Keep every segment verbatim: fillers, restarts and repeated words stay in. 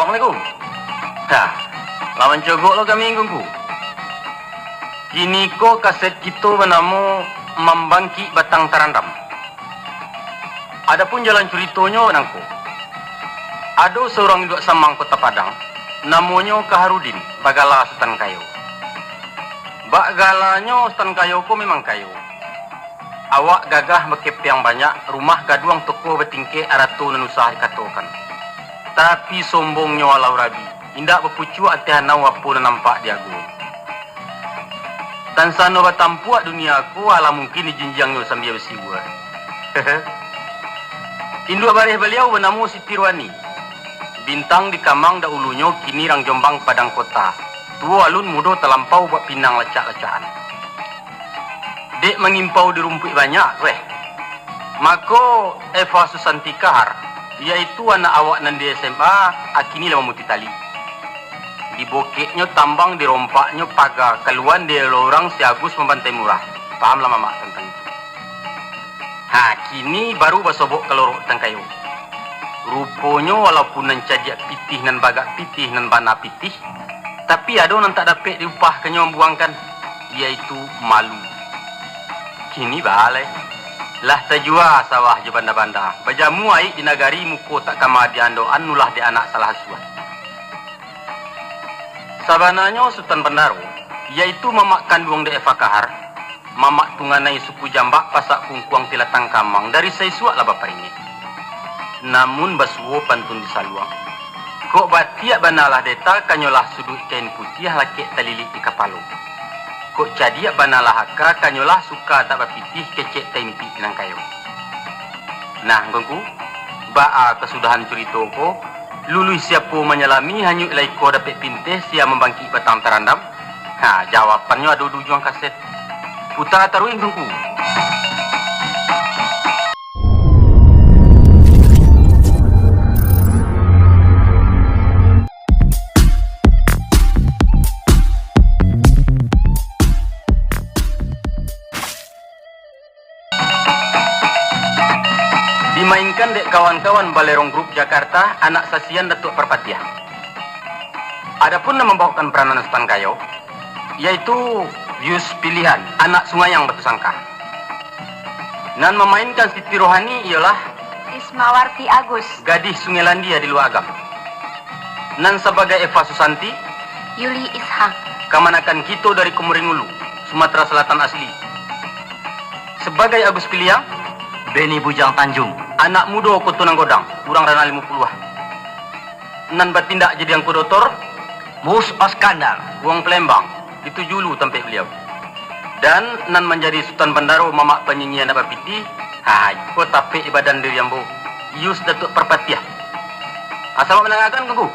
Assalamualaikum. Nah, lah mancogok lo kami, Ngku. Kini ko kaset kito banamo Mambangkik Batang Tarandam. Adapun jalan curitonyo nangko. Ado saurang induak samang Kota Padang, namonyo Kaharudin, bagala Sutan Kayo. Bak galanyo Sutan Kayo ko memang kayo. Awak gagah bakepeang banyak, rumah gaduang toko batingkek, arato nan usah dikatokan. Tapi sombongnyo alau rabi, indak bapucuak ateh anau apo nan nampak di ago. Tansano batampuak dunia ko, alah mungkin dijinjiangnyo sambia basibuah. Induak bareh baliau banamo Siti Rohani. Bintang di Kamang daulunyo, kini rang Jombang Padang Kota. Tuo alun mudo talampau, buak pinang lacak-lacakan. Dek mangimpau di rumpuik banyak, weh. Mako, Eva Susanti Kahar, yaitu anak awak nan di S M A, akini lah mamutih tali. Dibokeknyo tambang, dirompaknyo paga, kaluan dielo urang si Agus mambantai murah. Pahamlah mamak tantang itu. Ha, kini baru basobok kalorok tangkayo. Ruponyo, walaupun nan cadiak pitih, nan bagak pitih, nan bana pitih, tapi ado nan tak dapek diupahkannyo mambuangkan, yaitu malu. Kini baa lai, lah tajua sawah jo banda-banda, bajamu aik di nagari, muko tak kama diandokan, ulah dek anak salah asuah. Sabananyo Sutan Bandaro, yaitu mamak kanduang dek Eva Kahar, mamak tunganai suku Jambak, pasak Kungkuang, Tilatang Kamang, dari saisuak lah baparingek. Namun basuo pantun disaluang. Kok batiak bana lah deta, kanyolah suduik kain putiah, lakek talilik di kapalo. Kok cadiak bana lah aka, kanyolah suka tak bapitih, kecek taimpik pinang kayo. Nah, Ngku, baa kasudahan curito ko? Luluih siapo manyalami, hanyuik lai ko dapek pinteh, sia mambangkik batang tarandam? Ha, jawabannyo ado di ujuang kaset. Puta taruih, Ngku. Dimainkan dek kawan-kawan Balerong Group Jakarta, anak sasian Datuak Parpatiah. Adapun nan mambawakan peranan Sutan Kayo, yaitu Yus Pilihan, anak Sungayang Batu Sangka. Nan mamainkan Siti Rohani iyolah Ismawarti Agus, gadih Sungai Landia di Lua Agam. Nan sabagai Eva Susanti, Yuli Ishak, kamanakan kito dari Komoring Ulu, Sumatera Selatan asli. Sabagai Agus Piliang, Beni Bujang Tanjung, anak mudo Koto Nan Godang, urang Ranah Limo Puluah. Nan batindak jadi angku dotor, Mus Oskandar, urang Palembang, di Tujuh Ulu tampek baliau. Dan nan manjadi Sutan Bandaro, mamak panyinyi anak bapitih, ha, iko tapek di badan diri ambo, Yus Datuak Parpatiah. Asa mandangakan, Ngku.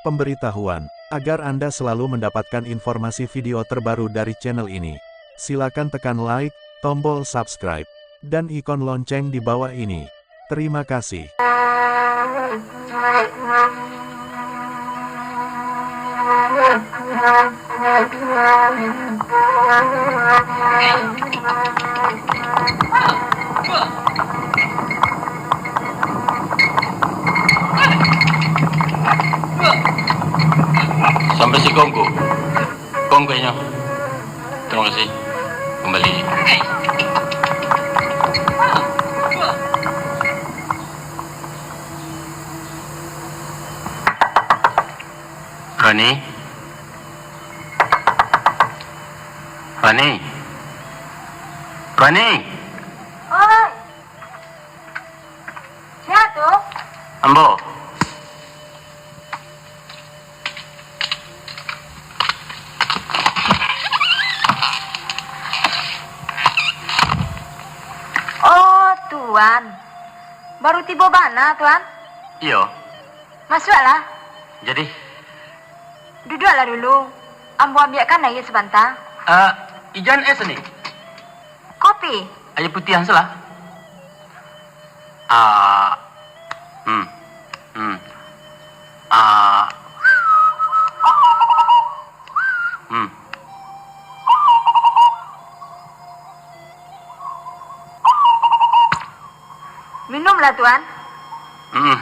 Pemberitahuan, agar Anda selalu mendapatkan informasi video terbaru dari channel ini, silakan tekan like, tombol subscribe, dan ikon lonceng di bawah ini. Terima kasih. Sampai siko, Ngku. Kongkoinyo. Terima kasih. Kembali. Rani. Rani. Rani. Oi. Sia tu? Ambo. Oh, Tuan. Baru tibo bana, Tuan? Iyo. Masuaklah. Jadi? Duduaklah dulu. Ambo ambiakkan aia sabanta. Ah, ijan es ni? Kopi. Aia putiah salah. Ah. Hmm. Hmm. Ah. Hmm. Minumlah, Tuan. Hmm.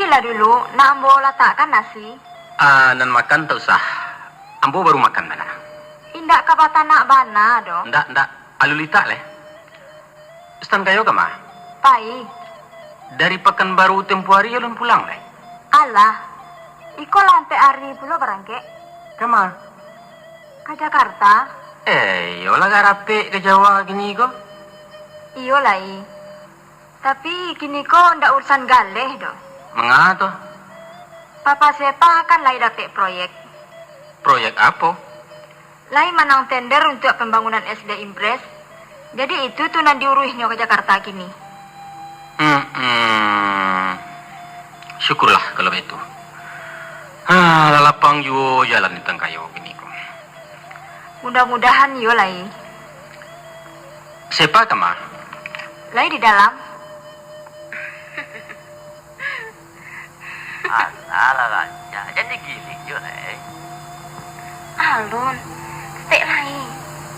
Lah dulu, nak ambo latakkan nasi. Ah, nan makan tak usah. Ambo baru makan bana. Indak ka batanak bana doh. Ndak, ndak. Alun litak lai. Sutan Kayo kama? Pai. Dari Pakanbaru tempo ari alun pulang lai? Alah, iko lah ampek ari pulo barangkek. Kama? Ka Jakarta. Eh, iyolah, ka rapek ka Jawa kini ko. Iyo lai. Tapi, kini ko ndak urusan galeh doh. Manga tu? Papa Sepa kan lai dapek proyek. Proyek apo? Lai manang tender untuak pambangunan S D Impres. Jadi, itu tu nan diuruihnyo ka Jakarta kini. Hmm, hmm. Syukurlah kalau baitu. Ha, lah lapang juo jalan di Sutan Kayo kini ko. Mudah-mudahan iyo lai. Sepa kama? Lai di dalam. Alah, lah rancak. Jan digilik jo, eh. Alun, saketek lai.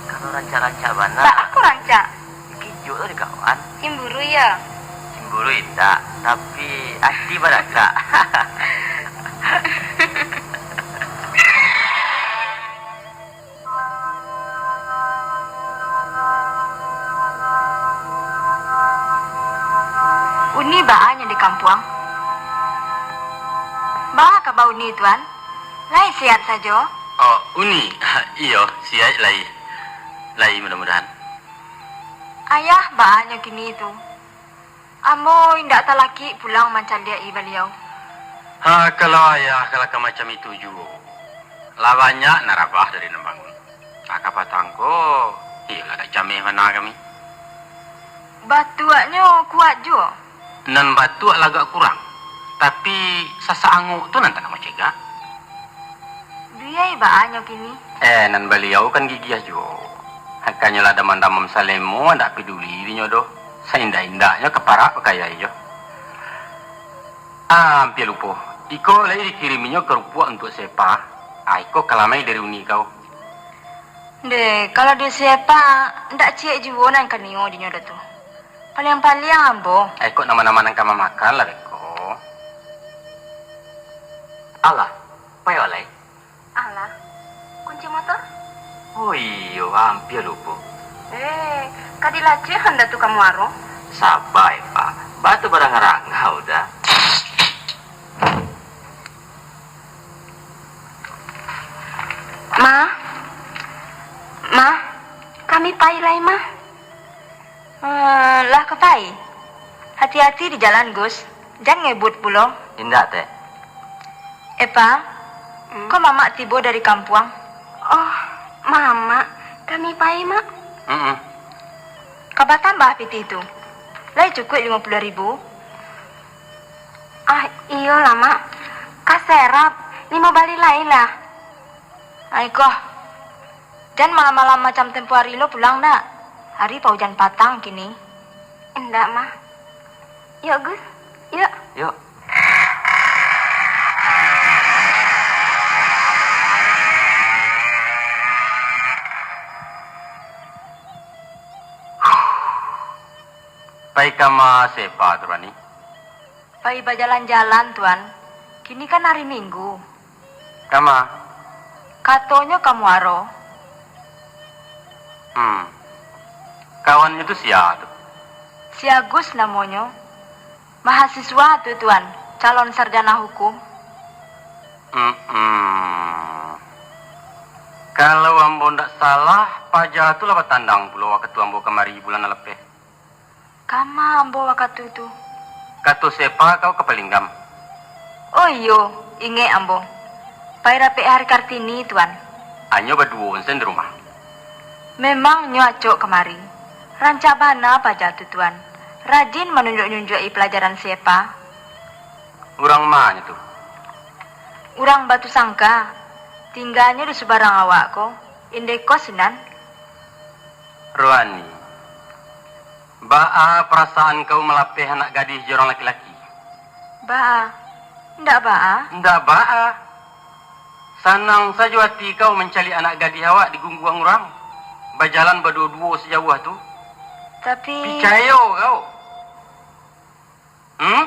Kalau rancak-rancak bana. Baa kok rancak? Dikijok tu di kawan. Cimburu, yo? Cimburu indak, tapi ati baragak. Uni baa nyo di kampuang? Baa kaba Uni, Tuan? Lai sihat sajo? Oh, Uni, iyo, sihat lai. Lai, mudah-mudahan. Ayah baa nyo kini tu? Ambo indak talakik pulang mancaliak-i baliau. Ha, kalau ayah ka lah ka macam itu juo, lah banyak nan rabah dari nan bangun. Lah ka patang ko, iyolah, agak cameh bana kami. Batuaknyo kuat juo? Nan batuak lah agak kurang, tapi sasak angok tu nan tak nak macegak. Bia baa nyo kini? Eh, nan baliau kan gigiah juo. Angkanyo lah damam-damam salemo, ndak paduli dinyo doh. Saindak-indaknyo ka parak bakayai jo. Ah, ampia lupo. Iko lai dikiriminyo karupuak untuak Sepa. Ah, iko kalamai dari Uni kau. Deh, kalau di Sepa, ndak ciek juo nan ka nio dinyo doh tu. Paliang-paliang ambo. Eh, kok nama-nama nan ka mamakan lah beko. Alah, pai walai. Alah, kunci motor? Oh iyo, ampia lupo. Eh, ka dilacuihan dah tu ka muaro. Saba, Epa. Batu barangah-rangah udah. Ma, Ma, kami pai lai, Ma. Eh, lah ka pai? Hati-hati di jalan, Gus. Jan ngebut pulo. Indak, Tek. Epa, hmm? Kok Mamak tibo dari kampuang? Oh, Mamak, kami pai, Mak. Mm-mm. Ka batambah pitih tu. Lai cukuik limo puluah ribu? Ah, iyolah, Mak. Ka serap, limo bali lai lah. Ai koh, jan malam-malam macam tempo ari lo pulang dak? Ari paujan patang kini. Indak, Mah. Yok, Gus. Yok. Yok. Pai kama Sepa tu, Rani? Pai bajalan-jalan, Tuan. Kini kan ari Minggu. Kama? Katonyo ka muaro. Hmm. Kawannyo tu sia tu? Si Agus namonyo. Mahasiswa tu, Tuan, calon sarjana hukum. Hmm. Kalau ambo ndak salah, paja tu lah batandang pulo wakatu ambo kamari bulan nan lapeh. Kama ambo wakatu tu? Kato Sepa kau ka Palinggam? Oh iyo, ingek ambo. Pai rapek hari Kartini, Tuan. Anyo baduo sen di rumah. Memang nyo acok kamari. Rancak bana paja tu, Tuan. Rajin manunjuak-nunjuak-i palajaran Sepa. Urang ma nyo tu? Urang Batu Sangka. Tingganyo di subarang awak ko, indeko sinan. Rohani, baa parasaan kau malapeh anak gadih jo urang laki-laki? Baa? Ndak baa? Ndak baa. Sanang sajo ati kau mancaliak anak gadih awak digungguang urang, bajalan baduo-duo sajauah tu. Tapi picayo kau. Hmm?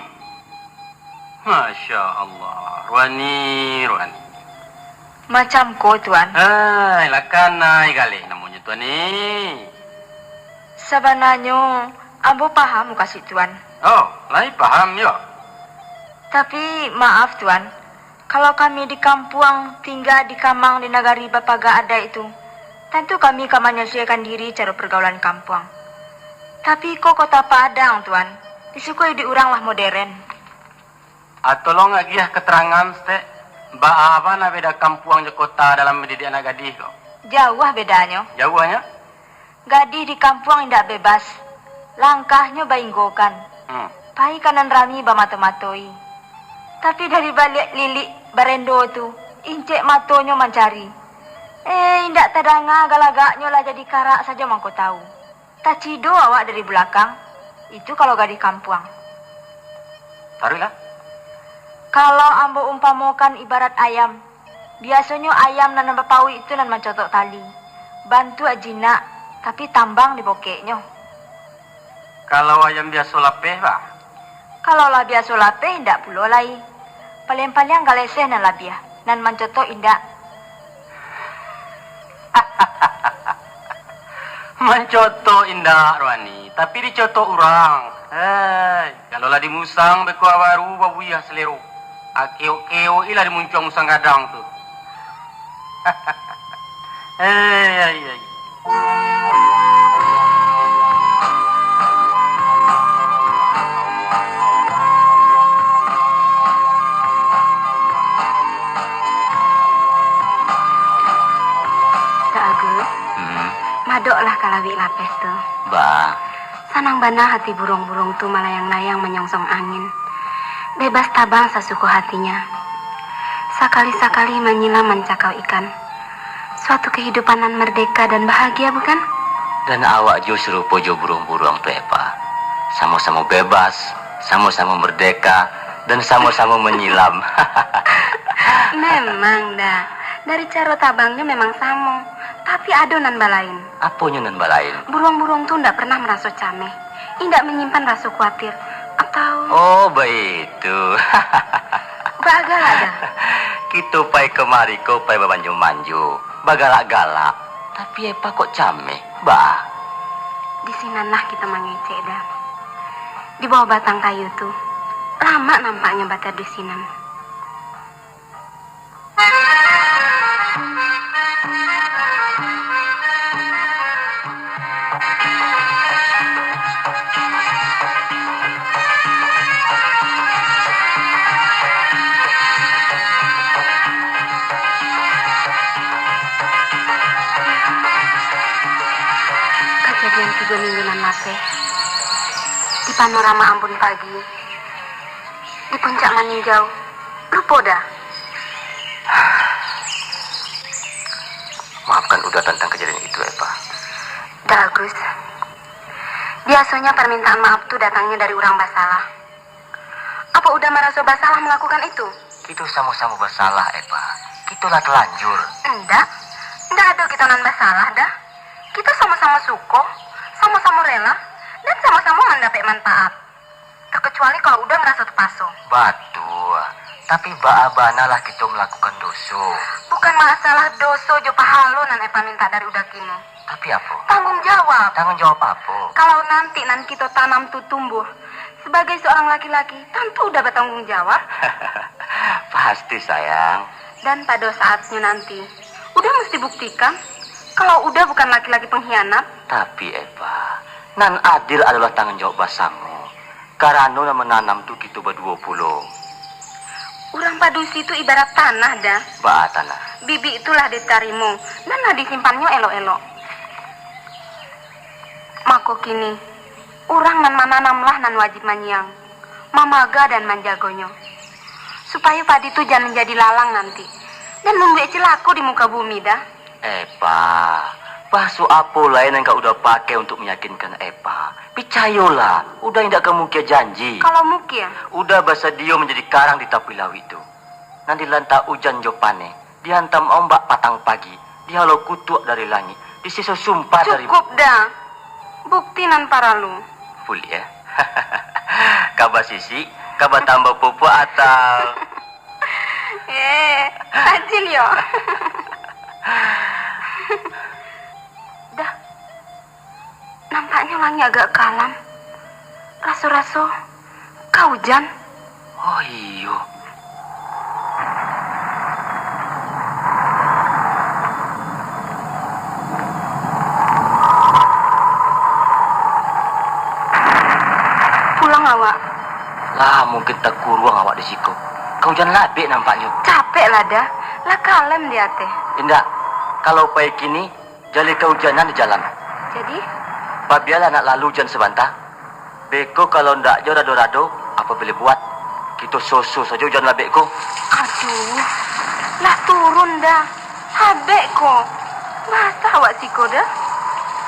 Masya Allah, Ruani, Ruani. Macam ko, Tuan. Hai, lakanai galeh namonyo Tuan ni. Sabananyo, ambo paham mukasuik Tuan. Oh, lai paham yo? Tapi, maaf, Tuan. Kalau kami di kampuang, tingga di kamang di nagari bapaga adaik tu, tantu kami ka manyasuaikan diri caro pergaulan kampuang. Tapi, ko kota Padang, Tuan. Di siko iduik urang lah moderen. Ah, tolong agiah keterangan, Stek. Baa bana beda kampuang jo kota dalam mendidik anak gadih ko? Jauah bedanyo. Jauahnyo? Gadih di kampuang indak bebas. Langkahnyo bainggokan. Hmm. Pai ka nan rami bamato-matoi. Tapi dari baliak lilik barendo tu, incek matonyo mancari. Eh, indak tadanga galagaknyo lah jadi karak sajo mangko tawu. Tacido awak dari bulakang, itu kalau gadih kampuang. Taruihlah. Kalau ambo umpamokan ibarat ayam, biasonyo ayam nan bapauik itu nan mancotok tali, bantuak jinak, tapi tambang di pokeknyo. Kalau ayam biaso lapeh, bah? Kalau lah biaso lapeh, indak pulo lai. Paliang-paliang galeseh nan labiah, nan mancotok indak. Mancotok indak, Ruani, tapi dicotok urang. Hei, kalau lah dimusang, beko baru babuiah salero. Akeok-keok ilah dimuncuang musang gadang tu. Hei, hei, hei. Kak Agus, hmm, madoklah ka lawik lapeh tu. Ba. Sanang bana hati buruang-buruang tu malayang-layang manyongsong angin. Bebas tabang sasuko hatinya. Sakali-sakali manyilam mancakau ikan. Suatu kehidupan nan merdeka dan bahagia, bukan? Dan awak juo sarupo jo buruang-buruang tu, Epa. Samo-samo bebas, samo-samo merdeka, dan samo-samo manyilam. Memang, Da. Dari caro tabangnyo memang samo, tapi ado nan balain. Aponyo nan balain? Buruang-buruang tu ndak pernah maraso cameh, indak manyimpan raso kuatir, atau... Oh, baitu. Baa galak, Da? Kito pai kamari ko pai bamanjo-manjo, bagalak-galak. Tapi Epa kok cameh, ba? Di sinanlah kito mangecek, Da. Di bawah batang kayu tu, lamak nampaknyo bataduih sinan. Kajadian tigo minggu nan lapeh, di Panorama Ambun Pagi, di Puncak Maninjau, lupo, Da? Maafkan Uda tentang kejadian itu, Epa. Da Agus, biasanya permintaan maaf tu datangnya dari urang basalah. Apo Uda maraso basalah malakukan itu? Kito samo-samo basalah, Epa. Kito lah talanjur. Indak. Indak ado kito nan basalah, Da. Kito samo-samo suko, samo-samo rela, dan samo-samo mandapek manfaat. Takecuali kalau Uda maraso tapaso. Batua. Tapi baa bana lah kito malakukan doso? Bukan masalah doso jo pahalo nan Epa mintak dari Uda kini. Tapi apo? Tanggung jawab. Tanggung jawab apo? Kalau nanti nan kito tanam tu tumbuh, sabagai saurang laki-laki, tantu Uda batanggung jawab. Pasti, sayang. Dan pado saatnyo nanti, Uda musti buktikan, kalau Uda bukan laki-laki pengkhianat. Tapi, Epa, nan adil adolah tanggung jawab basamo. Karano nan mananam tu kito baduo pulo. Urang padusi tu ibarat tanah, Da. Baa tanah? Bibik tu lah ditarimo, nan lah disimpannyo elok-elok. Mako kini, urang nan mananamlah nan wajib manyiang, mamaga dan manjagonyo, supayo padi tu jan manjadi lalang nanti, dan mambuek cilako di muka bumi, Da. Epa, bahaso apo lai nan ka Uda pakai untuak mayakinkan Epa? Picayolah, Uda indak ka mungkia janji. Kalau mungkia? Uda basadio manjadi karang di tapi lauik tu, nan dilantak ujan jo paneh, dihantam ombak patang pagi, dihalo kutuak dari langik, disiso sumpah dari... Cukup, Da. Bukti nan paralu. Buliah. Ka basisik, Ka batambah pupuak atau? Eh, adil yo. Dah, nampaknyo langik agak kalam. Raso-raso ka ujan. Oh iyo. Pulang awak. Lah, mungkin takuruang awak di siko. Ka ujan labek nampaknyo. Capek lah dah. Lah kalem di ateh. Indak. Kalau pai kini, jaleh kaujanan di jalan. Jadi? Pabialah nak lalu ujan sabanta. Beko kalau ndak jo rado-rado, apo boleh buat? Kito soso sajo ujan labek ko. Aduh, lah turun dah. Habek ko. Basah awak siko dah.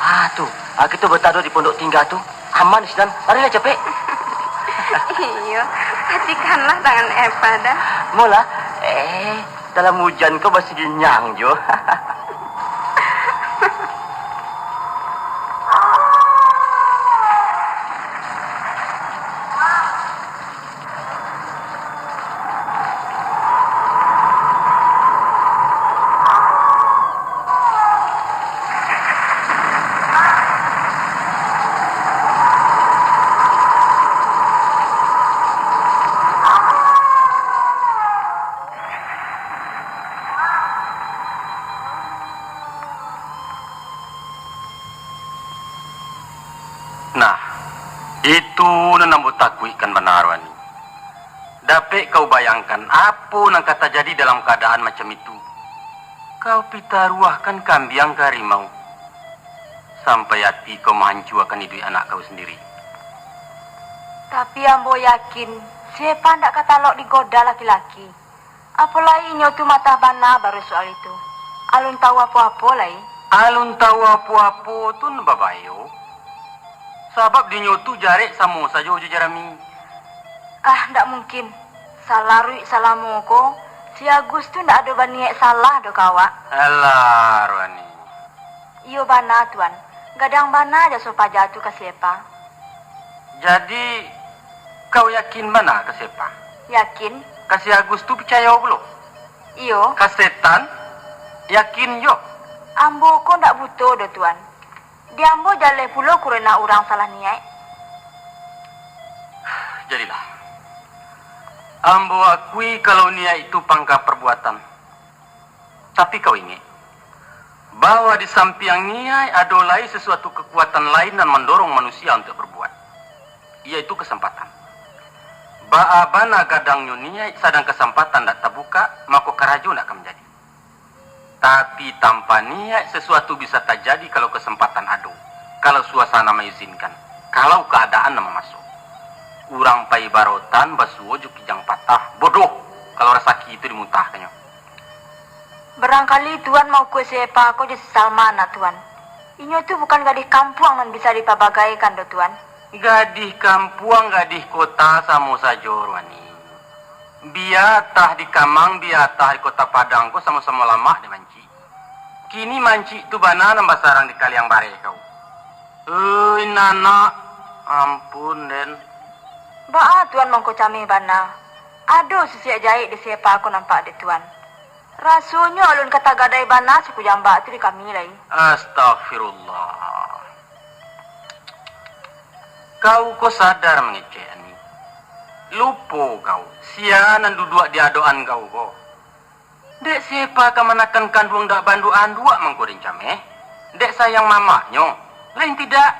Ah, tu. Ah, kito batado di pondok tingga tu. Aman sinan. Larilah capek. Iyo, patikanlah tangan Epa dah. Molah. Eh, dalam ujan ko basiginyang jo. Nah, itu nan ambo takuikkan bana, Rwani. Dapek kau bayangkan, apo nan ka tajadi dalam kaadaan macam itu? Kau pitaruahkan kambiang ka harimau, sampai ati kau mahancuakan iduik anak kau sandiri. Tapi ambo yakin, si Epa ndak ka talok digoda laki-laki. Apolai inyo tu matah bana baru soal itu. Alun tahu apo-apo lai. Alun tahu apo-apo tu nan babayo. Sabab dinyo tu jarek samo sajo jo Jarami. Ah, ndak mungkin. Salaruik salamo ko, si Agus tu ndak ado baniaik salah doh ka awak. Alah, Rwani. Iyo bana, Tuan. Gadang bana jaso paja tu ka si Epa. Jadi, kau yakin bana ka si Epa? Yakin. Ka si Agus tu picayo pulo? Iyo. Ka setan? Yakin jo? Ambo ko ndak buto doh, Tuan. Di ambo jaleh pulo kurenah urang salah niaik. Jadilah. Ambo akui kalau niaik itu pangka parbuatan. Tapi kau ingek, bahwa di sampiang niaik ado lai sasuatu kakuatan lain nan mandorong manusia untuak barbuat, iyaitu kasampatan. Baa bana gadangnyo niaik, sadang kasampatan ndak tabukak, mako karajo ndak ka manjadi. Tapi, tanpa niaik, sasuatu bisa tajadi kalau kasampatan ado, kalau suasana maizinkan, kalau kaadaan nan mamaso. Urang pai barotan basuo jo kijang patah, bodoh kalau rasaki itu dimuntahkannyo. Barangkali Tuan maukua si Epa ko jo si Salma, nak Tuan. Inyo tu bukan gadih kampuang nan bisa dipabagaikan doh, Tuan. Gadih kampuang, gadih kota, samo sajo, Rwani. Bia atah di Kamang, bia atah di Kota Padang ko samo-samo lamak dek mancik. Kini mancik tu bana nan basarang di Kaliang Bareh kau. Oi, nanak, ampun den. Baa Tuan mangko cameh bana? Ado sisiak jahek di si Epa ko nampak dek Tuan. Rasonyo alun ka tagadai bana suku jambak tu di kami lai. Astagfirullah. Kau ko sadar mangecek, Ani. Lupo kau, sia nan duduak di adokan kau ko? Dek si Epa kamanakan kanduang dak baanduak-anduak mangko den cameh? Dek sayang mamaknyo? Lain tidak?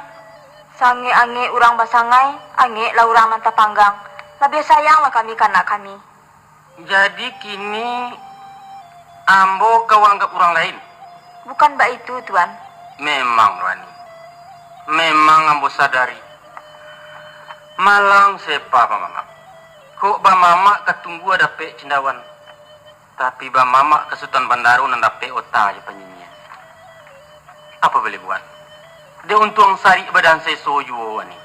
Saangek-angek urang basangai, angeklah urang nan tapanggang. Labiah sayanglah kami ka anak kami. Jadi kini ambo kau anggap urang lain? Bukan baitu, Tuan. Memang, Rwani. Memang ambo sadari. Malang si Epa bamamak. Kok bamamak ka tunggua dapek cindawan, tapi bamamak ka Sutan Bandaro nan dapek ota jo panyinyian. Apo boleh buat? Dek untuang sarik badan seso juo, Ani.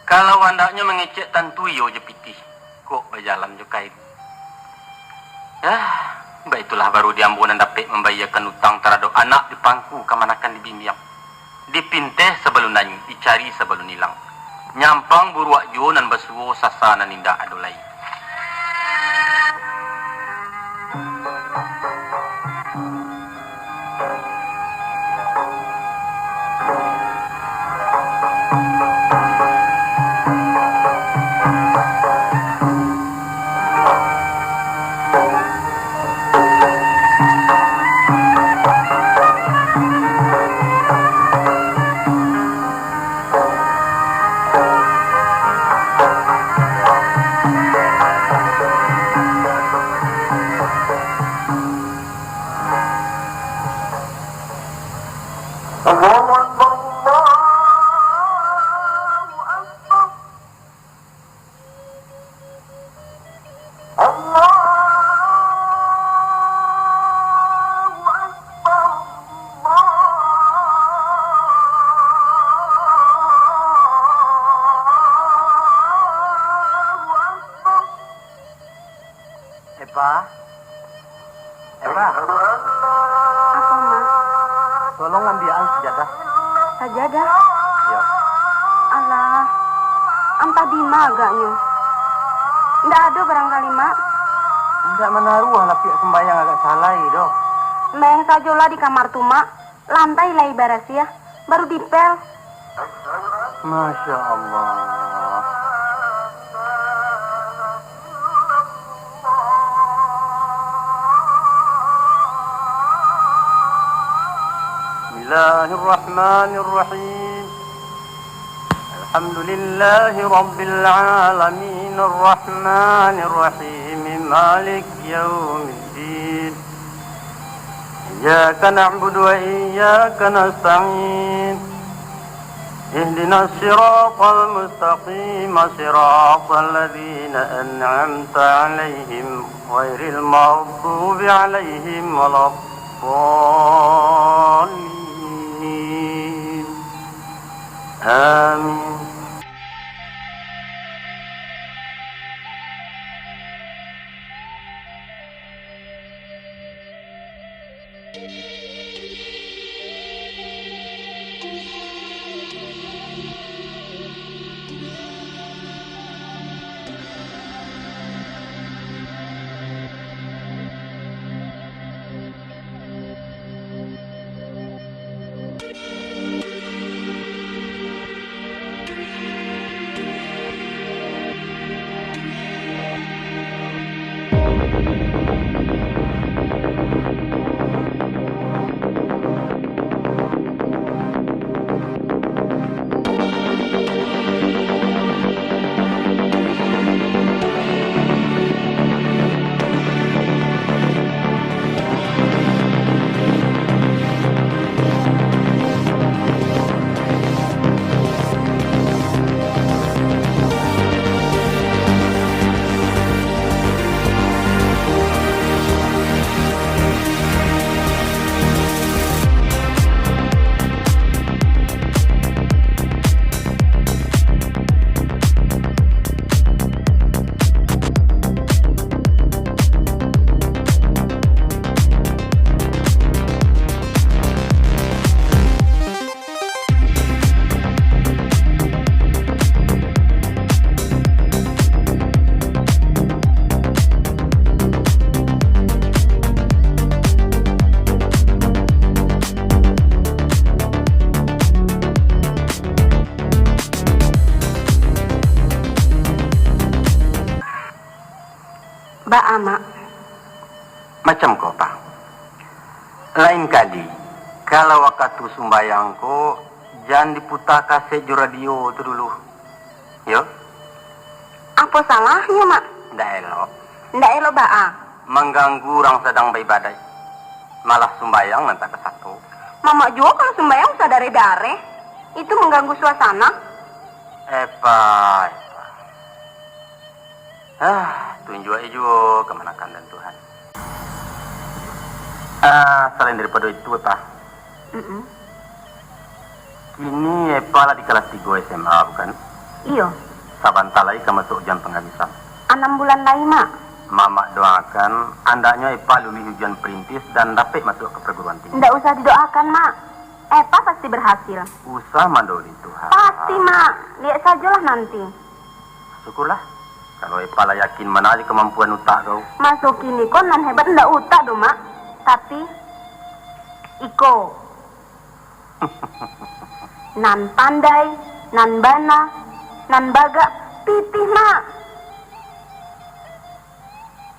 Kalau andaknyo mangecek tantu iyo jo pitih, kok bajalan jo kain. Yah, baitulah baru di ambo nan dapek mambayiakan utang taradok anak di pangku kamanakan di bimbiang. Dipinteh sabalun nanyuik, dicari sabalun ilang. Nyampang buruak juo nan basuo, sasa nan indak ado lai. Allahu Akbar, Allahu Akbar. Allahu Akbar, Allahu Akbar. Epa, Epa. Apo, Mak? Tolong ambiakan sajadah. Sajadah? Iyo. Alah, antah dima agaknyo. Ndak ado barangkali, Mak? Indak manaruah lapiak sumbayang agak salai doh. Mayang sajolah di kamar tu, Mak. Lantai lai barasiah, baru dipel. Masya Allah. Bismillahirrahmanirrahim. Alhamdulillahi Rabbil Alamin, Ar-Rahmanir Rahim, Malik Yaumiddin. Iyyaka na'budu wa iyyaka nasta'in. Ihdinas siratal mustaqim, siratal ladzina an'amta 'alaihim, ghairil maghdubi 'alaihim waladdallin. Amin. Baa, Mak? Macam ko, Pa. Lain kali, kalau wakatu sumbayang ko, jan diputa kaset jo radio tu dulu. Yo? Apo salahnyo, Mak? Ndak elok. Ndak elok baa? Mangganggu urang sadang baibadaik. Malah sumbayang nan tak kasato. Mamak juo kalau sumbayang usah dareh-dareh. Itu mangganggu suasana. Epa, Epa. Ah, tunjuak juo kamanakan dan Tuhan. Ah, salain daripado itu, Epa. Mm-mm. Kini Epa lah di kalas tigo S M A, bukan? Iyo. Sabanta lai ka masuak ujian panggabisan. Anam bulan lai, Mak. Mamak doakan, andaknyo Epa luluih ujian perintis dan dapek masuak ka perguruan tinggi. Ndak usah didoakan, Mak. Epa pasti berhasil. Usah mandoli Tuhan. Pasti. Ti, Mak, liek sajolah nanti. Syukurlah, kalau Epa lah yakin bana jo kamampuan utak kau. Maso kini ko nan hebat ndak utak doh, Mak, tapi iko. Nan pandai, nan bana, nan bagak, pitih, Mak.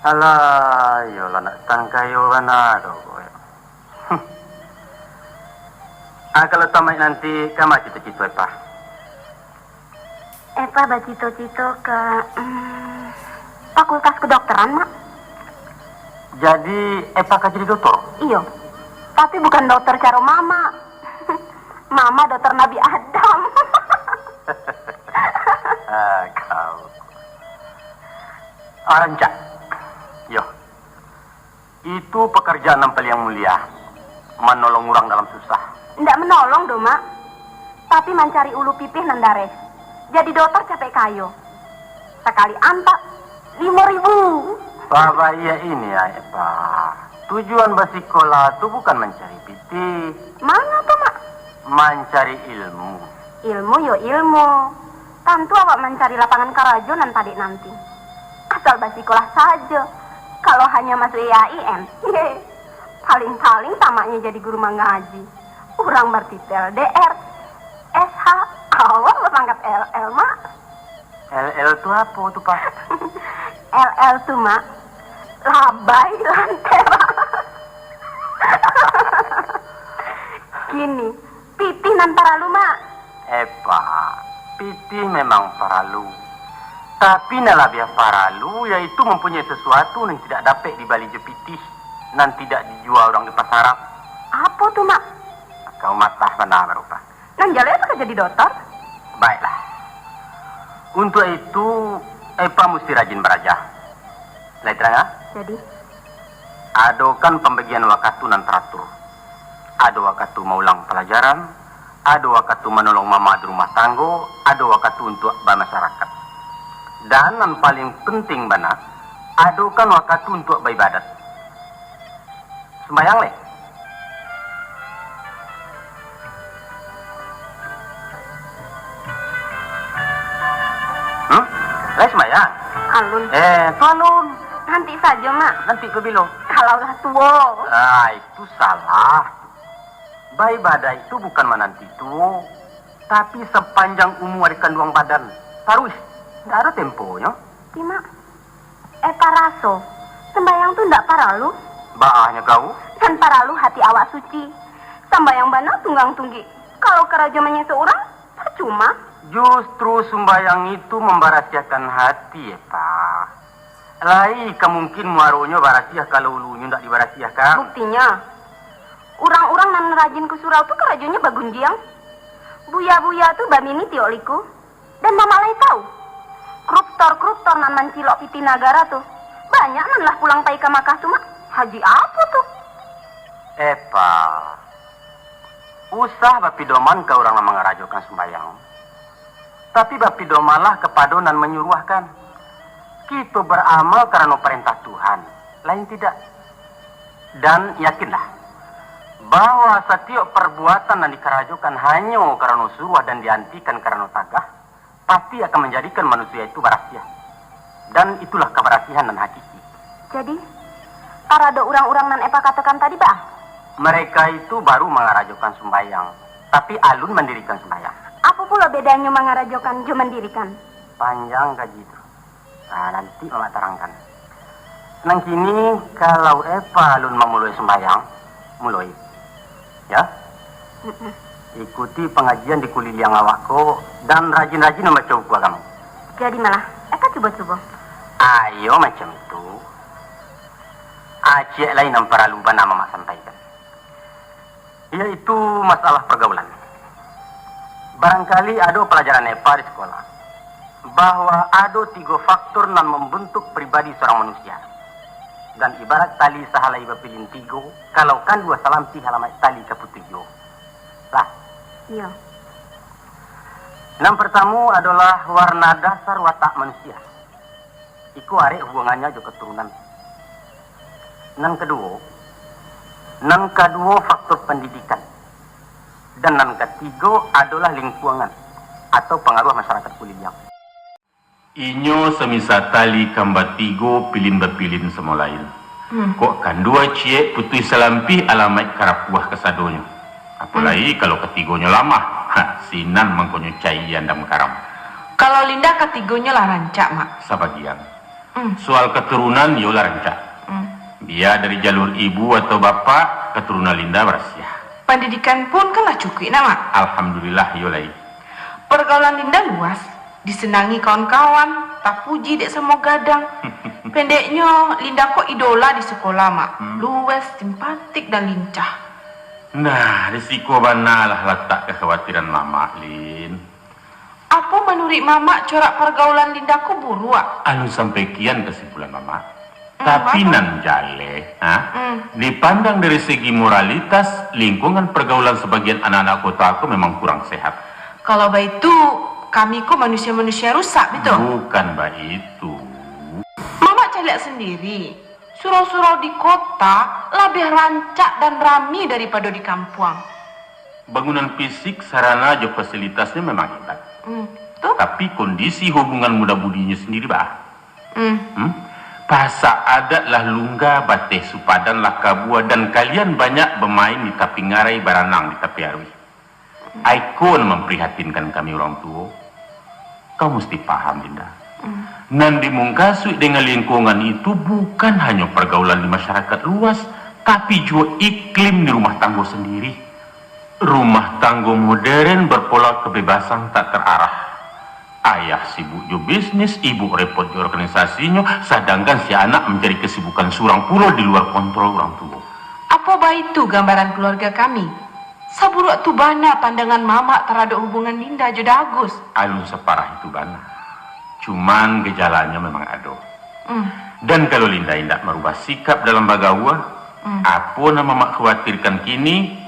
Alah, iyolah, nak tangkayo bana tu, boy. Ah, kalau tamaik nanti, kama cito-cito, Epa? Epa bacito-cito ka, mm, Fakultas Kedokteran, Mak. Jadi, Epa ka jadi doktor? Iyo. Tapi bukan dokter caro Mama. Mama dokter Nabi Adam. Ah, kau. Ah, rancak. Yo. Itu pakarjaan nan paliang mulia, manolong urang dalam susah. Indak manolong doh, Mak. Tapi mancari ulu pipih nan dareh. Jadi dokter capek kayo. Sakali antak, limo ribu. Babaiak ini, Epa. Tujuan basikola tu bukan mancari pitih. Manga tu, Mak? Mancari ilmu. Ilmu yo ilmu. Tantu awak mancari lapangan karajo nan padek nanti. Asal basikolah sajo. Kalau hanyo masuak I A I N, paling-paling tamaknyo jadi guru mangaji. Urang bartitel D R, S H, awak bapangkat L L, Mak. L L tu apo tu, Pak? L L tu, Mak, labai lantera. Kini, pitih nan paralu, Mak. Epa, pitih memang paralu. Tapi nan labiah paralu, yaitu mampunyoi sasuatu nan tidak dapek dibali jo pitih, nan tidak dijua urang di pasaran. Apo tu, Mak? Kau matah bana baru, Pak. Nan jaleh tu ka jadi dokter? Baiklah. Untuak itu, Epa musti rajin baraja. Lai tarang, ah? Jadi? Adokan pambagian wakatu nan taratur. Ado wakatu maulang palajaran, ado wakatu manolong mama di rumah tanggo, ado wakatu untuak bamasyarakat. Dan nan paling penting bana, adokan wakatu untuak baibadat. Sumbayang lai? Hmm? Lai sumbayang? Alun. Eh, tu alun. Nanti sajo, Mak. Nanti ko bilo? Kalau lah tuo. Ah, itu salah. Baibadat itu bukan mananti tuo, tapi sapanjang umua di kanduang badan. Taruih, ndak ado temponyo. Ti, Mak. Epa raso, sumbayang tu ndak paralu. Baa nyo kau? Nan paralu hati awak suci. Sumbayang bana tunggang tunggik. Kalau karajo manyeso urang, pacuma. Justru sumbayang itu mambarasiahkan hati, Epa. Lai ka mungkin muaronyo barasiah kalau ulunyo ndak dibarasiahkan. Buktinyo, urang-urang nan rajin ka surau tu karajonyo bagunjiang. Buya-buya tu babini tiok liku. Dan Mamak lai tahu, koruptor-koruptor nan mancilok pitih nagara tu, banyak nan lah pulang pai ka Makkah tu, Mak. Haji apo tu? Epa, usah bapidoman ka urang nan mangarajokan sumbayang, tapi bapidomanlah kapado nan manyuruahkan. Kito baramal karano parentah Tuhan, lain tidak. Dan yakinlah, bahwa satiok parbuatan nan dikarajokan hanyo karano suruah dan diantikan karano tagah, pasti akan manjadikan manusia itu barasiah. Dan itulah kabarasiahan nan hakiki. Jadi, taradok urang-urang nan Epa katokan tadi, baa? Mereka itu baru mangarajokan sumbayang, tapi alun mandirikan sumbayang. Apo pulo bedanyo mangarajokan jo mandirikan? Panjang kaji tu. Nah, nanti Mamak tarangkan. Nan kini, kalau Epa alun mamuloi sumbayang, muloi. Ya? Mm-mm. Ikuti pangajian di kuliliang awak ko, dan rajin-rajin mambaco buku agamo. Jadi malah, Epa cubo-cubo. Ayo macam itu. Aciak lai nan paralu bana Mamak sampaikan. Yaitu masalah pargaulan. Barangkali ado palajaran Epa di sikolah, bahwa ado tigo faktor nan mambantuk pribadi surang manusia. Dan ibarat tali sahalai bapilin tigo, kalau kan duo salampih alamaik tali ka putuih juo. Lah. Iyo. Nan partamo adolah warna dasar watak manusia. Iko arek hubungannyo jo katurunan. Nan kaduo, nan kaduo faktor pandidikan. Dan nan katigo adolah lingkuangan. atau pangaruah masyarakat Kuliliang. Inyo samisa tali kamba tigo, pilin bapilin samo lain. Hmm. Kok kandua ciek putuih salampih, alamaik karapuah kasadonyo. Apo lai kalau katigonyo lamah? Ha, sinan mangkonyo caian dam karam. Kalau Linda, katigonyo lah rancak, Mak. Sabagian. Hmm. Soal katurunan, iyo lah rancak. Hmm. Bia dari jalur ibu atau bapak, katurunan Linda barasiah. Pandidikan pun kan lah cukuik, nak, Mak? Alhamdulillah, iyo lai. Pergaulan Linda luas, disenangi kawan-kawan, tapuji dek samo gadang. Pendeknyo, Linda ko idola di sekolah, Mak. Hmm. Luwes, simpatik, dan lincah. Nah, di siko bana lah latak kakhawatiran Mamak, Lin. Apo manuruik Mamak, corak pargaulan Linda ko buruak? Alun sampai kian kasimpulan Mamak. Hmm, tapi apo? Nan jaleh, ha? Hmm. Dipandang dari segi moralitas, lingkungan pergaulan sabagian anak-anak kota ko memang kurang sehat. Kalau baitu, kami ko manusia-manusia rusak, bitu? Bukan baitu. Mamak caliak sandiri, surau-surau di kota labiah rancak dan rami daripado di kampuang. Bangunan fisik, sarana, jo fasilitasnyo memang hebat. Hmm, tu? Tapi kondisi hubungan muda mudinyo sandiri, bah. Hmm. Hmm? Pasak adat lah lungga, bateh supadan lah kabua, dan kalian banyak bamain di tapi ngarai, baranang di tapi aruih. Aiko nan mamprihatinkan kami urang tuo. Kau musti paham, Linda. Hmm. Nan dimungkasuik dengan lingkungan itu bukan hanyo pargaulan di masyarakat luas, tapi juo iklim di rumah tanggo sandiri. Rumah tanggo modern berpola kebebasan tak terarah. Ayah sibuk jo bisnis, ibu repot jo organisasinyo, sadangkan si anak mancari kesibukan surang pulo di luar kontrol urang tuo. Apo baitu gambaran keluarga kami? Saburuak tu bana pandangan Mamak taradok hubungan Linda jo Dagus? Alun saparah itu bana. Cuman gejalanyo memang ado. Hmm. Dan kalau Linda indak marubah sikap dalam bagaua, hmm, apo nan Mamak khawatirkan kini,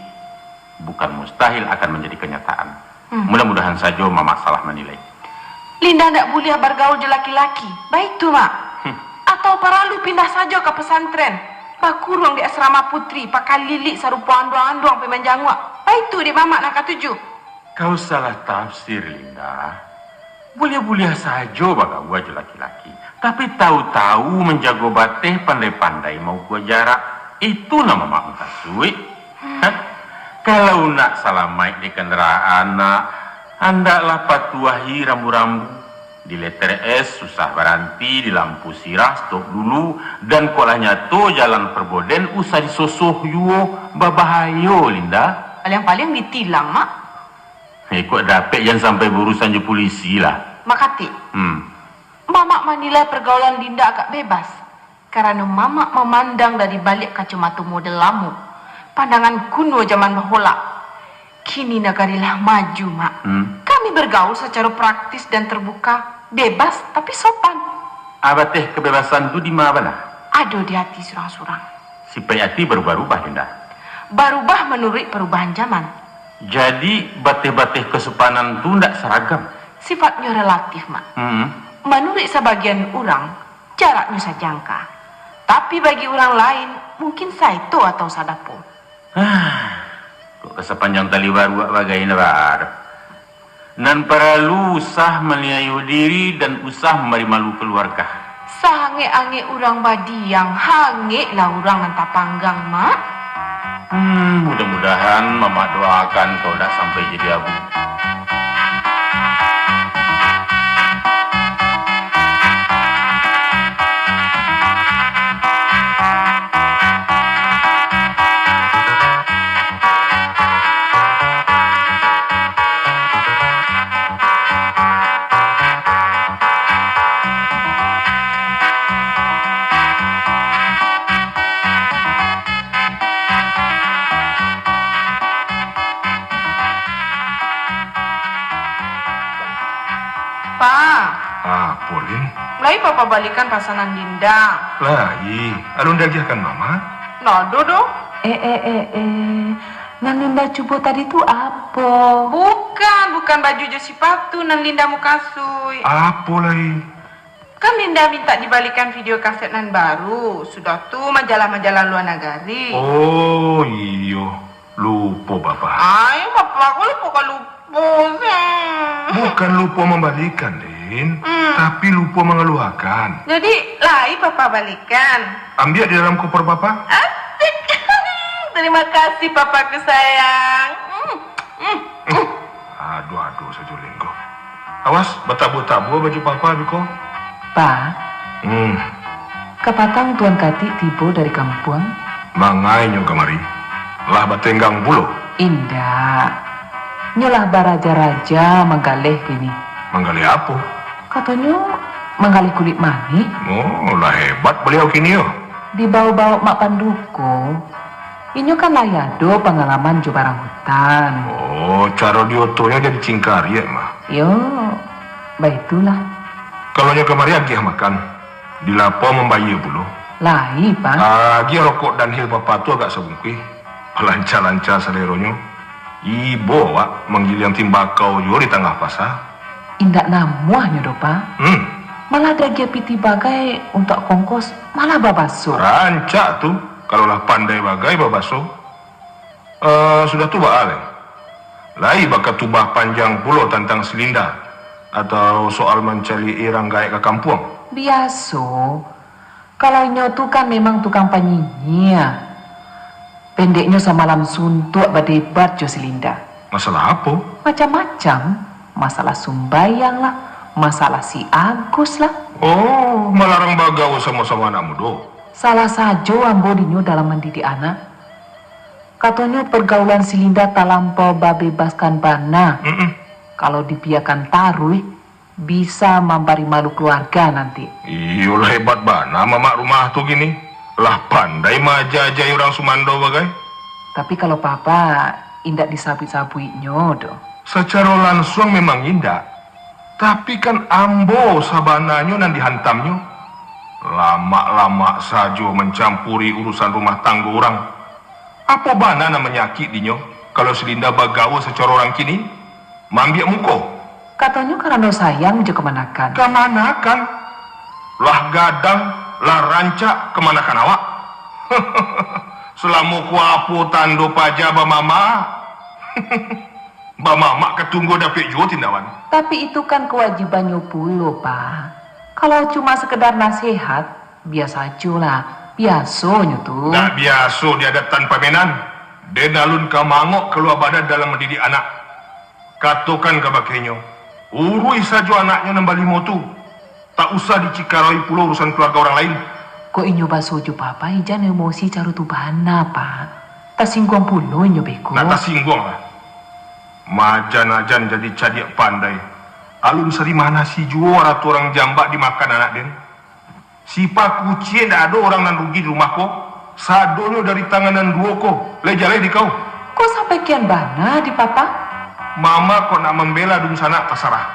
bukan mustahil akan manjadi kanyataan. Hmm. Mudah-mudahan sajo Mamak salah manilai. Linda ndak buliah bargaul jo laki-laki. Baitu, Mak. Hmm. Atau paralu pindah sajo ka pasantren, bakuruang di asrama putri, pakalilik sarupo anduang-anduang pai manjanguak. Baitu dek Mamak nan katuju. Kau salah tafsir, Linda. Buliah-buliah sajo bagaua jo laki-laki, tapi tahu-tahu manjago bateh, pandai-pandai maukua jarak. Itu nan Mamak mukasuik. Hah? Kalau nak salamaik di kandaraan, nak, andaklah patuahi rambu-rambu. Di letter S susah baranti, di lampu sirah stop dulu, dan kok lah nyato jalan perboden, usah disosoh juo, babahayo, Linda. Paliang-paliang ditilang, Mak. Eh, kok dapek jan sampai baurusan jo pulisi lah. Makatik. Hmm. Mamak manilai pergaulan Linda agak bebas, karano Mamak mamandang dari baliak kacomato model lamo. Pandangan kuno jaman baholak. Kini nagari lah maju, Mak. Hmm. Kami bergaul secara praktis dan terbuka, bebas tapi sopan. Abateh kebebasan tu di ma bana? Ado di ati surang-surang. Sipaik ati barubah-rubah, Linda. Barubah manuruik parubahan jaman. Jadi, bateh-bateh kasopanan tu ndak saragam? Sifatnyo relatif, Mak. Hmm. Manuruik sabagian urang, jaraknyo sajangka. Tapi bagi urang lain, mungkin saeto atau sadapo. Ah, kok ka sapanjang tali baruak bagai, Linda? Nan paralu usah maniayo diri dan usah mambari malu kaluarga. Sahangek-angek urang badiang, hangeklah urang nan tapanggang, Mak. Hmm, mudah-mudahan Mamak doakan kau dak sampai jadi abu. Pa. Apo, Lin? Lai Papa balikan pasanan Linda? Lai. Alun diagiahkan Mama? Nado doh. Eh, eh, eh, eh. Nan Linda cubo tadi tu apo? Bukan, bukan baju jo sipatu nan Linda mukasuik. Apo lai? Kan Linda minta dibalikan video kaset nan baru, sudah tu majalah-majalah lua nagari. Oh, iyo. Lupo, Baba. Ai, Baba, kok lupo ka lupo? Bukan lupo mambalikan, Lin, tapi lupo mangaluakan. Jadi, lai Papa balikan? Ambiak di dalam koper Papa. Asik. Terima kasih, Papaku sayang. Hmm, hmm, hmm. Aduh-aduh sajo, Lin, ko. Awas, batabua-tabua baju Papa, beko. Pa, Hmm. kapatang Tuan Katik tibo dari kampuang? Mangainyo kamari? Lah batenggang pulo? Indak. Nyo lah baraja-raja manggaleh kini. Manggaleh apo? Katonyo, manggaleh kulik manik. Oh, lah hebat baliau kini yo. Dibao-bao Mak Panduko. Inyo kan lai ado pangalaman jo barang hutan. Oh, caro diotonyo jadi cingkariak mah. Yo, baitulah. Kalau nyo kamari agiah makan, dilapau mambayia pulo. Lai, Pa. Agiah rokok Dunhill Papa tu agak sabungkuih. Lanca-lanca saleronyo. Ibo awak manggiliang timbakau juo di tangah pasa. Indak namuahnyo doh, Pa. Hmm. Malah diagiah pitih bagai untuak kongkos, malah babaso. Rancak tu, kalau lah pandai bagai babaso. Eh, sudah tu baa lai? Lai bakatubah panjang pulo tantang si Linda, atau soal mancaliak-i urang gaek ka kampuang? Biaso. Kalau inyo tu kan memang tukang panyinyia. Pendeknyo samalam suntuak badebat jo si Linda. Masalah apo? Macam-macam. Masalah sumbayang lah, masalah si Agus lah. Oh, malarang bagaul samo-samo anak mudo? Salah sajo ambo dinyo dalam mandidik anak. Katonyo pergaulan si Linda talampau babebaskan bana. Mm-mm. Kalau dibiakan taruih, bisa mambari malu kaluarga nanti. Iyolah, hebat bana mamak rumah tu kini. Lah pandai maaja-ajai urang sumando bagai. Tapi kalau Papa indak disabuik-sabuiknyo doh. Sacaro lansuang memang indak. Tapi kan ambo sabananyo nan dihantamnyo. Lamak-lamak sajo mancampuri urusan rumah tanggo urang. Apo bana nan manyakik dinyo, kalau si Linda bagaul sacaro urang kini? Maambiak muko. Katonyo karano sayang jo kamanakan. Kamanakan? Lah gadang, lah rancak kamanakan awak. Salamo ko apo tando paja bamamak? Bamamak ka tunggua dapek juo tindawan. Tapi itu kan kawajibannyo pulo, Pa. Kalau cuma sekedar nasihat, biaso ajolah. Biasonyo tu. Ndak biaso di adat tanpa menan. Den alun ka mangok kalua badan dalam mandidik anak. Katokan kabakenyo, uruih sajo anaknyo nan balimo tu. Tak usah dicikaroi pulo urusan kaluarga urang lain. Kok inyo baso jo Papa, ijan emosi caro tu bana, Pa. Tasingguang pulo inyo beko. Nak tasingguang lah. Majan-ajan jadi cadiak pandai. Alun sari manasi juo arato urang jambak dimakan anak den. Sipa kuciak indak ado urang nan rugi di rumah ko. Sadonyo dari tangan nan duo ko, lai jaleh di kau. Kok sampai kian bana di Papa? Mama kok nak mambela dunsanak, tasarah.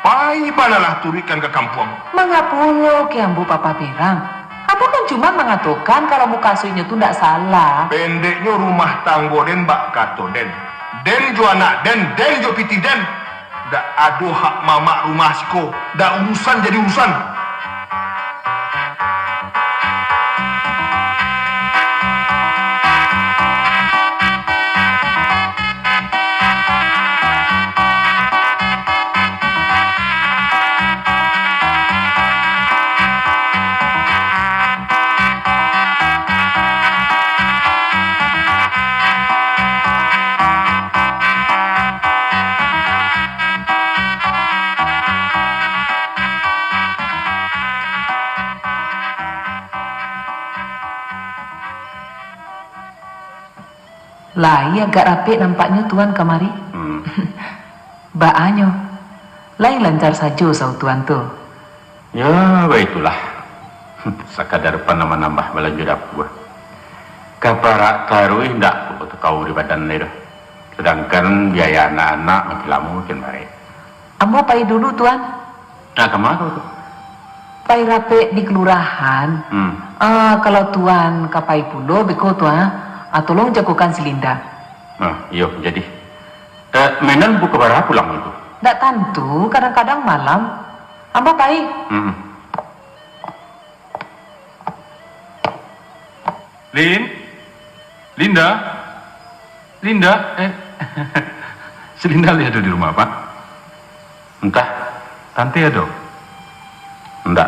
Pai banalah turuikkan ka kampuang. Mangapo lo ki ambo Papa berang? Ambo kan cuma mangatokan kalau mukasuiknyo tu ndak salah. Pendeknyo rumah tanggo den bak kato den. Den jo anak den, den jo pitih den. Dak ado hak mamak rumah siko, dak urusan jadi urusan. Lai agak rapek nampaknyo Tuan kamari. Hmm. Baanyo, lai lancar sajo saut Tuan tu. Ya, baitulah. Sakadar panambah-nambah balanjo dapua. Kaparak taruih indak pulo takau di badan lai doh. Sadangkan biaya anak-anak makin lamo makin barek. Ambo pai dulu, Tuan. Nah, kama kau tu? Pai rapek di kelurahan. Hmm. Ah, kalau Tuan ka pai pulo, beko Tuan, ah, tolong jagokan si Linda. Ah, iyo, jadi. Eh, Menan pukua bara pulang tu? Ndak tantu, kadang-kadang malam. Ambo pai. Hmm. Lin? Linda? Linda? Eh. Si Linda lai ado di rumah, Pak? Antah. Tante ado? Indak.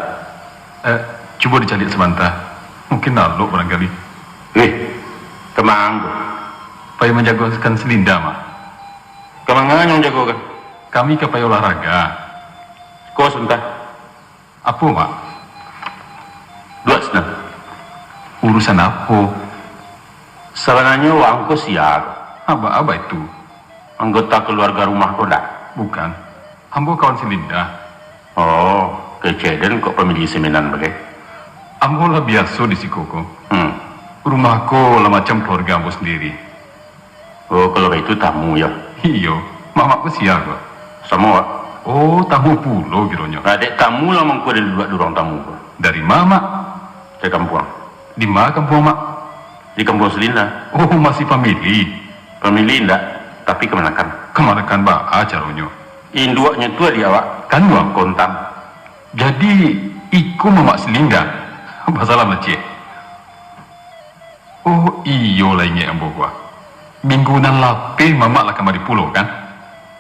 Eh, cubo dicaliak sabanta. Mungkin lalok barangkali. Eh, ka manga ko? Pai manjagokan si Linda, Mak. Ka manga nyo manjagokan? Kami ka pai olahraga. Ko sabanta. Apo, Mak? Duduak sinan. Urusan apo? Sabananyo waang ko sia ko? Aba-aba itu. Anggota kaluarga rumah ko ndak? Bukan. Ambo kawan si Linda. Oh, kecek den kok pamili saminan bagai. Ambo lah biaso di siko ko. Hmm. Rumah ko lah macam kaluarga ambo sandiri. Oh, kalau baitu tamu, yo? Iyo, mamak ko sia ko? Samo, Wak. Oh, tamu pulo kironyo. Lah, dek tamu lah mangko den duduak di ruang tamu ko. Dari ma, Mak? Dari kampuang. Di ma kampuang, Mak? Di kampuang si Linda. Oh, masih pamili? Pamili indak, tapi kamanakan. Kamanakan baa caronyo? Induaknyo tu adiak awak. Kanduang? Kontan. Jadi, iko mamak si Linda? Basalam lah, Cik. Oh, iyo lah, ingek ambo ko. Minggu nan lapeh mamak lah kamari pulo, kan?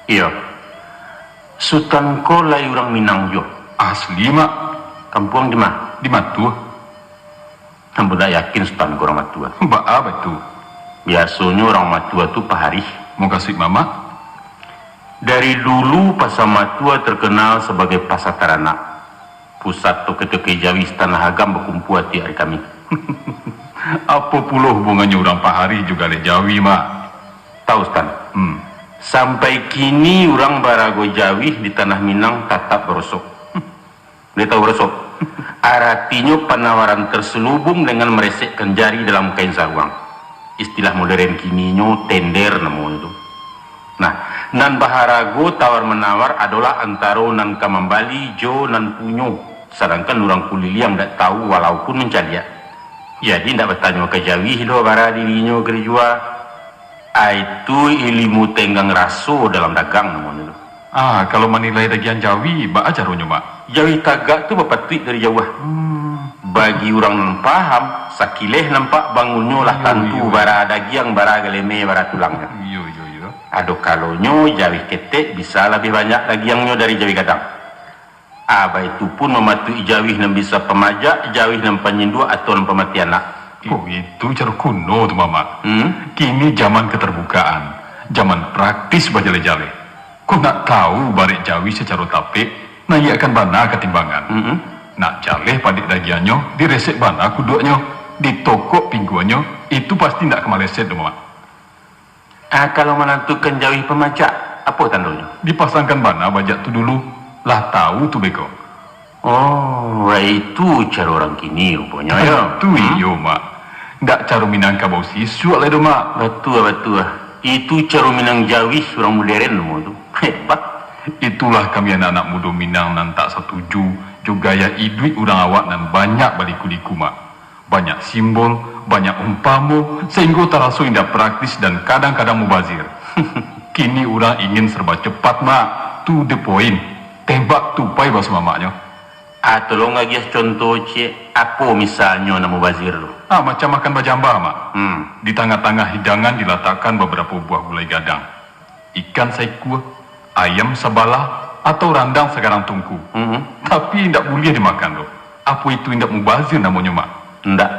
Iyo. Sutan ko lai urang Minang juo. Asli, Mak? Kampuang di ma? Di Matua. Ambo ndak yakin Sutan ko urang Matua. Baa baitu? Biasonyo urang Matua tu paharih. Mukasuik mamak? Dari dulu Pasa Matua terkenal sabagai pasa taranak. Pusat toke-toke Jawi Tanah Agam bakumpua tiok ari Kamih. Apo pulo hubungannyo urang paharih jo galeh Jawi, Mak? Tahu, Sutan? Hmm. Sampai kini urang barago Jawi di Tanah Minang tatap barosok. Dia tahu barosok? Aratinyo panawaran terselubung dengan meresekkan jari dalam kain saruang. Istilah modern kininyo tender namonyo tu. Nah, nan baharago tawar-manawar adolah antaro nan ka mambali jo nan punyo, sadangkan urang kuliliang ndak tahu walaupun mancaliak. Jadi, ndak batanyo ka Jawi doh bara dirinyo ka dijua. Ai, tu ilimu tenggang raso dalam dagang namonyo tu. Ah, kalau manilai dagiang Jawi, baa caronyo, Mak? Jawi tagak tu bapatuik dari jauah. Hmm. Bagi urang nan paham, sakileh nampak bangunnyo lah tantu, iyo, iyo, bara dagiang, bara galeme, bara tulangnyo. Iyo, iyo, iyo. Ado kalonyo jawi ketek bisa labiah banyak dagiangnyo dari jawi gadang. Ah, baitu pun mamatuik jawi nan bisa pamajak, jawi nan panyinduak, atau nan pamati anak. Oh, itu caro kuno tu, Mamak. Hmm? Kini zaman keterbukaan, zaman praktis bajaleh-jaleh. Kok nak tahu barek jawi sacaro tapek, naiakkan bana ka timbangan. Mm-mm. Nak jaleh padek dagiangnyo, diresek bana kuduaknyo, ditokok pingguannyo, itu pasti ndak ka maleset doh, Mamak. Ah, kalau manantukan jawi pamajak, apo tandonyo? Dipasangkan bana bajak tu dulu, lah tahu tu beko. Oh, wah, itu caro urang kini ruponyo, yo? Tantu iyo, Mak. Ndak caro Minangkabau sisuak lai doh, Mak. Batua, batua. Itu caro Minang Jawi urang modern namo tu. Hebat. Itulah kami anak-anak mudo Minang nan tak satuju jo gaya iduik urang awak nan banyak baliku-liku, Mak. Banyak simbol, banyak umpamo, sahinggo taraso indak praktis dan kadang-kadang mubazir. Kini urang ingin serba cepat, Mak. To the point. Tembak tupai, baso mamaknyo. Ah, tolong agiah contoh ciek, apo misalnyo nan mubazir tu? Ah, macam makan bajamba, Mak. Hmm. Di tangah-tangah hidangan dilatakkan babarapo buah gulai gadang. Ikan saikua, ayam sabalah, atau randang sagarang tungku. Mm-mm. Tapi indak buliah dimakan doh. Apo itu indak mubazir namonyo, Mak? Indak.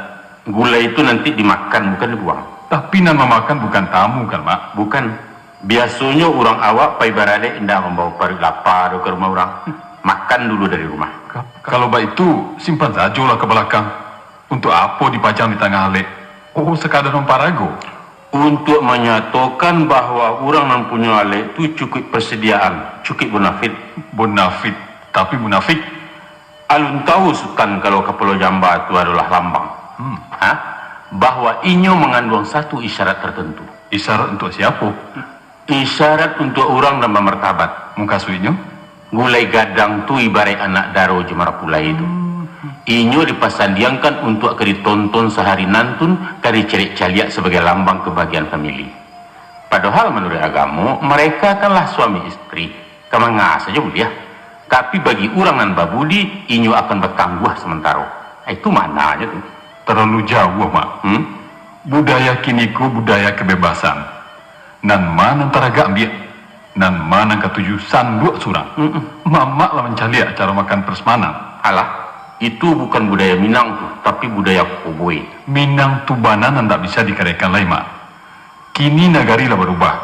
Gulai itu nanti dimakan, bukan dibuang. Tapi nan mamakan bukan tamu kan, Mak? Bukan. Biasonyo urang awak pai baralek indak mambawa paruik lapa doh ka rumah urang. Makan dulu dari rumah. Ka-, kalau baitu, simpan sajolah ka balakang. Untuak apo dipajang di tangah alek? Oh, sakadar mamparago? Untuak manyatokan bahwa urang nan punyo alek tu cukuik persediaan, cukuik bonafit. Bonafit, tapi munafik. Alun tahu Sutan kalau kapalo jamba tu adolah lambang? Hmm. Ha? Bahwa inyo manganduang satu isyarat tertentu. Isyarat untuak siapo? Isyarat untuak urang nan bamartabat. Mukasuiknyo? Gulai gadang tu ibaraik anak daro jo marapulai tu. Hmm. Inyo dipasandiangkan untuak ka ditonton sahari nantun, ka dicerek caliak sabagai lambang kabahagiaan famili. Padohal manuruik agamo, mareka kan lah suami istri, ka manga sajo buliah. Tapi bagi urang nan babudi, inyo akan batangguah samantaro. Itu maknanyo tu. Talalu jauah, Mak. Hmm? Budaya kini ko budaya kebebasan. Nan ma nan taragak ambiak. Nan ma nan katuju sanduak surang. Mm-mm. Mamak lah mancaliak acara makan prasmanan. Alah, itu bukan budaya Minang tu, tapi budaya koboi. Minang tu bana nan ndak bisa dikarehkan lai, Mak. Kini nagari lah barubah.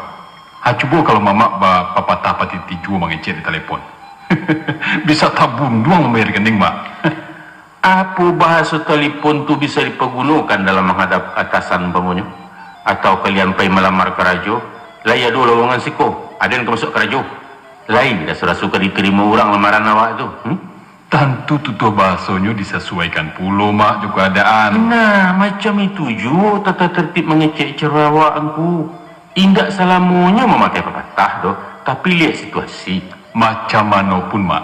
Ha, cubo kalau Mamak bapapatah patiti juo mangecek di talepon. Bisa tabunduang mambayar rekening, Mak. Apo bahaso talipon tu bisa dipagunokan dalam manghadap atasan, umpamonyo? Atau kalian pai malamar karajo, lai ado lowongan siko, aden ka masuak karajo? Lai raso-raso ka ditarimo urang lamaran awak tu, hmm? Tantu tutuah bahasonyo disasuaikan pulo, Mak, jo kaadaan. Nah, macam itu juo tata tertib mangecek caro awak, Angku. Indak salamonyo mamakai papatah doh, tapi liek situasi. Macam mano pun, Mak,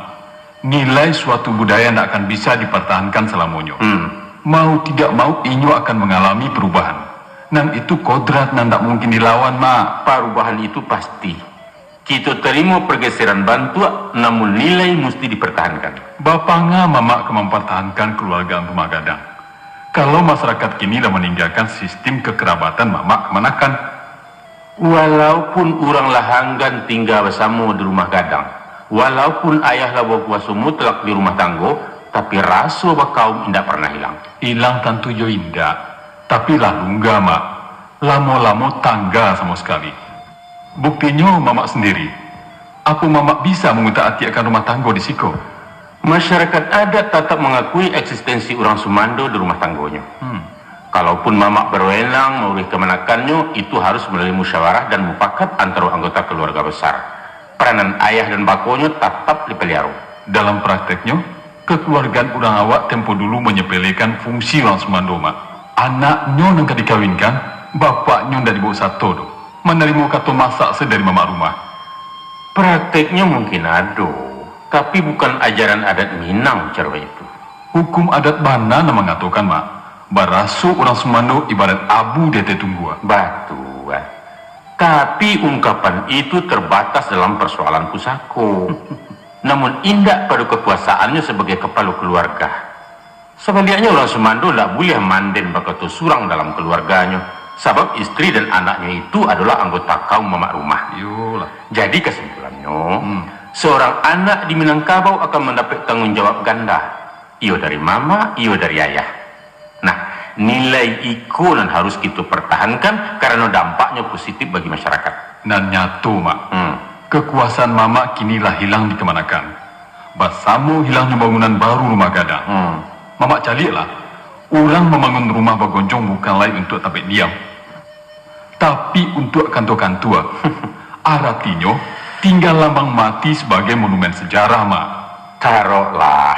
nilai suatu budaya ndak akan bisa dipartahankan salamonyo. Hmm. Mau tidak mau, inyo akan mangalami parubahan. Nan itu kodrat nan ndak mungkin dilawan, Mak. Parubahan itu pasti. Kito tarimo pargeseran bantuak, namun nilai musti dipartahankan. Bapanga Mamak ka mampartahankan kaluargaan rumah gadang, kalau masarakat kini lah maninggakan sistim kakarabatan Mamak kamanakan? Walaupun urang lah anggan tingga basamo di rumah gadang, walaupun ayah lah bakuaso mutlak di rumah tanggo, tapi raso bakaum indak parnah ilang. Ilang tantu jo indak, tapi lah lungga, Mak. Lamo-lamo tangga samo sakali. Buktinyo, Mamak sandiri. Apo Mamak bisa mangutak-atikkan rumah tanggo di siko? Masyarakat adat tatap mangakui eksistensi urang sumando di rumah tanggonyo. Hmm. Kalaupun Mamak bawenang mauruih kamanakannyo, itu harus malalui musyawarah dan mupakat antaro anggota kaluarga basar. Peranan ayah dan bakonyo tatap dipaliaro. Dalam prakteknyo, kaluargaan urang awak tempo dulu manyapelekan fungsi urang sumando, Mak. Anaknyo nan ka dikawinkan, bapaknyo ndak dibaok sato doh. Manarimo kato masak se dari mamak rumah. Prakteknyo mungkin ado, tapi bukan ajaran adat Minang caro itu. Hukum adat bana nan mangatokan, Mak, baraso urang sumando ibarat abu di ateh tunggua. Batua. Tapi ungkapan itu tarbatas dalam parsoalan pusako. Namun indak pado kakuasaannyo sabagai kapalo kaluarga. Sabaliaknyo, urang sumando ndak buliah manden bakato surang dalam kaluarganyo, sabab istri dan anaknyo itu adolah anggota kaum mamak rumah. Iyolah. Jadi kasimpulannyo, hmm, saurang anak di Minangkabau akan mandapek tanggung jawab ganda, iyo dari mamak, iyo dari ayah. Nah, nilai iko nan harus kito partahankan, karano dampaknyo positif bagi masyarakat. Nan nyato, Mak, hmm, kakuasaan mamak kini lah hilang di kamanakan. Basamo hilangnyo bangunan baru rumah gadang. Hmm. Mamak caliaklah, urang mambangun rumah bagonjong bukan lai untuak tampek diam, tapi untuak kantua-kantua. Aratinyo, tingga lambang mati sabagai monumen sajarah, Mak. Taroklah.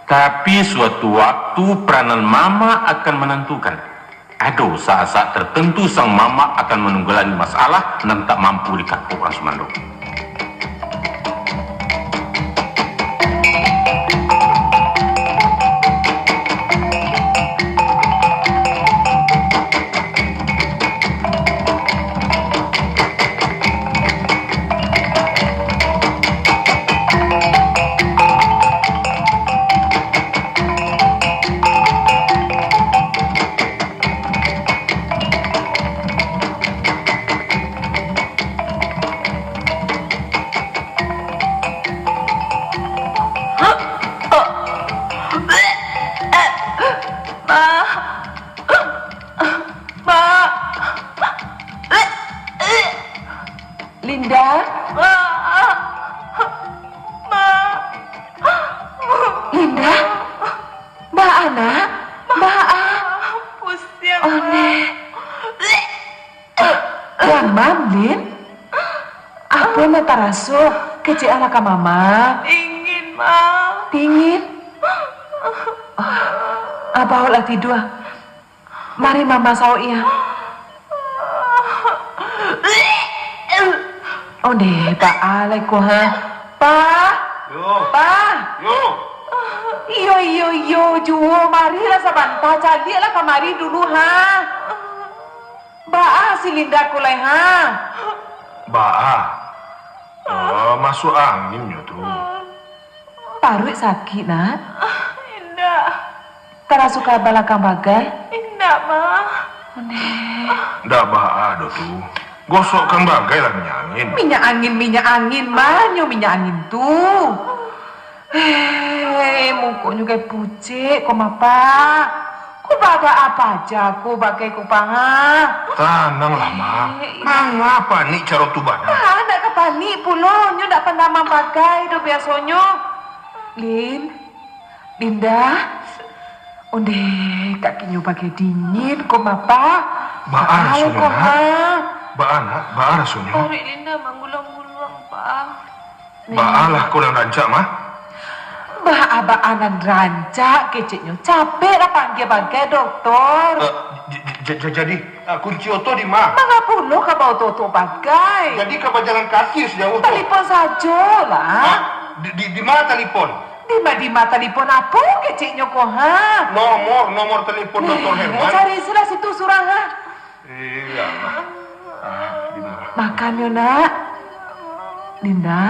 Tapi suatu waktu peranan mamak akan manantukan. Ado saat-saat tartantu sang mamak akan manunggulangi masalah nan tak mampu dikakok urang sumando. Mak. Mak. Linda? Mak. Mak. Linda? Baa, Nak? Baa? Pusiang, Mak. Ondeh. Damam, Lin? Apo nan taraso? Kecek alah ka Mama. Dingin, Mak. Dingin? Oh, ah, baolah tidua. Mari Mama saoki, ah. Ondeh, baa lai ko, ha? Pa! Yo. Pa! Yo. Iyo, iyo, iyo, juo. Marilah sabanta, caliaklah kamari dulu, ha? Baa si Linda ko lai, ha? Baa? Oh, masuak angin nyo tu. Paruik sakik, Nak? Indak. Taraso ka balakang bagai? Indak, Ma. Ondeh. Ndak baa doh tu. Gosokkan bagai lah minyak angin. Minyak angin, minyak angin, ma nyo minyak angin tu? Hei, mukonyo gai pucek ko, Mapa. Ko baa-baa apo aja ko bagai ko, Pa, ha? Tananglah, Ma. Eh, iyo. Manga panik caro tu bana? Ah, ndak ka panik pulo, nyo ndak pandamang bagai doh biasonyo. Lin, Linda, ondeh kakinyo bagai dingin ko, Mapa. Baa rasonyo, Nak? Baa, Nak? Baa rasonyo? Paruik Linda mangguluang-guluang, Pa. Baa lah ko nan rancak, mah? Baa-baa nan rancak, keceknyo. Capek lah panggia bagai doktor. Eh, j-, j-, j-, jadi, eh, kunci oto di ma? Manga pulo ka baoto-oto bagai? Jadi ka bajalan kaki sajauah tu? Talipon sajo lah. Hah? Di, di, di ma talipon? Di ma, di ma talipon apo keceknyo ko, ha? Nomor, nomor talipon Doktor Herman. Cari silah situ surang, ha? Iya, mah. Ah, di ma? Makan yo, Nak. Linda?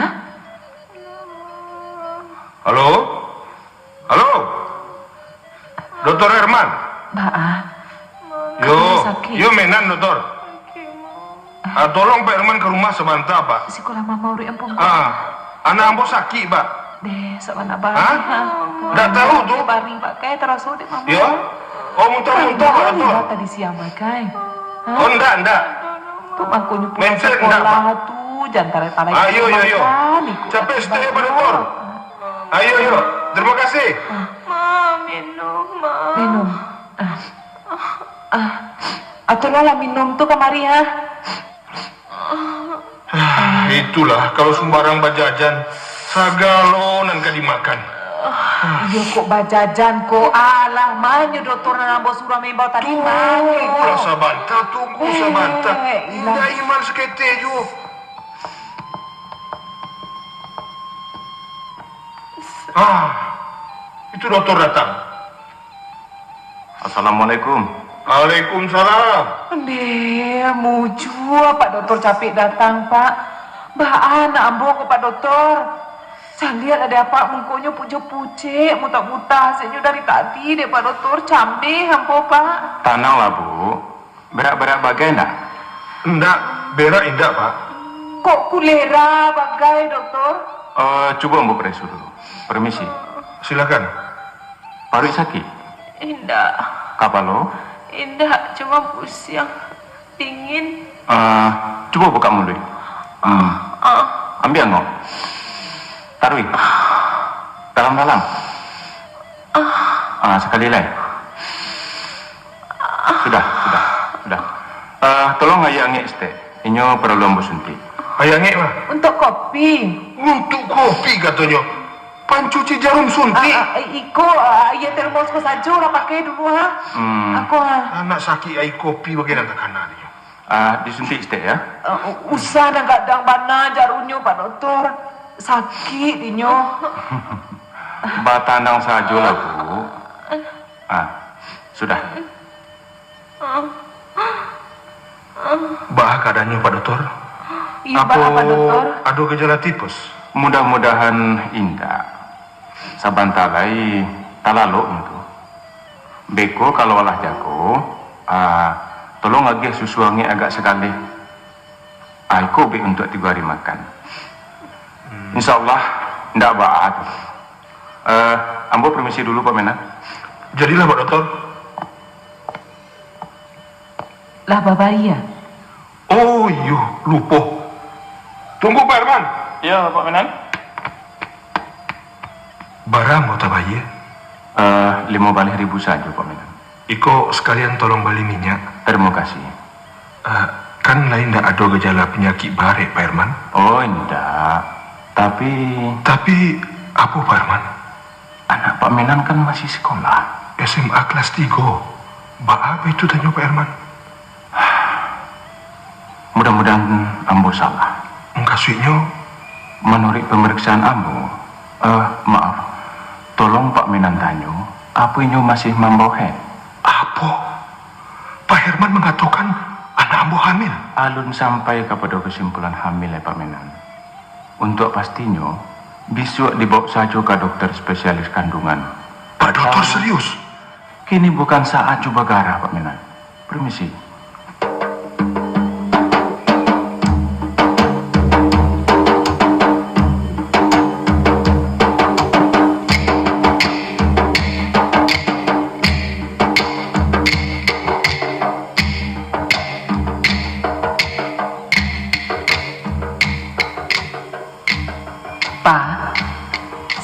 Halo? Halo? Doktor Herman? Baa. Yo, sakik. Yo, Menan, Doktor. Ah, tolong Pak Herman ka rumah sabanta, Pak. Sikolah mama urek ampun. Ah, anak ambo sakik, Pak. Deh, sabana bari. Hah? Ndak tahu tu. Bari, Pak, kai taraso dek mama. Yo? Oh, muntah-muntah, Pak Doktor. Tadi siang, Pak, kai. Hah? Oh, ndak, ndak. Tu mangkonyo pulang sekolah tu, jan tarai-tarai. Ayo, yo, yo. Capek setia, Pak Doktor. Ayo, yo. Terima kasih. Ma, minum, Ma. Minum. Ah. Ah. Atau lah minum tu kamari, ha? Ah, itulah, kalau sumbarang bajajan, sagalo nan ka dimakan. Iyo kok bajajan kok, alah, manyo doktor nan ambo suruah maimbau tadi, manyo? Tunggulah sabanta, tunggu sabanta. Eh, Indak iman saketek juo. Ah, itu doktor datang. Assalamualaikum. Waalaikumsalam. Ndeh, mujua Pak Doktor capek datang, Pak. Baa anak ambo ko, Pak Doktor? Saliak lah dek Apak, mukonyo pu-, jo pucek, mutah-mutah, saiknyo dari tadi dek Pak Doktor, cameh ambo, Pak. Tananglah, Bu. Berak-berak bagai ndak? Ndak, berak indak, Pak. Kok kulera bagai, Doktor? Eh, cubo ambo pareso dulu. Permisi. Silakan. Paruik sakik? Indak. Kapalo? Indak, cuma pusiang, dingin. Eh, cubo bukak muluik. Hmm. Ah. Ambiak angok. Taruih. Dalam-dalam. Ah, sakali lai. Sudah, sudah, sudah. Eh, tolong aia angek saketek. Inyo paralu ambo suntik. Aia angek, mah? Untuak kopi. Untuak kopi, katonyo. Pancuci jarum suntik. Ah, ah, iko, ah, aia termos ko sajo lah pakai dulu, ha. Hmm. Ako, ha. Anak sakik aia kopi bagai nan takana dinyo. Ah, disuntik saketek, ya. Ah, u-, usah nan gadang bana jarumnyo, Pak Doktor. Sakik dinyo. Batanang sajolah, Bu. Ah, sudah. Baa kaadaannyo, Pak Doktor? Iyo, baa, Pak Doktor? Apo ado gejala tipes? Mudah-mudahan indak. Sabanta lai talaloknyo tu. Beko kalau alah jago, ah, tolong agiah susu angek agak sagaleh. Ah, iko bek untuak tigo ari makan. Hmm. Insya Allah, ndak baa tu. Eh, ambo permisi dulu, Pak Menan. Jadilah, Pak Doktor. Lah babayia? Oh, iyo, lupo. Tunggu, Pak Herman. Iyo, Pak Menan. Bara ambo tabayia? Eh, limo baleh ribu sajo, Pak Menan. Iko sakalian tolong bali minyak. Tarimo kasih. Eh, kan lai ndak ado gajala panyakik barek, Pak Herman? Oh, indak. Tapi... Tapi apo, Pak Herman? Anak Pak Menan kan masih sikolah. S M A kelas tigo. Baa itu tanyo, Pak Herman? Mudah-mudahan ambo salah. Mukasuiknyo? Manuruik pamariksaan ambo, eh, maaf, tolong Pak Menan tanyo, apo inyo masih mambao haid? Apo? Pak Herman mangatokan anak ambo hamil? Alun sampai kapado kasimpulan hamil, eh, Pak Menan. Untuak pastinyo, bisuak dibaok sajo ka dokter spesialis kandungan. Pak Dokter serius? Kini bukan saat jo bagarah, Pak Menan. Permisi.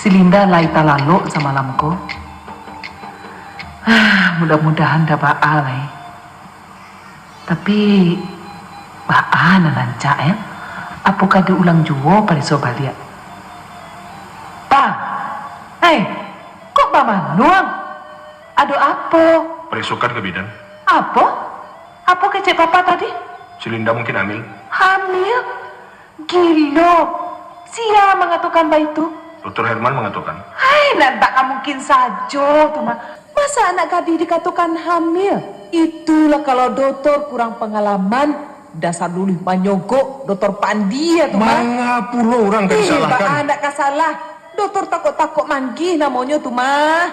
Si Linda lai talalok samalam ko. Ah, mudah-mudahan ndak baa lai. Tapi, baa nan rancak, eh? Apo ka diulang juo pareso baliak? Pa! Hei! Kok bamanuang? Ado apo? Paresokan ka bidan. Apo? Apo kecek papa tadi? Si Linda mungkin hamil. Hamil? Gilo! Sia mangatokan baitu? Doktor Herman mangatokan. Hai, nan tak ka mungkin sajo tu mah. Masa anak gadih dikatokan hamil? Itulah kalau doktor kurang pangalaman, dasar luluih manyogok, doktor Pandi ya tu mah. Manga pulo urang ka Eh, disalahkan? Baa ndak ka salah. Doktor takok-takok manggih namonyo tu mah.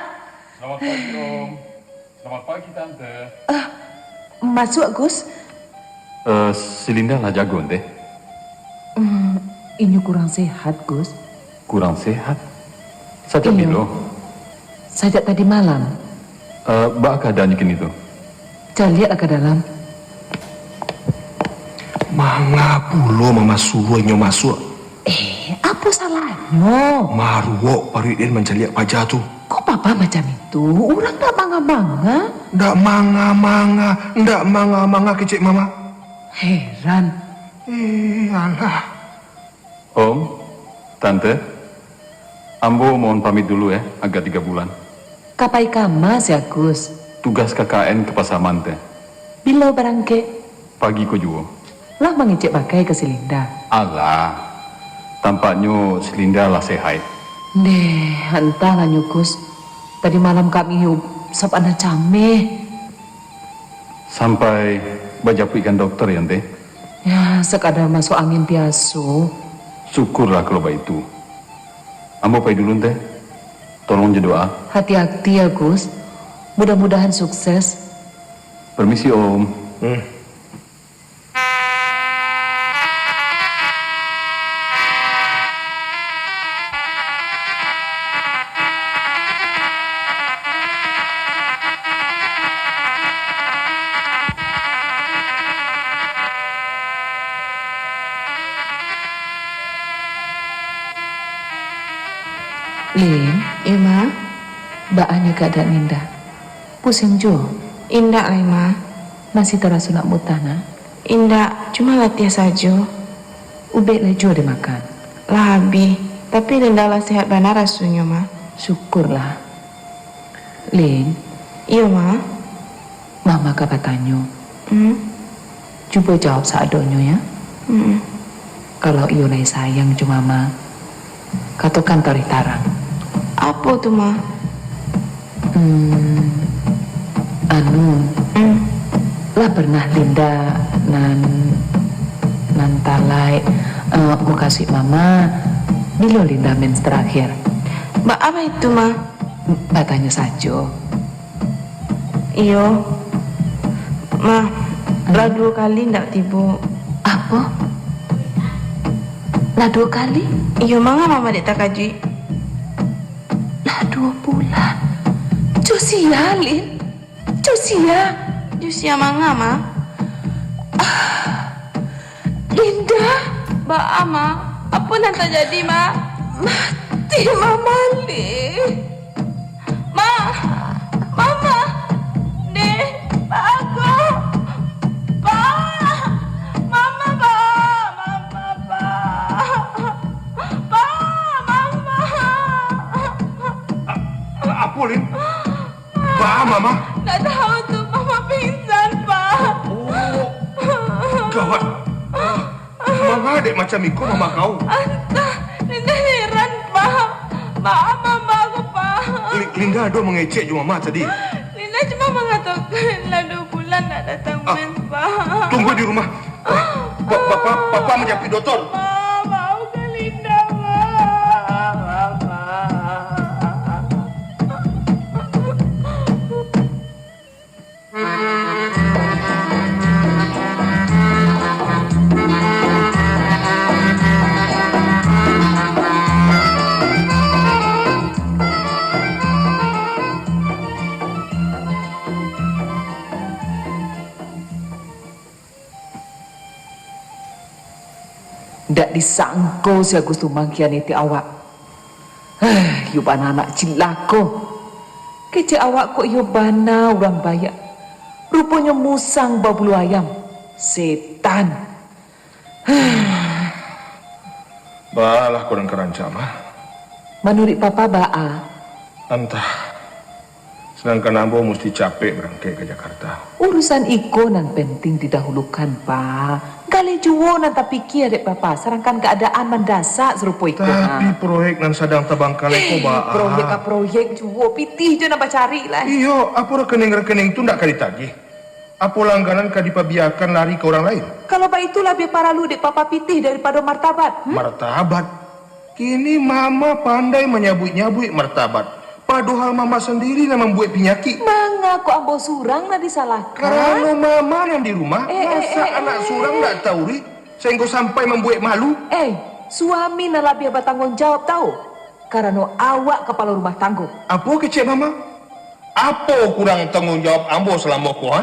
Selamat pagi, Om. Selamat pagi, Tante. Ah, masuak, Gus. Eh, si Linda lah jago, Teh? Hmm, inyo kurang sehat, Gus. Kurang sehat? Sajak Iyo. bilo? Sajak tadi malam. Eh, baa kaadaannyo kini tu? Caliaklah ka dalam. Manga pulo mama suruah inyo masuak? Eh, apo salahnyo? Maruok paruik den mancaliak paja tu. Kok papa macam itu? Urang ndak manga-manga. Ndak manga-manga, ndak manga-manga kecek mama. Heran. Eh, alah. Om, Tante, ambo mohon pamit dulu, eh, agak tiga bulan. Ka pai kama si Agus? Tugas K K N ka Pasaman, Teh. Bilo barangkek? Pagi ko juo. Lah mangecek bagai ka si Linda? Alah, tampaknyo si Linda lah sehat. Ndeh, antahlah nyo, Gus. Tadi malam kami sabana cameh. Sampai bajapuikkan dokter, yo, Teh? Ya, sakadar masuak angin biaso. Syukurlah kalau baitu. Ambo pai dulu, Teh. Tolong jo doa. Hati-hati ya, Gus. Mudah-mudahan sukses. Permisi, Om. Hmm. Lin, Iyo, Ma. Baa nyo keadaan Linda? Pusiang juo? Indak lai, Ma. Masih taraso nak muntah, nak? Indak, cuma latiah sajo. Ubek lai juo dimakan? Lah abih, tapi Linda lah sehat bana rasonyo, Ma. Syukurlah. Lin. Iyo, Ma. Mama ka batanyo. Hmm? Cubo jawab seadonyo, ya. Hmm. Kalau iyo lai sayang jo Mama, katokan taruih tarang. Apo tu, Ma? Hmm, anu, Hmm. lah pernah Linda nan, nan talaik, eh, mukasuik Mama, bilo Linda mens terakhir? Baa baitu, Ma? Batanyo sajo. Iyo. Ma, lah duo kali ndak tibo. Apo? Lah duo kali? Iyo, manga Mama dek takajuik? Lah duo bulan. Jo sia, Lin? Jo sia? Jo sia manga, Ma? Ah, Linda? Baa, Ma? Apo nan tajadi, Ma? Mati Mama, Lin. Ma! Mama! Deh! Bagus! Pa! Mama, Pa! Mama, Pa! Pa! Mama! A-, apo, Lin? Baa, Mama? Ndak tahu tu, Mama pingsan, Pa. Oh, gawat. Manga dek macam iko Mama kau? Antah, Linda heran, Pa. Baa Mama ko, Pa? Li-, Linda ado mangecek jo Mama tadi. Linda cuma mangatokan lah duo bulan ndak datang Ah, mens, Pa. Tunggu di rumah. Pa-, pa-, pa-, Papa manjapuik doktor. Pa, maafkan Linda, Pa. Pa. Ndak disangko si Agus tu mangkhianati awak. Iyo bana anak cilako. Kecek awak kok iyo bana urang baiak. Ruponyo musang babulu ayam. Setan. Baa lah ko nan ka rancak, Mah? Manuruik papa baa? Antah. Sadangkan ambo musti capek barangkek ka Jakarta. Urusan iko nan penting didahulukan, Pa. Galeh juo nan tapikia dek papa, sadangkan kaadaan mandasak sarupo iko. Tapi proyek nan sadang tabangkalai ko baa? Proyek ka proyek juo, pitih jo nan bacari lah. Iyo, apo rekening-rekening tu ndak ka ditagih? Apo langganan ka dipabiakan lari ka urang lain? Kalau baitu labiah paralu dek papa pitih daripado martabat. Hmm? Martabat? Kini mama pandai manyabuik-nyabuik martabat, padohal mama sandiri nan mambuek pinyakik. Manga kok ambo surang nan disalahkan? Karano mama nan di rumah, eh, eh, masak eh, anak eh. surang ndak taurik, sahinggo sampai mambuek malu. Eh, suami nan labiah batangguang jawab tau, karano awak kapalo rumah tanggo. Apo kecek mama? Apo kurang tangguang jawab ambo salamo ko, ha?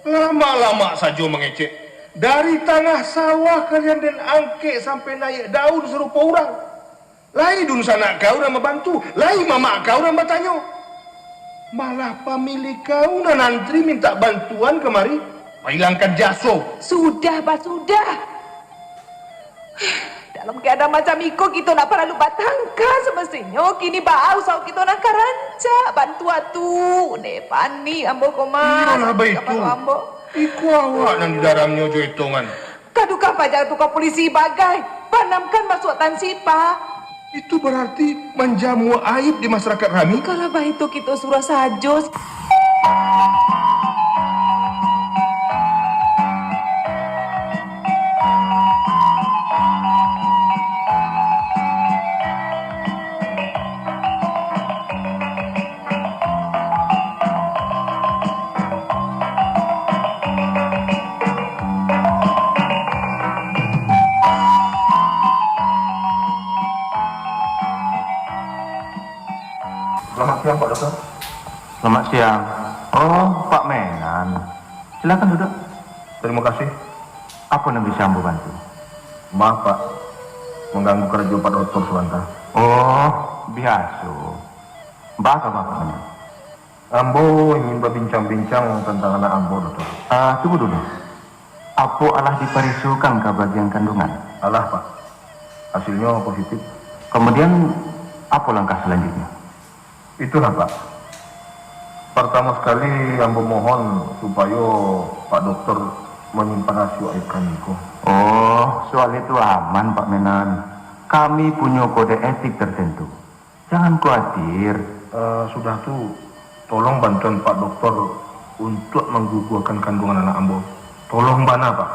Lamak-lamak sajo mangecek. Dari tangah sawah kalian den angkek sampai naiak daun sarupo urang. Lai dunsanak kau nan mambantu, lai mamak kau nan batanyo. Malah pamilih kau nan antri mintak bantuan kamari, mailangkan jaso. Sudah, bah, sudah. Dalam keadaan macam iko, kito ndak paralu batangka semestinyo. Kini baa usaho kito nan ka rancak. Bantu atu, deh, panik ambo ko mah. Iyolah baitu. Iko awak nan didaramnyo jo etongan. Kadukan paja tu ka polisi bagai. Panamkan masuak tansi, Pak. Itu bararti manjamuah aib di masarakat kami. Kalau baitu kito suruah sajo. Selamat siang, Pak Dokter. Selamat siang. Oh, Pak Menan. Silakan duduk. Terima kasih. Apo nan bisa ambo bantu? Maaf, Pak. Mangganggu karajo Pak Dokter sabanta. Oh, biaso. Baa kaba, Pak Menan? Ambo ingin babincang-bincang tantang anak ambo, Dokter. Ah, tunggu dulu. Apo alah diparesokan ka bagian kandungan? Alah, Pak. Hasilnyo positif. Kemudian, apo langkah salanjutnyo? Itulah, Pak. Partamo sakali, ambo mohon supayo Pak Dokter manyimpan rasuak aib kami ko. Oh, soal itu aman, Pak Menan. Kami punyo kode etik tertentu. Jangan kuatir. Eh, sudah tu, tolong bantuan Pak Dokter untuak mangguguakan kandungan anak ambo. Tolong bana, Pak.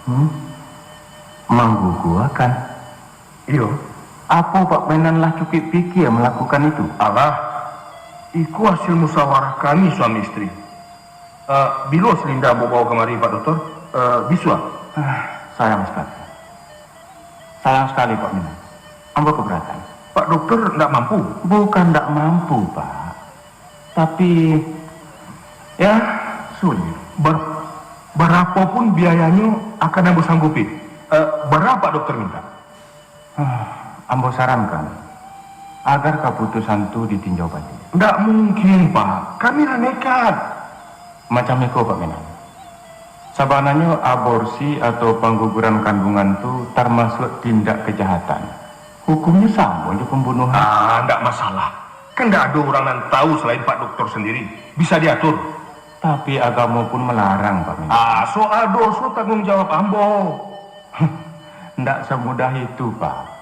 Hmm? Mangguguakan? Iyo. Apo Pak Menan lah cukuik pikia malakukan itu? Alah, iko hasil musawarah kami suami istri. Eh, bilo silinda ambo bawa kamari, Pak Dokter? Eh, bisuak? Ah, sayang sakali. Sayang sakali, Pak Menan. Ambo kabaratan. Pak Dokter ndak mampu? Bukan ndak mampu, Pak. Tapi, ya, sulit. Bar-, barapopun biayanyo akan ambo sanggupi. Eh, bara Pak Dokter minta? Ah, ambo sarankan, agar kaputusan tu ditinjau baliak. Ndak mungkin, Pak. Kami lah nekat. Macam iko, Pak Menan. Sabananyo aborsi atau pangguguran kandungan tu tarmasuak tindak kajahatan. Hukumnyo samo jo pambunuahan. Ah, ndak masalah. Kan ndak ado urang nan tahu salain Pak Dokter sandiri. Bisa diatur. Tapi agamo pun malarang, Pak Menan. Ah, soal doso tangguang jawab ambo. Ndak samudah itu, Pak.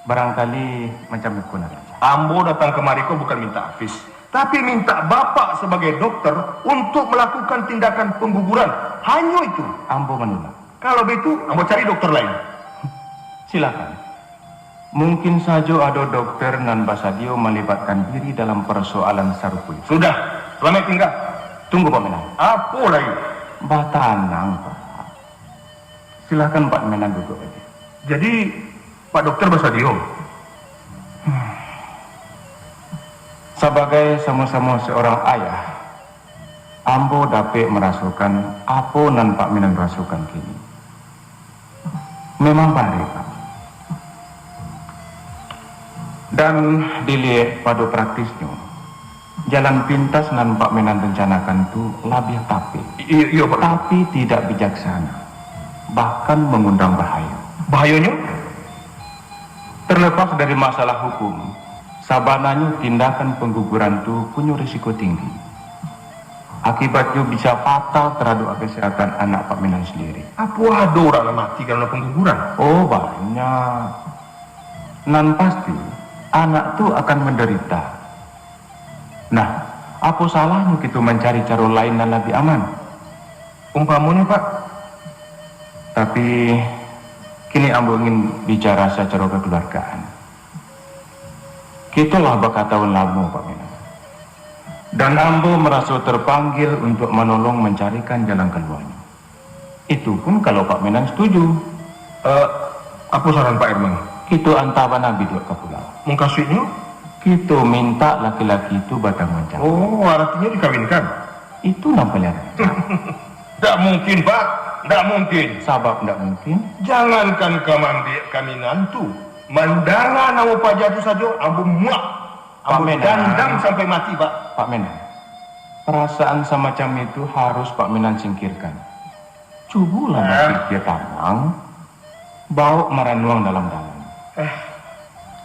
Barangkali macam iko nan rancak. Ambo datang kamari ko bukan minta afis, tapi minta Bapak sabagai dokter untuk malakukan tindakan pangguguran. Hanyo itu. Ambo manulak. Kalau baitu, ambo cari dokter lain. Silakan. Mungkin sajo ado dokter nan basadio malibatkan diri dalam parsoalan sarupo itu. Sudah, salamaik tingga. Tunggu, Pak Menan. Apo lai? Batanang, Pak. Silakan Pak Menan duduak aja. Jadi, Pak Dokter basadio? Sabagai samo-samo seorang ayah, ambo dapek marasokan apo nan Pak Menan rasokan kini. Memang barek, Pak. Dan diliek pado praktisnyo, jalan pintas nan Pak Menan rencanakan tu labiah tapek. Iyo, iyo, Pak. Tapi tidak bijaksana, bahkan mangundang bahayo. Bahayonyo? Terlepas dari masalah hukum, sabananyo tindakan pangguguran tu punyo risiko tinggi. Akibatnyo bisa fatal taradok kesehatan anak Pak Menan sandiri. Apo ado urang nan mati karano pangguguran? Oh, banyak. Nan pasti, anak tu akan mandarita. Nah, apo salahnyo kito mancari caro lain nan labiah aman? Umpamonyo, Pak? Tapi, kini ambo ingin bicara sacaro kakeluargaan. Kito lah bakatahun lamo, Pak Menan. Dan ambo maraso terpanggil untuak manolong mancarikan jalan kaluarnyo. Itu pun kalau Pak Menan setuju. Eh, apo saran Pak Herman? Kito anta bana biduak ka pulau. Mukasuiknyo? Kito mintak laki-laki tu batangguang jawab. Oh, aratinyo dikawinkan? Itu nan paliang rancak. Ndak mungkin, Pak. Ndak mungkin. Sabab ndak mungkin? Jangankan ka maambiak kawinan tu, mandanga namo paja tu sajo, ambo muak. Pak Ambo Menan. Dandam sampai mati, Pak. Pak Menan, perasaan samacam itu harus Pak Menan singkirkan. Cubolah, eh, bapikia tanang, bawok maranuang dalam-dalam. Eh.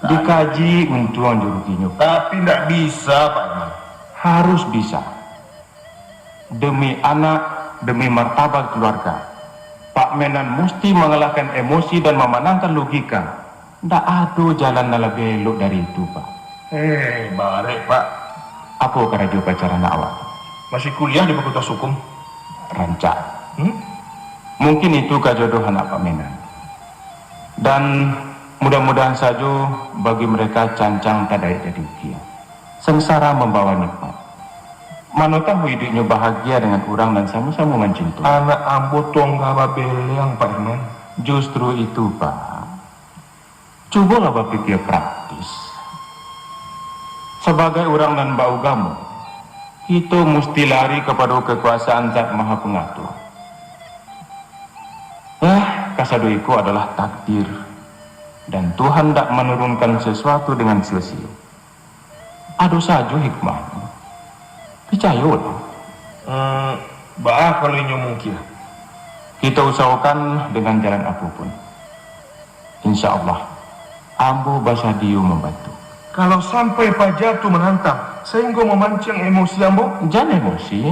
Dikaji untuang jo ruginyo. Tapi ndak bisa, Pak Herman. Harus bisa. Demi anak, demi martabat keluarga, Pak Menan musti mangalahkan emosi dan mamanangkan logika. Ndak ado jalan nan labiah elok dari itu, Pak. Eh, barek, Pak. Apo karajo pacaran awak? Masih kuliah di Fakultas Hukum. Rancak. Hmm? Mungkin itu kajodoh anak Pak Menan. Dan mudah-mudahan sajo bagi mereka cancang tadaik jadi ukia. Sangsara mambawa nikmat. Mano tahu iduiknyo bahagia dengan urang nan samo-samo mancinto. Anak ambo tongga babeleang, Pak Herman. Justru itu, Pak. Cubolah bapikia praktis. Sabagai urang nan baugamo, kito musti lari kapado kakuasaan Zat Maha Pangatur. Eh, kasado iko adalah takdir, dan Tuhan ndak manurunkan sasuatu dengan sio-sio. Ado sajo hikmahnyo. Picayolah. Hmm, baa kalau inyo mungkin? Kita usahokan dengan jalan apopun. Insya Allah, ambo basadio mambantu. Kalau sampai paja tu manantang, sahinggo mamancing emosi ambo? Jan emosi.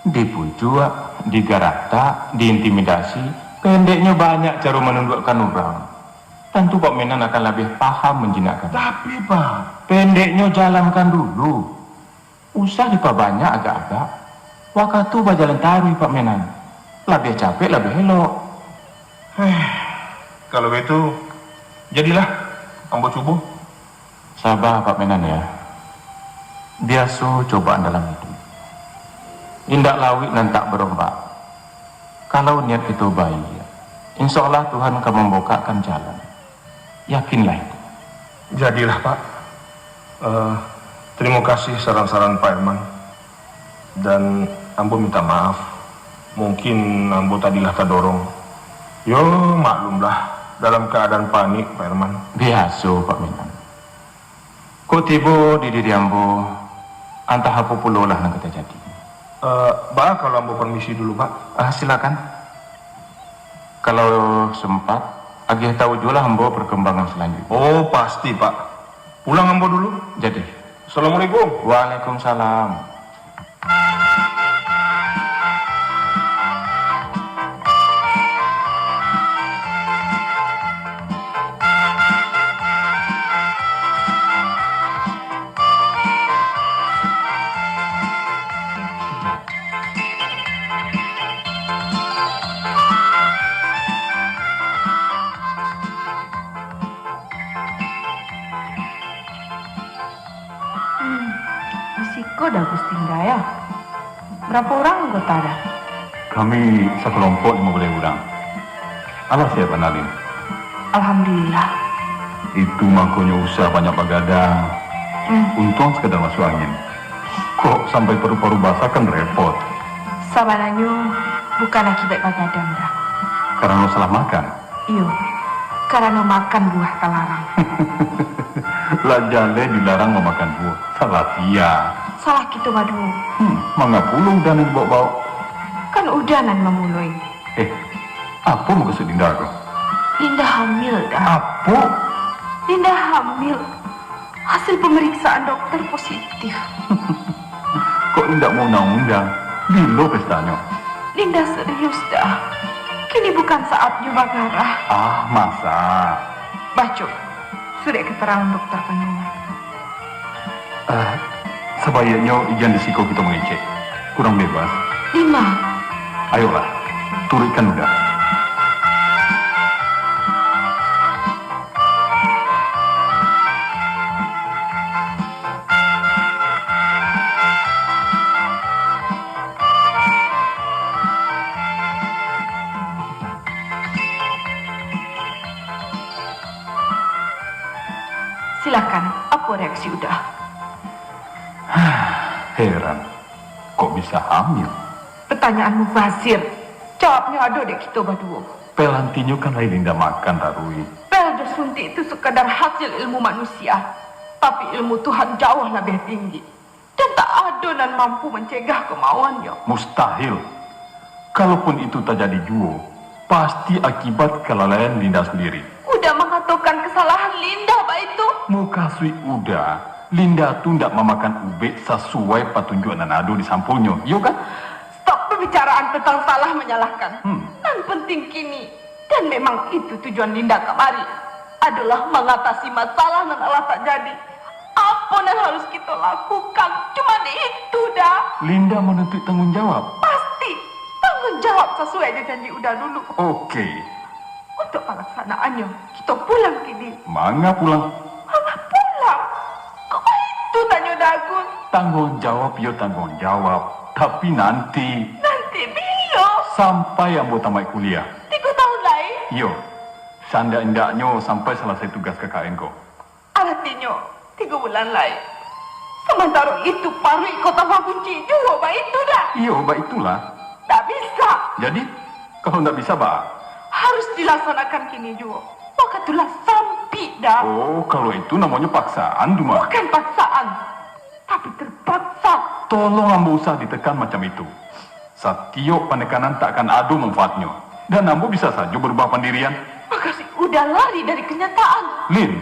Dipujuak, digaratak, diintimidasi, pendeknyo banyak caro manunduakkan urang. Tantu Pak Menan akan labiah paham manjinakkan. Tapi, Pak. Pendeknyo jalankan dulu. Usah dipabanyak agak-agak. Wakatu bajalan taruih, Pak Menan. Labiah capek, labiah elok. Heh, kalau baitu, jadilah, ambo cubo. Saba, Pak Menan, ya. Biaso cobaan dalam iduik. Indak lauik nan tak barombak. Kalau niat kito baiak, insya Allah Tuhan ka mambukakkan jalan. Yakinlah itu. Jadilah, Pak. Eh, tarimo kasih saran-saran Pak Herman. Dan ambo minta maaf. Mungkin ambo tadilah tadorong. Yo, maklumlah, dalam kaadaan panik, Pak Herman. Biaso, Pak Menan. Kok tibo di diri ambo, antah apo pulolah nan ka tajadi. Eh, baa kalau ambo permisi dulu, Pak? Ah, silakan. Kalau sempat, agiah tahu juolah ambo perkembangan selanjutnya. Oh, pasti, Pak. Pulang ambo dulu. Jadi. Assalamualaikum. Waalaikumsalam. Hmm, di siko Da Agustin Da, yo. Barapo urang anggota Da? Kami sakelompok limo baleh urang. Alah siap, Analin? Alhamdulillah. Itu mangkonyo usah banyak bagadang. Hmm. Untuang sakadar masuak angin. Kok sampai paru-paru basah kan repot. Sabananyo bukan akibat bagadang, Da. Karano salah makan? Iyo, karano makan buah talarang. Lah jaleh dilarang mamakan buah. Salah sia. Salah kito baduo. Hmm, manga pulo uda nan dibaok-baok? Kan uda nan mamuloi. Eh, apo mukasuik Linda ko? Linda hamil, Da. Apo? Linda hamil. Hasil pemeriksaan dokter positif. Kok indak maundang-undang? Bilo pestanyo? Linda serius, Da. Kini bukan saatnyo bagarah. Ah, masa? Baco surek keterangan dokter kandungan. Ah, sabaiknyo ijan di siko kito mangecek. Kurang bebas. Lima. Ayolah, turuikkan uda. Silakan, apo reaksi uda? Heran, kok bisa hamil? Pertanyaan mubazir. Jawabnyo ado dek kito baduo. Pel antinyo kan lai Linda makan, Taruih. Pel jo suntik tu sekadar hasil ilmu manusia, tapi ilmu Tuhan jauah labiah tinggi. Dan tak ado nan mampu mancegah kemauannyo. Mustahil. Kalaupun itu tajadi juo, pasti akibat kelalaian Linda sendiri. Uda mangatokan kesalahan Linda baitu. Mukasuik uda, Linda tu ndak mamakan ubek sasuai patunjuak nan ado di samponyo, iyo kan? Stop pembicaraan tentang salah menyalahkan. Hmm. Nan penting kini, dan memang itu tujuan Linda kamari, adolah mangatasi masalah nan alah tajadi. Apo nan harus kito lakukan? Cuman itu, Da. Linda manuntuik tangguang jawab. Pasti. Tangguang jawab sasuai jo janji Uda dulu. Oke. Untuak palaksanaannyo, kito pulang kini. Manga pulang? Manga pulang? Kok baitu tanyo Da Agus? Tangguang jawab yo tangguang jawab, tapi nanti. Nanti bilo? Sampai ambo tamaik kuliah. Tigo tahun lai? Iyo. Saindak-indaknyo sampai salasai tugas K K N ko. Aratinyo, tigo bulan lai. Samantaro itu paruik ko tambah buncik juo, baitu Da? Iyo, baitulah. Ndak bisa. Jadi, kalau ndak bisa, baa? Harus dilaksanakan kini juo. Wakatu lah sampik, Da. Oh, kalau itu namonyo paksaan, Duma. Bukan paksaan, tapi terpaksa. Tolong ambo usah ditekan macam itu. Satiok panekanan tak akan ado manfaatnyo, dan ambo bisa sajo barubah pandirian. Mukasuik Uda lari dari kenyataan? Lin,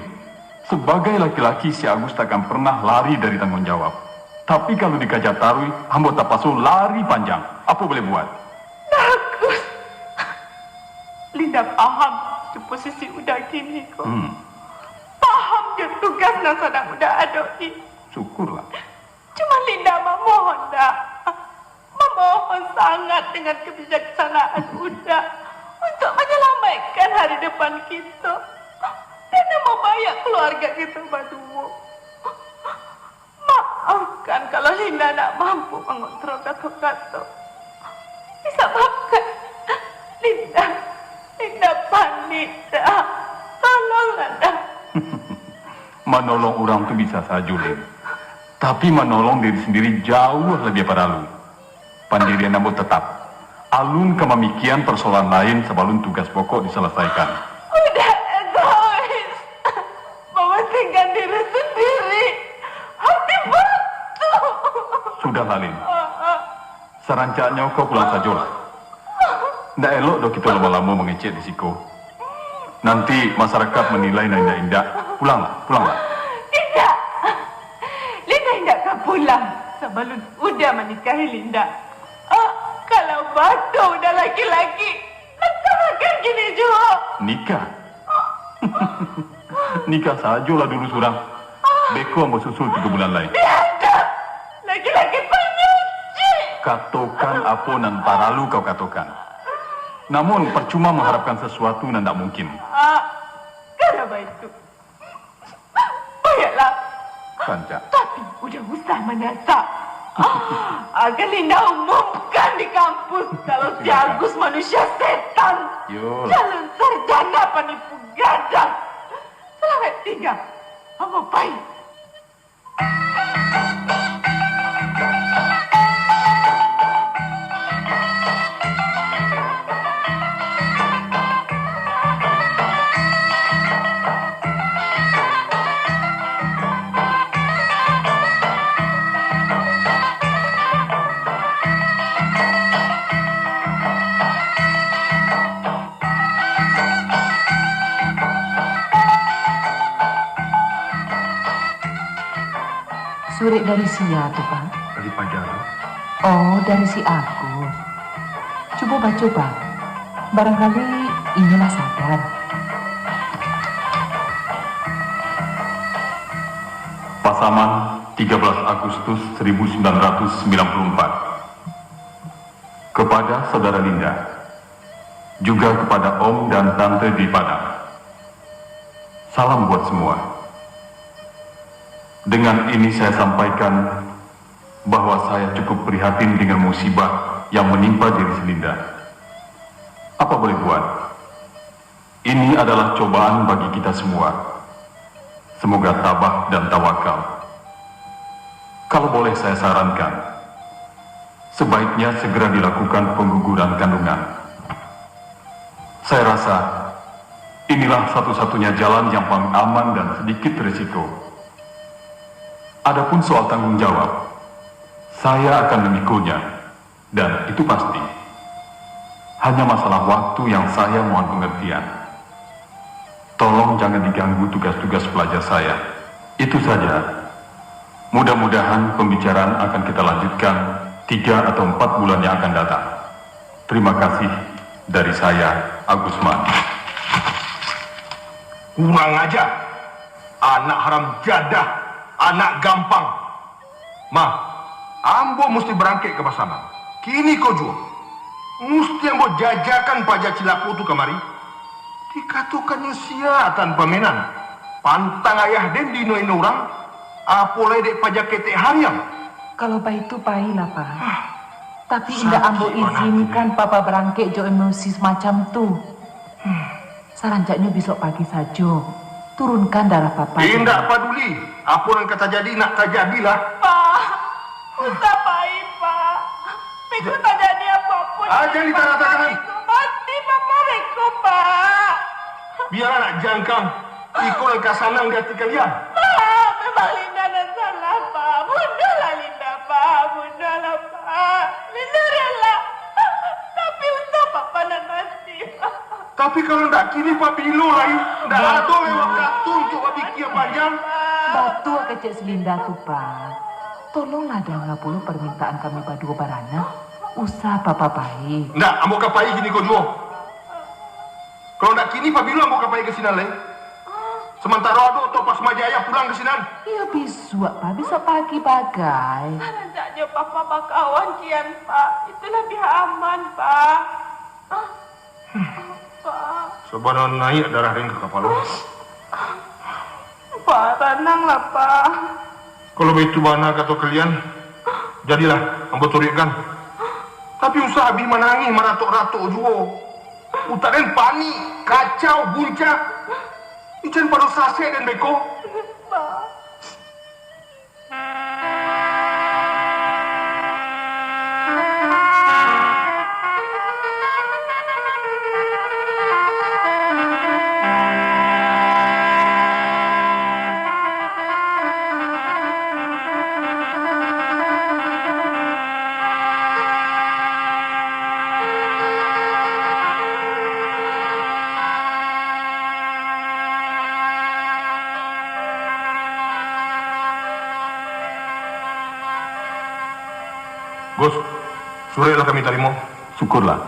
sabagai laki-laki, si Agus tak akan pernah lari dari tangguang jawab. Tapi kalau dikaja taruih, ambo tapaso lari panjang. Apo boleh buat? Bagus. Linda paham jo posisi Uda kini ko. Hmm. Paham jo tugas nan sadang Uda adok-i. Syukurlah. Cuma Linda mamohon, Da. Mamohon sangat dengan kebijaksanaan Uda untuk menyelamatkan hari depan kito. Dan nan mambayar keluarga kito baduo. Maafkan kalau Linda ndak mampu mangontrol kato-kato. Disababkan Linda, Linda panik, Da. Tolonglah, Da. Manolong urang tu bisa sajo, Lin. Tapi manolong diri sandiri jauah labiah paralu. Pandirian ambo tatap. Alun ka mamikian parsoalan lain sabalun tugas pokok disalasaikan. Uda egois. Mamantingkan diri sandiri. Hati batu. Sudahlah, Lin. Sarancaknyo kau pulang sajolah. Ndak elok doh kito lamo-lamo mangecek di siko. Nanti masarakat manilai nan indak-indak. Pulanglah, pulanglah. Indak. Linda indak ka pulang sabalun Uda manikahi Linda. Ah, kalau batua Uda laki-laki, nikahkan kini juo. Nikah? Nikah sajolah dulu surang. Beko ambo susul tigo bulan lai. Biadab! Laki-laki panyucik! Katokan apo nan paralu kau katokan. Namun, parcuma mangharapkan sasuatu nan ndak mungkin. Ah, kalau baitu, baiklah. Rancak. Tapi Uda usah manyasak. Ah, akan Linda umumkan di kampus kalau si Agus manusia setan. Yo. Calon sarjana panipu gadang. Salamaik tingga. Ambo pai. Surek dari sia tu, Pak? Dari Pajar. Oh, dari si Agus. Cubo baco, Pak. Barangkali inyo lah sadar. Pasaman, tiga belas Agustus seribu sembilan ratus sembilan puluh empat. Kepada Saudara Linda, juga kepada Om dan Tante di Padang. Salam buat semua. Dengan ini saya sampaikan bahwa saya cukup prihatin dengan musibah yang menimpa diri si Linda. Apa boleh buat? Ini adalah cobaan bagi kita semua. Semoga tabah dan tawakal. Kalau boleh saya sarankan, sebaiknya segera dilakukan pengguguran kandungan. Saya rasa inilah satu-satunya jalan yang paling aman dan sedikit risiko. Adapun soal tanggung jawab, saya akan memikulnya. Dan itu pasti, hanya masalah waktu yang saya mohon pengertian. Tolong jangan diganggu tugas-tugas pelajar saya. Itu saja. Mudah-mudahan pembicaraan akan kita lanjutkan tiga atau empat bulan yang akan datang. Terima kasih dari saya, Agusman. Kurang aja, anak haram jadah, anak gampang. Mah, ambo musti barangkek ka Pasaman. Kini ko juo, musti ambo jajakan paja cilako tu kamari. Dikatokannyo sia tanpa menan, pantang ayah den diino-ino urang, apo lai dek paja ketek hariang. Kalau baitu, pailah, Pak. Tapi indak ambo izinkan Papa barangkek jo emosi samacam tu. Sarancaknyo bisuak pagi sajo, turunkan darah Papa. Indak paduli apo nan ka tajadi, nak tajadilah. Pak, usah pai, Pak. Beko tajadi apo-apo, ah, jan ditaratakan. Mati Papa beko, Pak. Bialah nak jangkang, iko nan ka sanang di ati kalian. Pak, memang Linda nan salah, Pak. Bunuahlah Linda, Pak. Bunuahlah, Pak. Linda rela. Tapi usah Papa nan mati, Pak. Tapi kalau ndak kini, pabilo lai? Ndak ado lai wakatu untuak bapikia panjang. Batua kecek si Linda tu, Pak. Tolonglah danga pulo parmintaan kami baduo baranak. Usah Papa pai. Ndak, ambo ka pai kini ko juo. Kalau ndak kini, pabilo ambo ka pai ka sinan lai? Samantaro ado Toh Pasmajaya pulang ka sinan. Iyo, bisuak, Pak. Bisuak pagi bagai. Sarancaknyo Papa bakawan kian, Pak. Itu labiah aman, Pak. Sabananyo naiak darah den ka kapalo. Pak, tananglah, Pak. Kalau baitu bana kato kalian, jadilah, ambo turuikkan. Tapi usah abih manangih maratok-ratok juo. Utak den panik, kacau, buncah. Ican pado sasek den beko. Pak. Gus, surek lah kami tarimo. Syukurlah.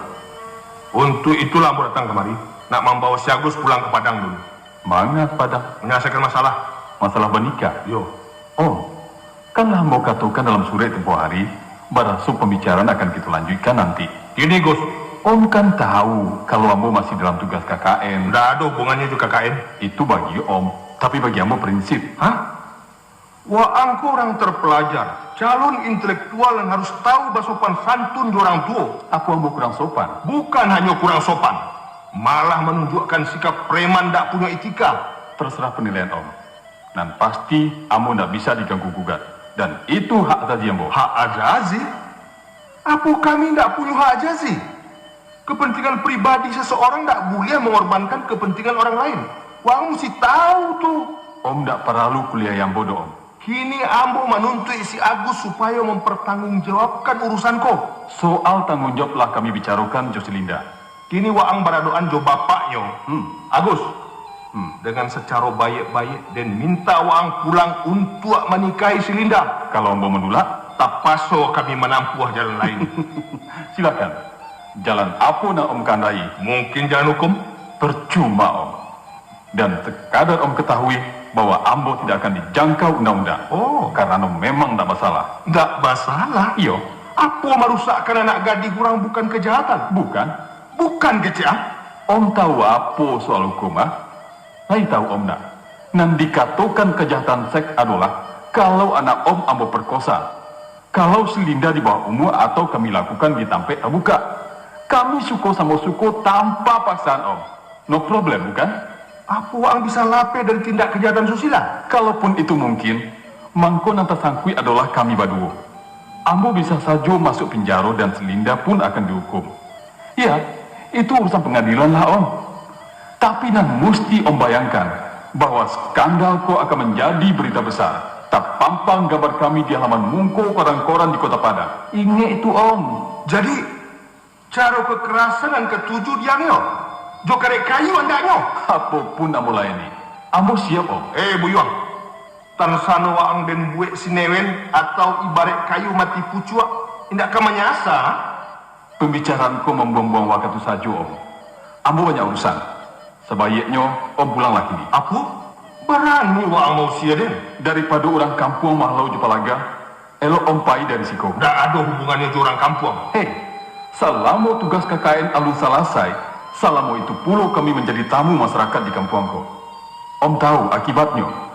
Untuak itulah ambo datang kamari, nak mambawa si Agus pulang ka Padang dulu. Manga ka Padang? Manyalasakan masalah. Masalah banikah? Iyo. Oh, kan lah ambo katokan dalam surek tempo hari, baraso pambicaraan akan kito lanjuikkan nanti. Kini, Gus. Om kan tahu kalau ambo masih dalam tugas K K N. Ndak ado hubungannyo jo K K N. Itu bagi Om, tapi bagi ambo prinsip. Hah? Waang ko urang terpelajar, calon intelektual nan harus tahu basopan santun jo urang tuo. Apo ambo kurang sopan? Bukan hanyo kurang sopan, malah manunjukkan sikap preman dak punyo etika. Terserah penilaian Om. Nan pasti, ambo ndak bisa diganggu gugat. Dan itu hak azazi ambo. Hak azazi? Apo kami ndak punyo hak azazi? Kepentingan pribadi seseorang ndak buliah mangorbankan kepentingan orang lain. Waang musti tahu tu. Om ndak paralu kuliahi ambo doh, Om. Kini ambo manuntuik si Agus supayo mampartanggungjawabkan urusan ko. Soal tanggung jawab lah kami bicarokan jo si Linda. Kini waang baradokan jo bapaknyo. Hmm. Agus, Hmm. Dengan sacaro baiak-baiak, den mintak waang pulang untuak manikahi si Linda. Kalau ambo manulak, tapaso kami manampuah jalan lain. Silakan. Jalan apo nan Om kahandaki? Mungkin jalan hukum? Percuma, Om. Dan sakadar Om katahui bahwa ambo tidak akan dijangkau undang-undang. Oh. Karano memang ndak basalah. Ndak basalah? Iyo. Apo marusakkan anak gadih urang bukan kajahatan? Bukan. Bukan kecek, ah? Om tahu apo soal hukum, ah? Lai tahu Om ndak? Nan dikatokan kajahatan seks adolah kalau anak Om ambo perkosa, kalau si Linda di bawah umua atau kami lakukan di tampek tabukak. Kami suko samo suko tanpa paksaan Om. No problem, bukan? Apo waang bisa lapeh dari tindak kajahatan susila? Kalaupun itu mungkin, mangko nan tasangkuik adolah kami baduo. Ambo bisa sajo masuak pinjaro dan si Linda pun akan dihukum. Ya, itu urusan pangadilan lah, Om. Tapi nan musti Om bayangkan, bahwa skandal ko akan manjadi barita besar. Tapampang gambar kami di halaman mungko koran-koran di Kota Padang. Ingek itu, Om. Jadi, caro kakarasan nan katuju diangnyo, jo karek kayu andaknyo. Apo pun ambo layani. Ambo siap, Om. Eh, Buyuang. Tansano waang den buek sinewen atau ibarek kayu mati pucuak, indak ka manyasa, ha? Pambicaraan ko mambuang-buang wakatu sajo, Om. Ambo banyak urusan. Sabaiaknyo Om pulanglah kini. Apo? Barani waang mausia den? Daripado urang kampuang mahalau jo palaga, elok Om pai dari siko. Ndak ado hubungannyo jo urang kampuang. Hei, salamo tugas K K N alun salasai, salamo itu pulo kami manjadi tamu masarakat di kampuang ko. Om tahu akibatnyo?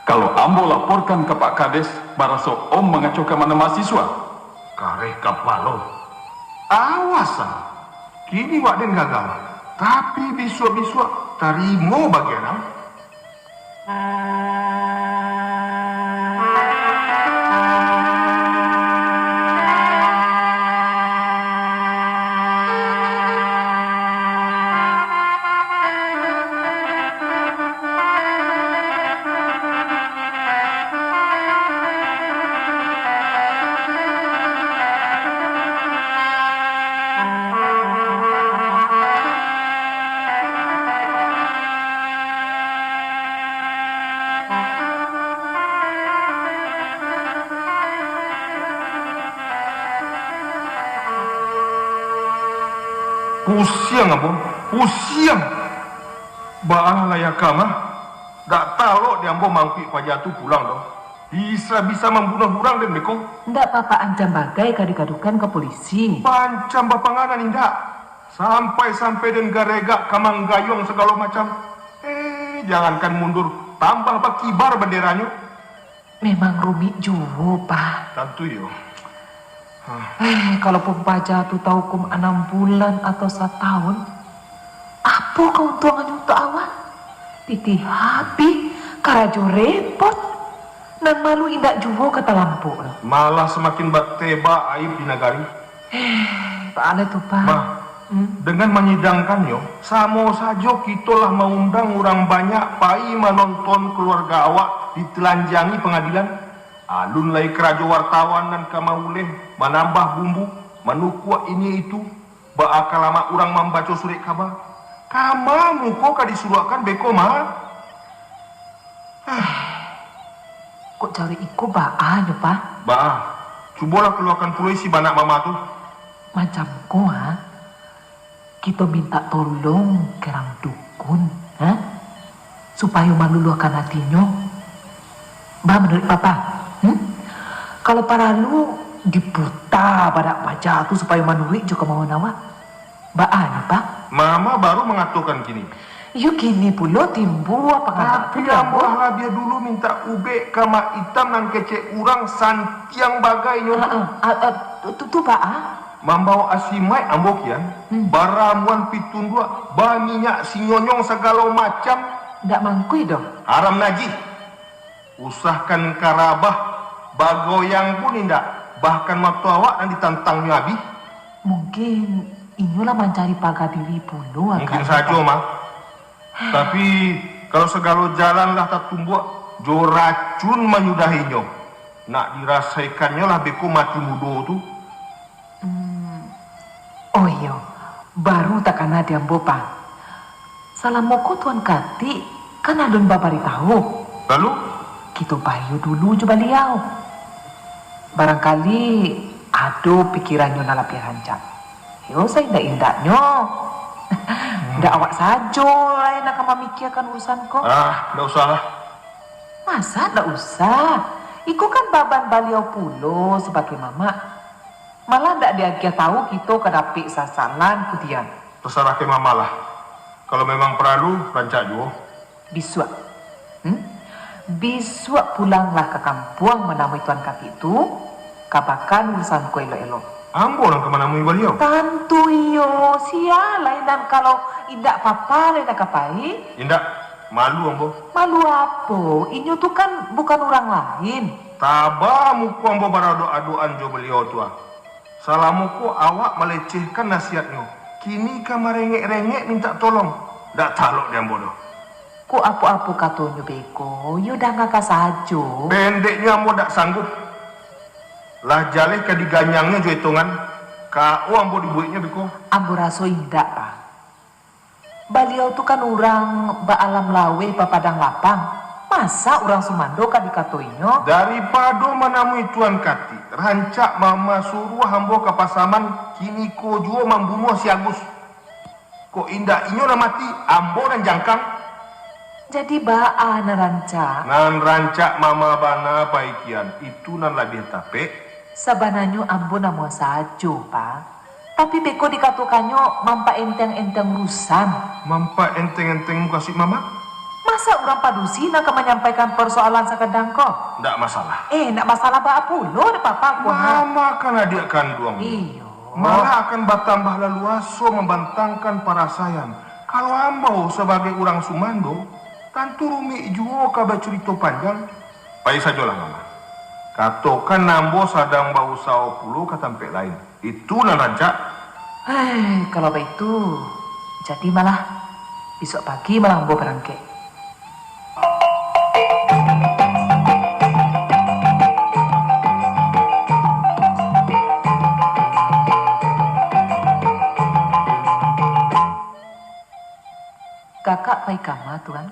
Kalau ambo laporkan ka Pak Kades, baraso Om mangacaukan mana mahasiswa. Kareh kapalo. Awas ah. Kini wak den gagal. Tapi bisuak-bisuak tarimo bagian ang. Pusiang ambo, pusiang! Baa lah lai aka mah, dak talok di ambo mangkuik paja tu pulang doh. Bisa-bisa mambunuah urang den beko. Ndak papa ancam bagai ka digadukan ka polisi. Paancam bapanganan indak. Sampai-sampai den garegak ka manggayuang sagalo macam. Eh, jangankan mundur, tambah bakibar banderanyo. Memang rumik juo, Pak. Tantu iyo. Hah. Eh, kalaupun paja tu tahukum anam bulan atau satahun, apo kauntuangannyo untuak awak? Pitih abih, karajo repot. Nan malu indak juo ka talampok tu. Malah samakin batebak aib di nagari. Eh, baa lai tu, Pak? Mah, hmm? Dengan manyidangkannyo, samo sajo kito lah maundang urang banyak pai manonton kaluarga awak ditelanjangi pangadilan. Alun lai karajo wartawan nan ka mauleh, manambah bumbu, manukuak ini itu, baa ka lamak urang mambaco surek kaba. Kama muko ka disuruakkan beko mah? Kok caro iko baa nyo, Pak? Baa, cubolah kaluakan pulo isi banak mama tu. Macam ko, ha? Kito mintak tolong ka urang dukun, ha? Supayo maluluahkan atinyo. Baa manuruik Papa? Hmm? Kalau paralu, diputa badak paja tu supayo manuruik jo kamauan awak. Baa nyo, Pak? Mama baru mangatokan kini. Iyo kini pulo timbua pangana. Tapi ambo lah labiah dulu mintak ubek ka Mak Itam nan kecek urang santiang bagai nyo. Ha, ha, ha, ha, tu, tu, tu, Pak, ah. Mambawok asimaik ambo kian, hmm, baramuan pitunduak, baminyak sinyonyong sagalo macam. Ndak mangkui doh. Haram najih. Usahkan karabah, bagoyang pun indak, bahkan mato awak nan ditantangnyo abih. Mungkin inyo lah mancari paga diri pulo. Mungkin agaknyo, sajo, Pak. Mah. Tapi, kalau sagalo jalan lah tatumbuak, jo racun manyudahinyo, nak dirasaikannyo lah beko mati mudo tu. Hmm. Oh iyo, baru takana di ambo, Pak. Salamo ko Tuan Katik kan alun babaritahu. Lalu? Kito bayo dulu jo baliau. Barangkali ado pikirannyo nan labiah rancak. Yo, saindak-indaknyo, indak awak sajo lai nan ka mamikiakan urusan ko. Ah, ndak usahlah. Masa ndak usah? Iko kan baban baliau pulo sabagai mamak. Malah ndak diagiah tahu kito ka dapek sasalan kudian. Tasarahkan mamak lah. Kalau memang paralu, rancak juo. Bisuak. Hmm? Bisuak pulanglah ka kampuang manamui Tuan Katik tu, kabakan urusan ko elok-elok. Ambo nan ka manamui baliau? Tantu iyo, sia lai nan kalau indak papa lai nan ka pai. Indak, malu ambo. Malu apo? Inyo tu kan bukan urang lain. Taba muko ambo baradok-adokan jo baliau tu ah. Salamo ko awak malecehkan nasihatnyo, kini ka marengek-rengek mintak tolong. Ndak talok di ambo doh. Kok apo-apo katonyo beko, yo dangakan sajo. Pendeknyo ambo ndak sanggup. Lah jaleh ka diganyangnyo jo etongan, ka o ambo dibueknyo beko. Ambo raso indak, Pak. Baliau tu kan urang baalam laweh bapadang lapang. Masa urang sumando ka dikatoinyo? Daripado manamui Tuan Katik, rancak mama suruah ambo ka Pasaman, kiniko juo mambunuah si Agus. Kok indak inyo nan mati, ambo nan jangkang. Jadi baa nan rancak? Nan rancak mama bana paikian, itu nan labiah tapek. Sabananyo ambo namuah sajo, Pak. Tapi beko dikatokannyo mampaenteng-enteng urusan. Mampaenteng-enteng mukasuik mama? Masa urang padusi nan ka manyampaikan parsoalan sakadang ko? Ndak masalah. Eh, ndak masalah baa pulo dek papa ko, ha? Mama kan adiak kanduang. Iyo. Malah akan batambah laluaso mambantangkan parasaian. Kalau ambo sabagai urang sumando, tantu rumik juo ka bacurito panjang. Pai sajolah, Mama. Katokan ambo sadang bausaho pulo ka tampek lain. Itu nan rancak. Hai, kalau baitu, jadi malah bisuak pagi malah ambo barangkek. Kakak pai kama, Tuan?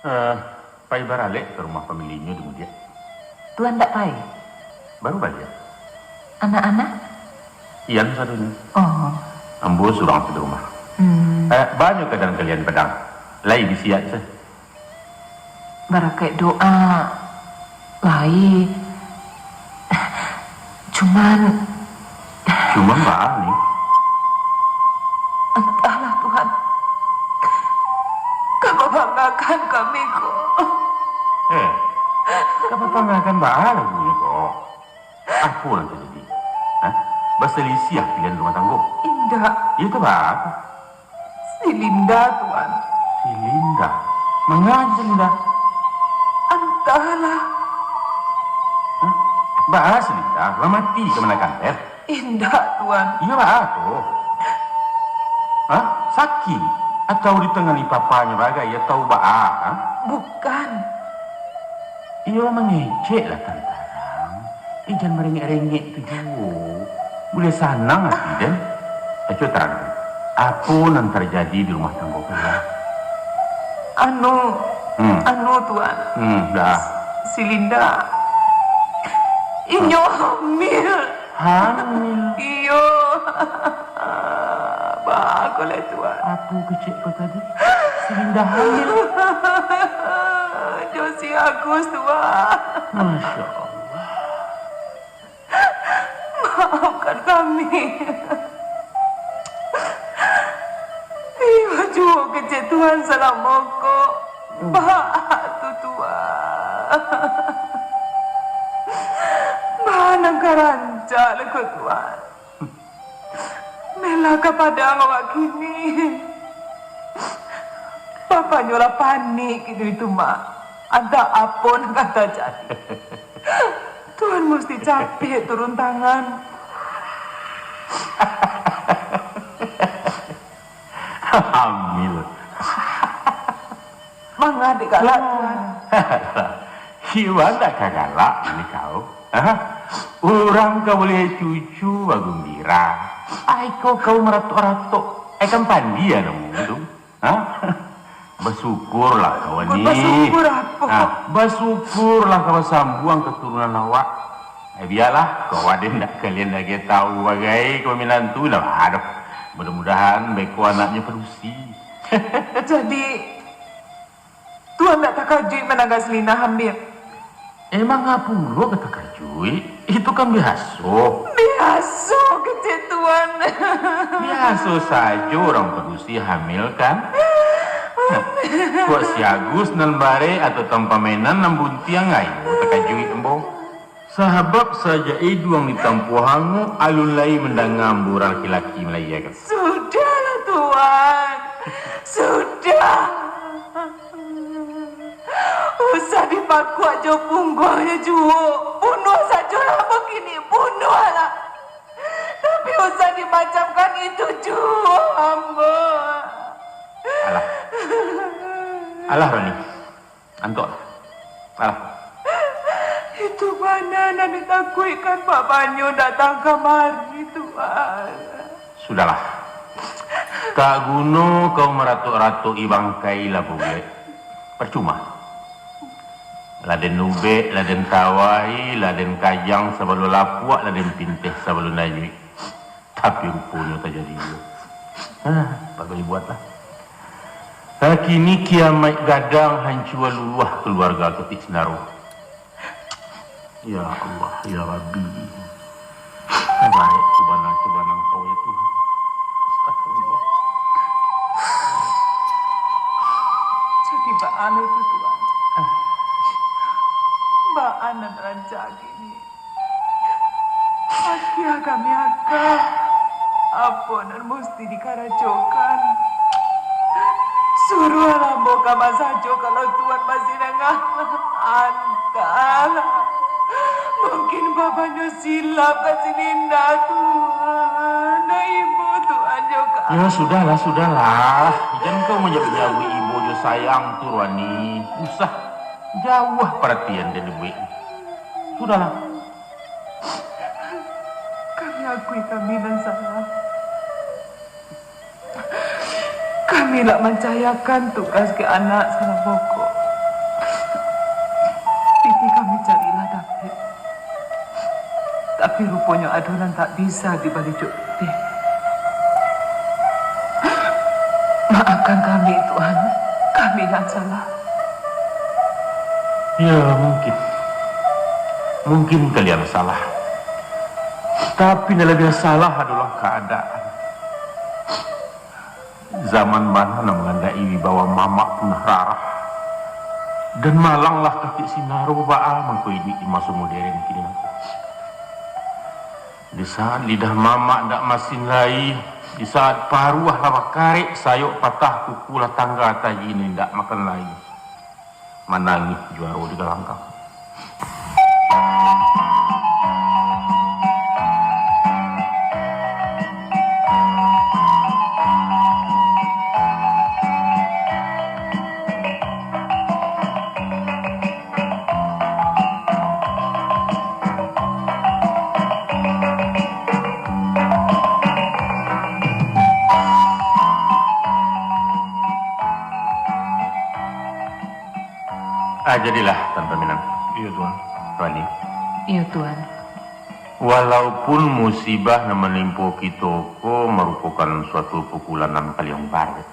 Eh, pai baralek ka rumah pamilinyo di Mudiak. Tuan ndak pai? Baru baliak. Anak-anak? Ian sadonyo. Oh. Ambo surang tu di rumah. Hmm. Eh, banyak keadaan kalian padang. Lai bisiak se. Barakaik doa, lai. Cuman. Cuman baa ni? Antahlah, Tuhan. Ka babangakan kami ko. Eh, ka babangakan baa lagunyo ko? Apo nan tajadi? Hah? Basalisiah pilihan rumah tanggo? Indak. Iyo tu baa? Si Linda, Tuan. Si Linda? Manga si Linda? Antahlah. Hah? Baa si Linda? Lah mati ka manakan teh? Indak, Tuan. Iyo baa tu? Hah? Sakik? Atau ditangani papanyo bagai atau baa? Hah? Bukan. Iyo mangecek lah tarang-tarang. Eh, jan marengek-rengek tu juo. Buliah sanang ati den. Eh, cubo tarang. Apo nan tarjadi di rumah tanggo kalian? Anu, hmm. Anu, Tuan. Hmm, dah. Si Linda. Inyo hamil. Hamil? Iyo. Baa ko lai, Tuan? Apo kecek ko tadi? Si Linda hamil? Jo si Agus, Tuan. Masya Allah. Maafkan kami. Iyo juo kecek Tuhan salamo ko. Baa tu, Tuan? Baa nan ka rancak lai ko, Tuan? Melah ka padang awak kini. Papanyo lah panik kini tu, Mak. Antah apo nan ka tajadi. Tuan musti capek turun tangan. Hamil. Manga dek galak, Tuan. Iwan dak ka galak ni kau. Hah? Urang ka buliah cucu bagumbira. Ai kau, kau maratok-ratok. Ai kan pandia namonyo tu. Ha? Basyukurlah kawan ni. Basyukur apo? Ha, basyukurlah kawan sambuang katurunan awak. Eh, bialah, kawan den ndak kalian lagi tahu bagai kawan minantu lah. Aduh, mudah-mudahan beko anaknyo padusi. Jadi, Tuan ndak takajuik mandanga si Lina hamil? Emang apo pulo ka takajuik? Itu kan biaso. Biaso kecek Tuan. Biaso sajo urang padusi hamil kan. Kok si Agus nan barek atau tampamenan nan buntiang ayo takajuik ambo. Sabab sajak iduang ditampuah angok, alun lai mandanga ambo urang laki-laki malayiekan. Sudahlah, Tuan. Sudah. Usah dipakuak jo pungguangnyo juo. Bunuah sajolah ambo kini. Bunuahlah. Tapi usah dimacamkan itu juo ambo. Alah. Alah, Rani. Antuaklah. Alah. Itu bana nan ditakuikkan babanyo datang kamari, Tuan. Sudahlah. Tak guno kau maratok-ratok-i bangkai lah, Bulek. Parcuma. Lah den ubek, lah den tawai, lah den kajang sabalun lapuak, lah den pinteh sabalun danyuik. Tapi ruponyo tajadi juo. Ah, apo buliah buatlah. Kini kiamaik gadang, hancua luluah kaluarga Ketik Sinaro. Ya Allah, ya Rabbi. Baik, cubaan, cubaan Engkau, ya Tuhan. Astagfirullah. Jadi baa itu, Tuan? Ah. Baa nan rancak kini? Agiah kami aka, apo nan musti dikarajokan? Suruahlah ambo kama sajo, kalau Tuan masih nangah. Antahlah. Mungkin babanyo silap ka si Lina, Tuan. Nah, ibu Tuan jo ka. Ya, sudahlah, sudahlah. Jan kau manyabuik-nyabuik ibo jo sayang tu, Rani. Usah. Jauah paratian dari buek. Sudahlah. Kami akui kami nan salah. Kami lah mancayakan tugas ka anak salah pokok. Pitih kami carilah dapek. Tapi ruponyo ado nan tak bisa dibali jo pitih. Maafkan kami, Tuan. Kami nan salah. Ya, mungkin. Mungkin kalian salah. Tapi nan labiah salah adolah kaadaan. Zaman bana nan mangandaki wibawa mamak punah rarah. Dan malanglah Ketik Sinaro, baa mangko iduik di maso moderen kini nangko. Di saat lidah mamak ndak masin lai, di saat paruah lah bakarek, sayok patah, kuku lah tangga, taji nan indak makan lai. Manangih juaro di galanggang. Ah, jadilah, Tan Paminang. Iyo, Tuan. Rani. Iyo, Tuan. Walaupun musibah nan manimpo kito ko marupokan suatu pukulan nan paliang barek,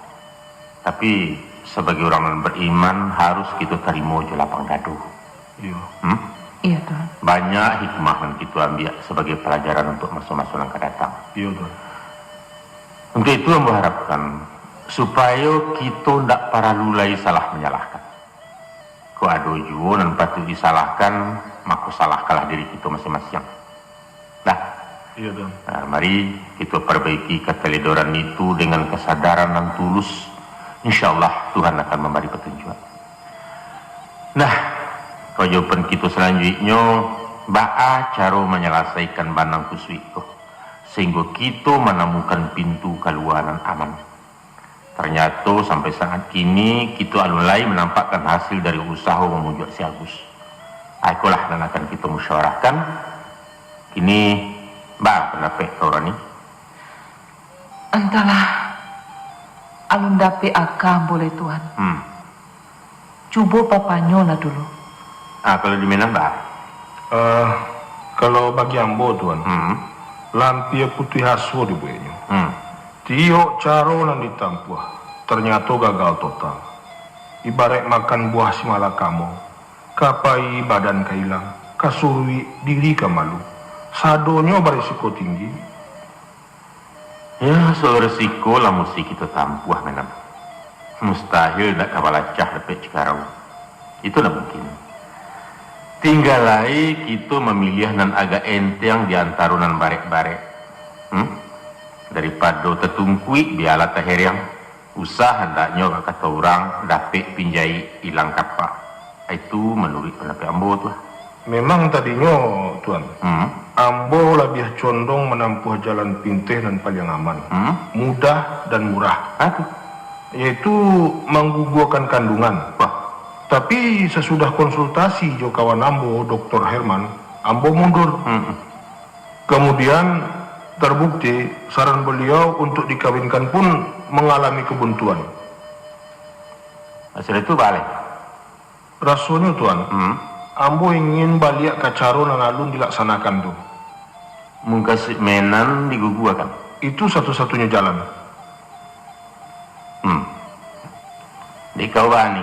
tapi, sabagai urang nan bariman, harus kito tarimo jo lapang dado. Iyo. Hmm? Iyo, Tuan. Banyak hikmah nan kito ambiak sabagai palajaran untuak maso-maso nan ka datang. Iyo, Tuan. Untuak itu, ambo harapkan supayo kito ndak paralu lai salah manyalahkan. Kok ado juo nan patuik disalahkan, mako salahkanlah diri kito masiang-masiang. Dah. Iyo, Tuan. Nah, mari kito parbaiki kataledoran itu dengan kasadaran nan tulus. Insya Allah, Tuhan akan mambari patunjuak. Nah, kawajiban kito salanjuiknyo, baa caro manyalasaikan banang kusuik tu, sahinggo kito manamukan pintu kalua nan aman. Tarnyato, sampai saat kini, kito alun lai manampakkan hasil dari usaho mamujuak si Agus. Ah, ikolah nan akan kito musyawarahkan. Kini, baa pandapek kau, Rani? Antahlah, Alun dapek aka ambo lai, Tuan. Hmm. Cubo papanyolah dulu. Ah, kalau di Minang, bah? Eh, kalau bagi ambo, Tuan, hmm, lampia putuih aso dibueknyo. Hmm. Tiok caro nan ditampuah, ternyato gagal total. Ibaraik makan buah simalakamo, ka pai badan ka ilang, ka suruik diri ka malu. Sadonyo barisiko tinggi. Ya, soal risiko lah musti kito tampuah, Minang. Mustahil ndak ka balacah dapek Cikarau. Itu ndak mungkin. Tingga lai kito mamiliah nan agak enteng di antaro nan barek-barek. Hmm? Daripado tatungkuik, bialah tahereng. Usah andaknyo, bak kato urang, dapek pinjaik ilang kapak. Itu manuruik pandapek ambo tu lah. Memang tadinyo, Tuan, hmm, ambo labiah condong manampuah jalan pinteh nan paliang aman, hmm, mudah, dan murah. Apa tu? Yaitu mangguguakan kandungan. Wah. Tapi sasudah konsultasi jo kawan ambo, Doktor Herman, ambo mundur. Hmm. Kamudian, tarbukti, saran baliau untuak dikawinkan pun mangalami kabuntuan. Sudah tu, baa lai? Rasonyo, Tuan, hmm, ambo ingin baliak ka caro nan alun dilaksanakan tu. Mukasuik Menan diguguakan? Itu satu-satunyo jalan. Hmm. Dek kau baa ni,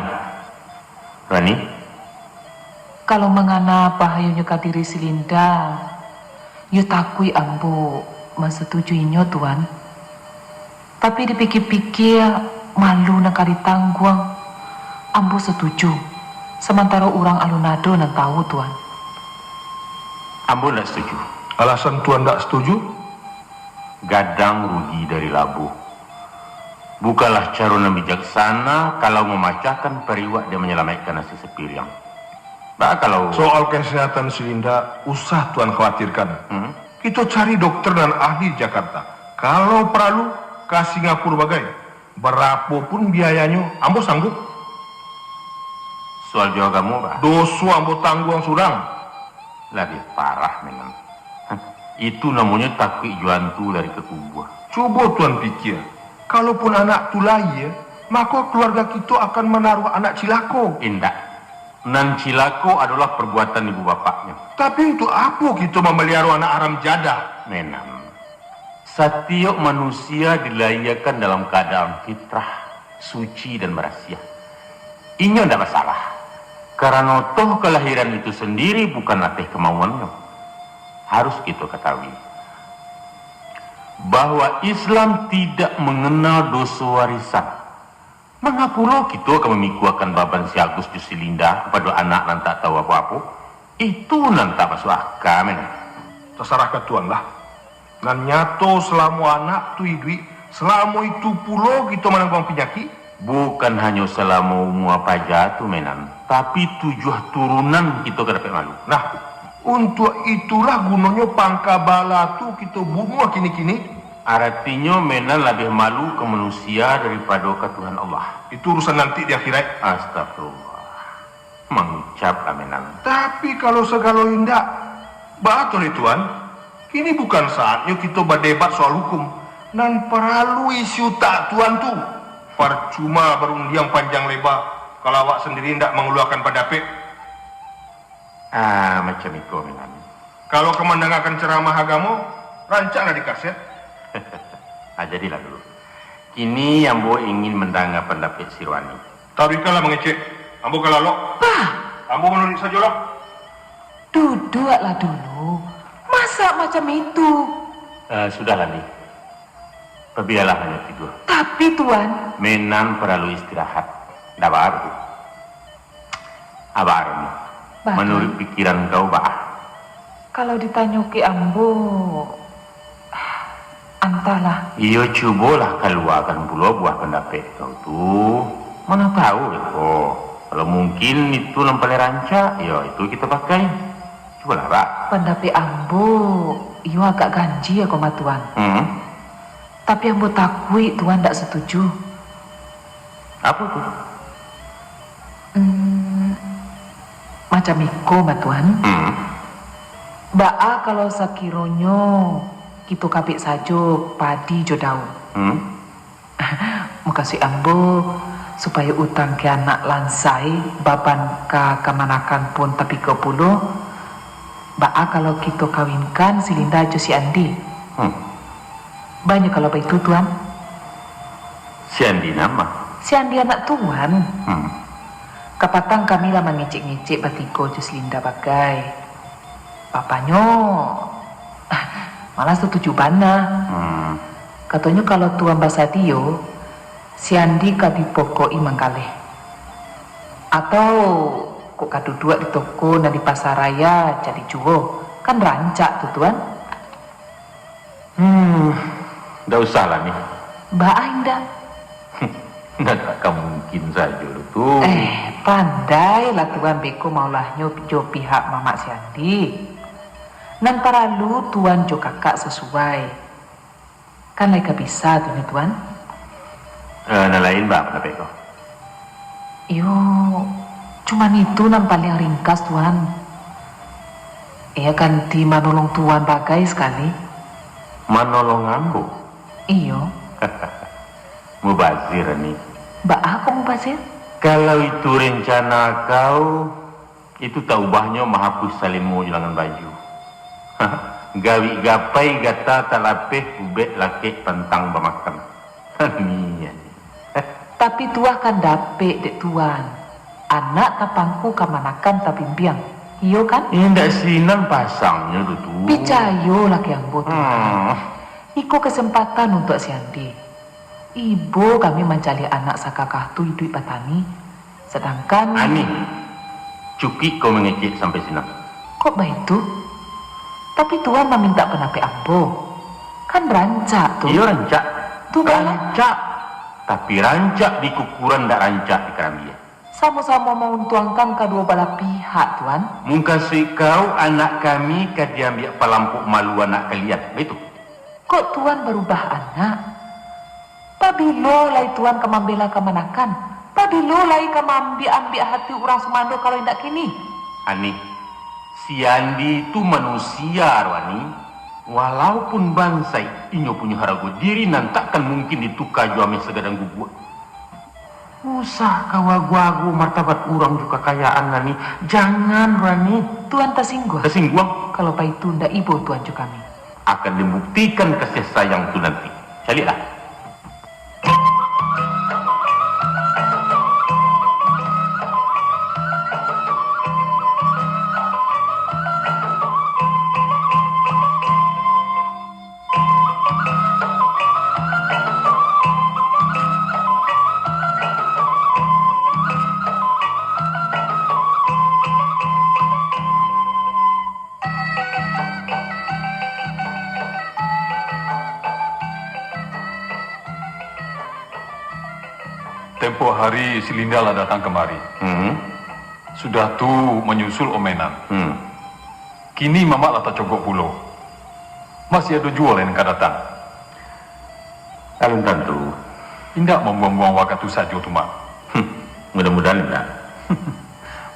Rani? Kalau mangana bahayonyo ka diri si Linda, yo takuik ambo masatujuinyo, Tuan. Tapi dipikia-pikia, malu nan ka ditangguang, ambo satuju, samantaro urang alun ado nan tahu, Tuan. Ambo ndak satuju. Alasan Tuan ndak satuju? Gadang rugi dari labuah. Bukanlah caro nan bijaksana kalau mamacahkan pariuak dek manyalamaikkan nasi sapiriang. Baa kalau... Soal kesehatan si Linda, usah Tuan khawatirkan. Hmm? Kito cari dokter nan ahli di Jakarta. Kalau paralu, ka Singapura bagai. Barapo pun biayanyo, ambo sanggup. Soal jo agamo, baa? Doso ambo tangguang surang. Labiah parah, Menan. Itu namonyo takuik jo antu lari ka kubua. Cubo Tuan pikia, kalaupun anak tu lahia, mako kaluarga kito akan manaruah anak cilako. Indak. Nan cilako adolah parbuatan ibu bapaknyo. Tapi untuak apo kito mamaliharo anak haram jadah? Menan, satiok manusia dilahiakan dalam kaadaan fitrah, suci, dan barasiah. Inyo ndak basalah, karano toh kalahiran itu sandiri bukan ateh kamauannyo. Harus kito katahui, bahwa Islam tidak manganal doso warisan. Mangapulo kito ka mamikuakan baban si Agus jo si Linda kapado anak nan tak tahu apo-apo? Itu nan tak masuak aka, men. Tasarah ka Tuan lah. Nan nyato, salamo anak tu iduik, salamo itu pulo kito manangguang panyakik. Bukan hanyo salamo umua paja tu, Menan, tapi tujuah turunan kito ka dapek malu. Nah, untuak itulah gunonyo pangka bala tu kito bunuah kini-kini. Aratinyo, Menan labiah malu ka manusia daripado ka Tuhan Allah. Itu urusan nanti di akhirat. Astagfirullah. Mangucap lah, Menan. Tapi kalau sagalo indak, baa tu lai, Tuan? Kini bukan saatnyo kito badebat soal hukum. Nan paralu isi utak Tuan tu. Parcuma barundiang panjang leba, kalau awak sandiri indak mangaluakan pandapek. Ah, macam iko, Menan. Kalau ka mandangakan caramah agamo, rancaklah di kaset. Ah, jadilah dulu. Kini ambo ingin mandanga pandapek si Rwani. Taruihkanlah mangecek. Ambo ka lalok. Bah! Ambo manuruik sajolah. Duduaklah dulu. Masa macam itu? Eh, sudahlah, Ni. Pabialah hanyo tidur. Tapi, Tuan. Menan paralu istirahat. Ndak baa tu. Abah Armi, manuruik pikiran kau, baa? Kalau ditanyo ka ambo, antahlah. Iyo, cubolah kaluakan pulo buah pandapek kau tu. Mana tahu beko. Kalau mungkin itu nan paling rancak, yo, itu kito pakai. Cubolah, Bak. Pandapek ambo, iyo agak ganjia ko mah, Tuan. Hmm. Tapi ambo takuik Tuan ndak satuju. Apo tu? Hmm, macam iko mah, Tuan. Hmm. Baa kalau sakironyo kito kabek sajo padi jo daun? Hmm. Mukasuik ambo, supayo utang ka anak lansai, baban ka kamanakan pun tapikua pulo, baa kalau kito kawinkan si Linda jo si Andi? Hmm. Banyak kalau baitu, Tuan. Si Andi nama? Si Andi anak Tuan. Hmm. Kapatang kami lah mangecek-ngecek batigo jo si Linda bagai. Bapanyo malah satuju bana. Hmm. Katonyo kalau Tuan basadio, si Andi ka dipokok-i manggaleh. Atau kok ka duduak di toko nan di pasaraya jadi juo, kan rancak tu, Tuan? Hmm, ndak usah lah, Ni. Baa indak? Ndak takkan mungkin sajo lo tu. Eh, pandai lah Tuan beko maulahnyo jo pihak mamak si Andi. Nan paralu Tuan jo kakak sasuai. Kan lai ka bisa tu nyo, Tuan? Eh, nan lain baa pandapek ko? Iyo, cuman itu nan paliang ringkas, Tuan. Iyo, ganti manolong Tuan bagai sakali. Manolong ambo? Iyo. Mubazir, Ni. Baa kok mubazir? Kalau itu rencana kau, itu taubahnyo mahapuih salemo jo langan baju. Gawik gapai gata talapeh ubek lakek pantang bamakan. Ni, Ni. Tapi tuah kan dapek dek Tuan. Anak tapangku kamanakan tabimbiang. Iyo kan? Indak sinan pasangnyo tu, tu. Picayolah ka ambo, Tuan. Hmm. Iko kasempatan untuak si Andi. Ibo kami mancaliak anak sakakah tu iduik batani, sadangkan Ani, cukuik kau mangecek sampai sinan. Kok baitu? Tapi Tuan mamintak pandapek ambo. Kan rancak tu. Iyo, rancak. Tu bala. Rancak. Tapi rancak di kukuran, ndak rancak di karambia. Samo-samo mauntuangkan kaduo balah pihak, Tuan. Mukasuik kau, anak kami ka diambiak palampok malu anak kalian, baitu? Kok Tuan barubah anak? Pabilo lai Tuan ka mambela kamanakan? Pabilo lai ka maambiak-ambiak hati urang sumando kalau indak kini? Ani, si Andi tu manusia, Ani. Walaupun bansaik, inyo punyo harago diri nan takkan mungkin dituka jo ameh sagadang guguak. Usah kau ago-ago martabat urang jo kakayaan, Ani. Jangan, Ani. Tuan tasingguang? Tasingguang. Kalau baitu, ndak ibo Tuan jo kami. Akan dibuktikan kasih sayang tu nanti. Caliaklah. Tempoh hari si Linda lah datang kamari. Hmm. Sudah tu manyusul omenan. Hmm. Kini mamak lah tacogok pulo. Masih ado juo lai nan ka datang. Alun tantu. Indak mambuang-buang wakatu sajo tu, Mak. Hmm, mudah-mudahan indak.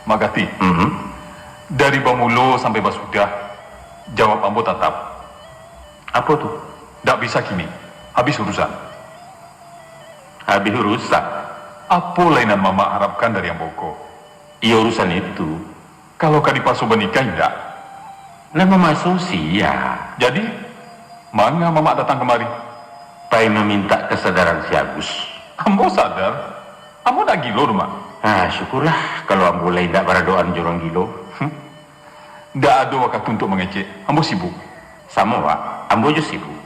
Mak Gati, mhm, dari bamulo sampai basudah, jawab ambo tatap. Apo tu? Ndak bisa kini. Habis urusan. Habis urusan? Apo lai nan mamak harapkan dari ambo ko? Iyo, urusan itu. Kalau ka dipaso banikah indak? Lah mamaso sia. Jadi, manga mamak datang kamari? Pai mamintak kasadaran si Agus. Ambo sadar. Ambo ndak gilo doh, Mak. Ah, syukurlah kalau ambo lai indak baradoan jo urang gilo. Hmm. Ndak ado wakatu untuak mangecek. Ambo sibuk. Samo, Wak. Ambo juo sibuk.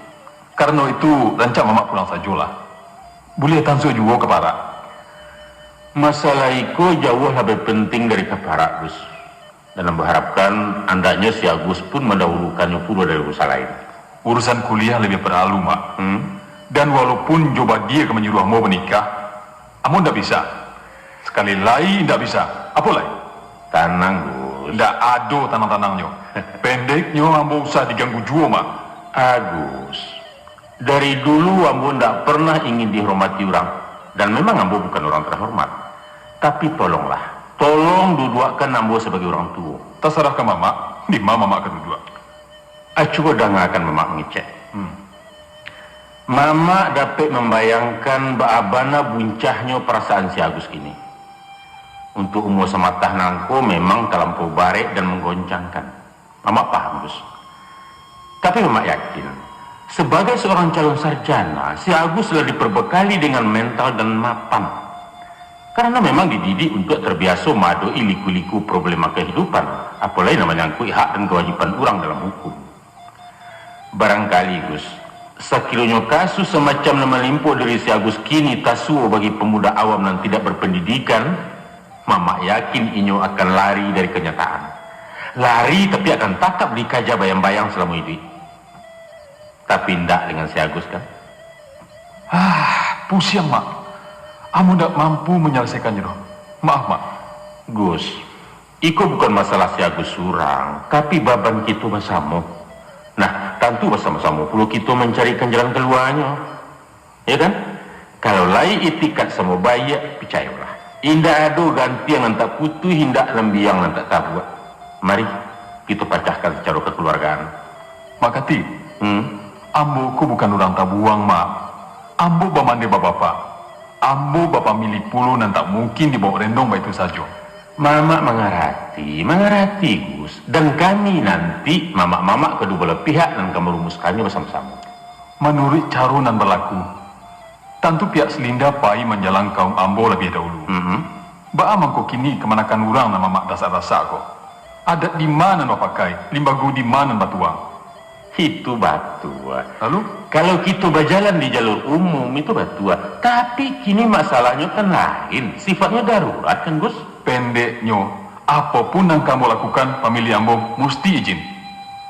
Karano itu, rancak mamak pulang sajolah. Buliah tansuak juo ka parak. Masalah iko jauah labiah penting dari ka parak, Gus. Dan ambo harapkan, andaknyo si Agus pun mandaulukannyo pulo dari urusan lain. Urusan kuliah labiah paralu, Mak. Hmm? Dan walaupun jo badia ka manyuruah ambo banikah, ambo ndak bisa. Sakali lai ndak bisa. Apo lai? Tanang, Gus. Ndak ado tanang-tanangnyo. Pendeknyo, ambo usah diganggu juo, Mak. Agus, dari dulu ambo ndak pernah ingin dihormati urang. Dan memang ambo bukan urang terhormat. Tapi tolonglah, tolong duduakkan ambo sabagai urang tuo. Tasarah ka mamak, di ma mamak ka duduak. Ah, cubo dangakan mamak mangecek. Hmm. Mamak dapek mambayangkan baa bana buncahnyo parasaan si Agus kini. Untuak umua samatah nangko memang talampau barek dan manggoncangkan. Mamak paham, Gus. Tapi Mamak yakin, sabagai saurang calon sarjana, si Agus lah diperbekali dengan mental dan mapan. Karano memang dididik untuak tarbiaso maadok-i liku-liku problema kahidupan, apo lai nan manyangkuik hak dan kawajiban urang dalam hukum. Barangkali, Gus, sakironyo kasus samacam nan malimpo diri si Agus kini tasuo bagi pamuda awam nan tidak berpendidikan, Mamak yakin inyo akan lari dari kanyataan. Lari, tapi akan tatap dikaja bayang-bayang salamo iduik. Tapi indak dengan si Agus, kan? Ah, pusiang, Mak. Ambo ndak mampu manyalasaikannyo doh. Maaf, Mak. Gus, iko bukan masalah si Agus surang, tapi baban kito basamo. Nah, tantu basamo-samo pulo kito mancarikan jalan kaluanyo. Ya kan? Kalau lai itikad samo baiak, picayolah, indak ado gantiang nan tak putuih, indak lambiang nan tak tabuak. Mari, kito pacahkan sacaro kakaluargaan. Mak Kati, Hmm? ambo ko bukan urang tabuang, Mak. Ambo bamandeh babapak. Ambo bapamili pulo nan tak mungkin dibawok rendong baitu sajo. Mamak mangarati, mangarati, Gus. Dan kami nanti, mamak-mamak kaduo balah pihak nan ka marumuskannyo basamo-samo. Manuruik caro nan balaku, tantu pihak Silinda pai manjalang kaum ambo labiah dahulu. Mhm. Baa mangko kini kamanakan urang nan Mamak dasak-dasak ko? Adat di ma nan bapakai, limbago di ma nan batuang? Itu batua. Lalu? Kalau kito bajalan di jalur umum, itu batua. Tapi kini masalahnyo kan lain, sifatnyo darurat kan, Gus? Pendeknyo, apo pun nan ka ambo lakukan, pamili ambo musti izin.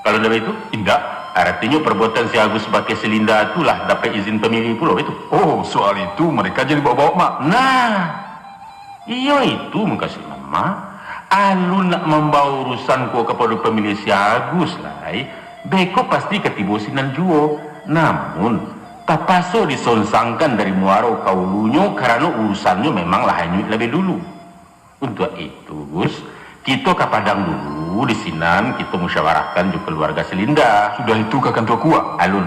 Kalau ndak baitu? Indak. Aratinyo perbuatan si Agus bakeh Silinda tu lah dapek izin pamili pulo, baitu? Oh, soal itu mereka jan dibawok-bawok, Mak. Nah, iyo itu mukasuik mamak. Alun nak mambawa urusan ko kapado pamili si Agus lai, beko pasti ka tibo sinan juo. Namun, tapaso disonsangkan dari muaro ka ulunyo karano urusannyo memang lah hanyuik labiah dulu. Untuak itu, Gus, kito ka Padang dulu, di sinan kito musyawarahkan jo kaluarga Silinda. Sudah itu ka kantua KUA. Alun,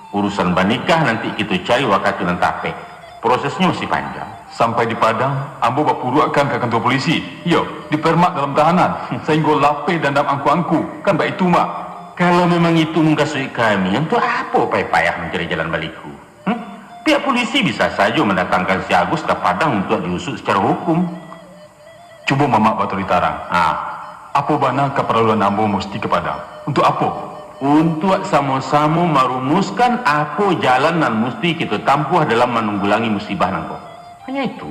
urusan banikah nanti kito cari wakatu nan tapek. Prosesnyo masih panjang. Sampai di Padang, ambo bapuruakkan ka kantua polisi. Iyo, dipermak dalam tahanan, sainggo lapeh dandam angku-angku. Kan baitu, Mak? Kalau memang itu mukasuik kami, untuak apo payah-payah mancari jalan baliku? Hmm? Pihak polisi bisa sajo mandatangkan si Agus ka Padang untuak diusut sacaro hukum. Cubo Mamak baturuik tarang. Ah, Apo bana kaparaluan ambo musti ka Padang? Untuak apo? Untuak samo-samo marumuskan apo jalan nan musti kito tampuah dalam manunggulangi musibah nangko. Hanyo itu.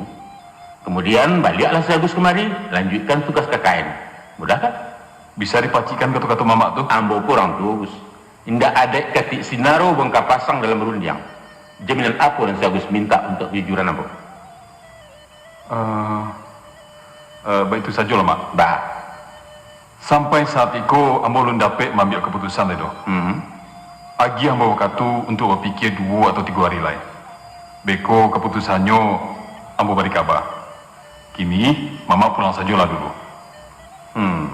Kamudian, baliaklah si Agus kamari, lanjuikkan tugas K K N. Mudah kan? Bisa dipacikkan kato-kato Mamak tu? Ambo ko urang tuo, Gus. Indak adaik katik sinaro bangka pasang dalam rundiang. Jaminan apo nan si Agus mintak untuak kajujuran ambo? Eh, eh, baitu sajolah, Mak. Bah. Sampai saat iko, ambo alun dapek maambiak kaputusan lai doh. Hmm. Agiah ambo wakatu untuak bapikia duo atau tigo ari lai. Beko kaputusannyo, ambo bari kaba. Kini, Mamak pulang sajolah dulu. Hmm.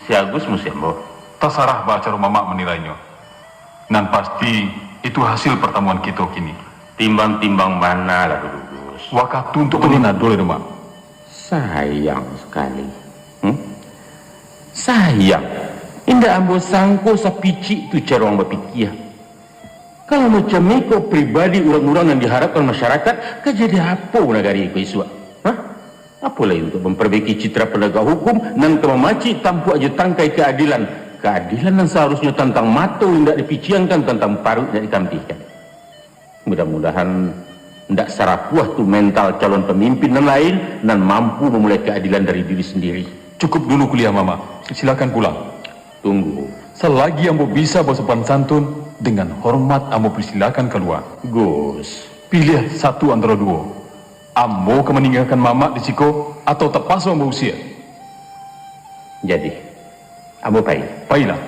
Si Agus musti ambo. Tasarah baa caro Mamak manilainyo. Nan pasti, itu hasil partamuan kito kini. Timbang-timbang bana lah dulu, Gus. Wakatu untuak ulun ado lai doh, Mak. Sayang sakali. Hmm? Sayang. Indak ambo sangko sapicik tu caro ang bapikia. Kalau macam iko pribadi urang-urang nan diharapkan masyarakat, ka jadi apo nagari iko isuak? Hah? Apo lai untuak mamparbaiki citra panagak hukum nan ka mamacik tampuak jo tangkai kaadilan, kaadilan nan saharusnyo tantang mato indak dipiciangkan, tantang paruik indak dikambiahkan. Mudah-mudahan indak sarapuah tu mental calon pamimpin nan lain, nan mampu mamulai kaadilan dari diri sandiri. Cukup dulu kuliah Mamak. Silakan pulang. Tunggu. Salagi ambo bisa basopan santun, dengan hormat ambo persilakan kalua. Gus. Piliah satu antaro duo. Ambo ka maninggakan Mamak di siko, atau tapaso ambo usia. Jadi, ambo pai. Pailah.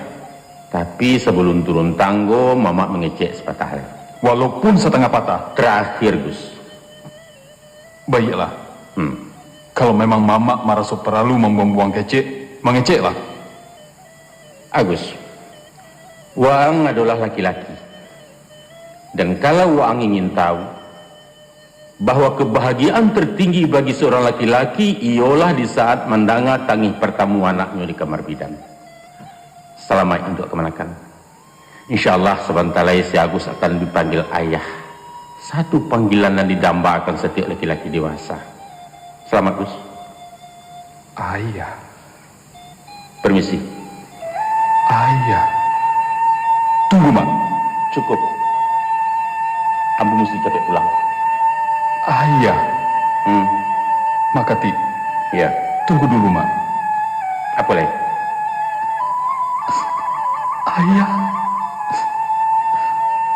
Tapi sabalun turun tanggo, Mamak mangecek sapatah lai. Walaupun satangah patah. Tarakhir, Gus. Baiaklah. Hmm. Kalau memang Mamak maraso paralu mambuang-buang kecek, mangeceklah. Agus, waang adolah laki-laki. Dan kalau waang ingin tahu, bahwa kebahagiaan tertinggi bagi seorang laki-laki ialah di saat mandanga tangih partamu anaknyo di kamar bidan. Salamaik untuak kamanakan. Insya Allah, sabanta lai si Agus akan dipanggil ayah. Satu panggilan nan didambaakan satiok laki-laki dewasa. Salamat, Gus. Ayah. Permisi. Ayah. Tunggu, Mak. Cukup. Ambo musti capek pulang. Ayah. Hmm. Mak Kati. Iya. Tunggu dulu, Mak. Apo lai? Ayah.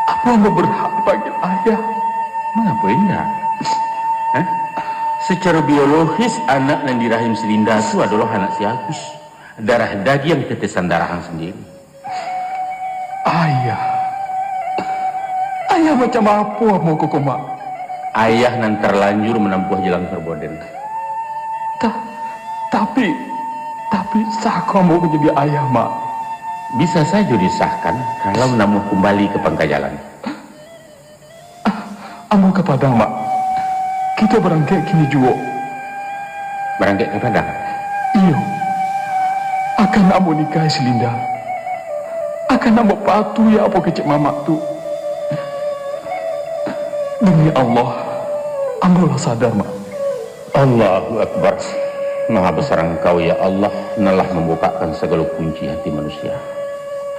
Apo ambo berhak dipanggil ayah? Mengapa indak? Hah? Secara biologis, anak nan di rahim si Linda tu adalah anak si Agus. Darah dagiang tetesan darah ang sandiri. Ayah. Ayah macam apo ambo ko, Mak? Ayah nan terlanjur menempuh jalan perboden. Ta-, tapi, tapi sah ko ambo ko jadi ayah, Mak? Bisa sajo disahkan kalau namuah kumbali ka pangka jalan. Ambo ka Padang, Mak. Kito barangkek kini juo. Barangkek ka Padang? Iyo. Akan ambo nikahi si Linda. Akan ambo patuhi apo kecek mamak tu. Demi Allah, ambo lah sadar, Mak. Allahu Akbar. Maha besar Engkau, ya Allah, nan lah membukakkan segala kunci hati manusia.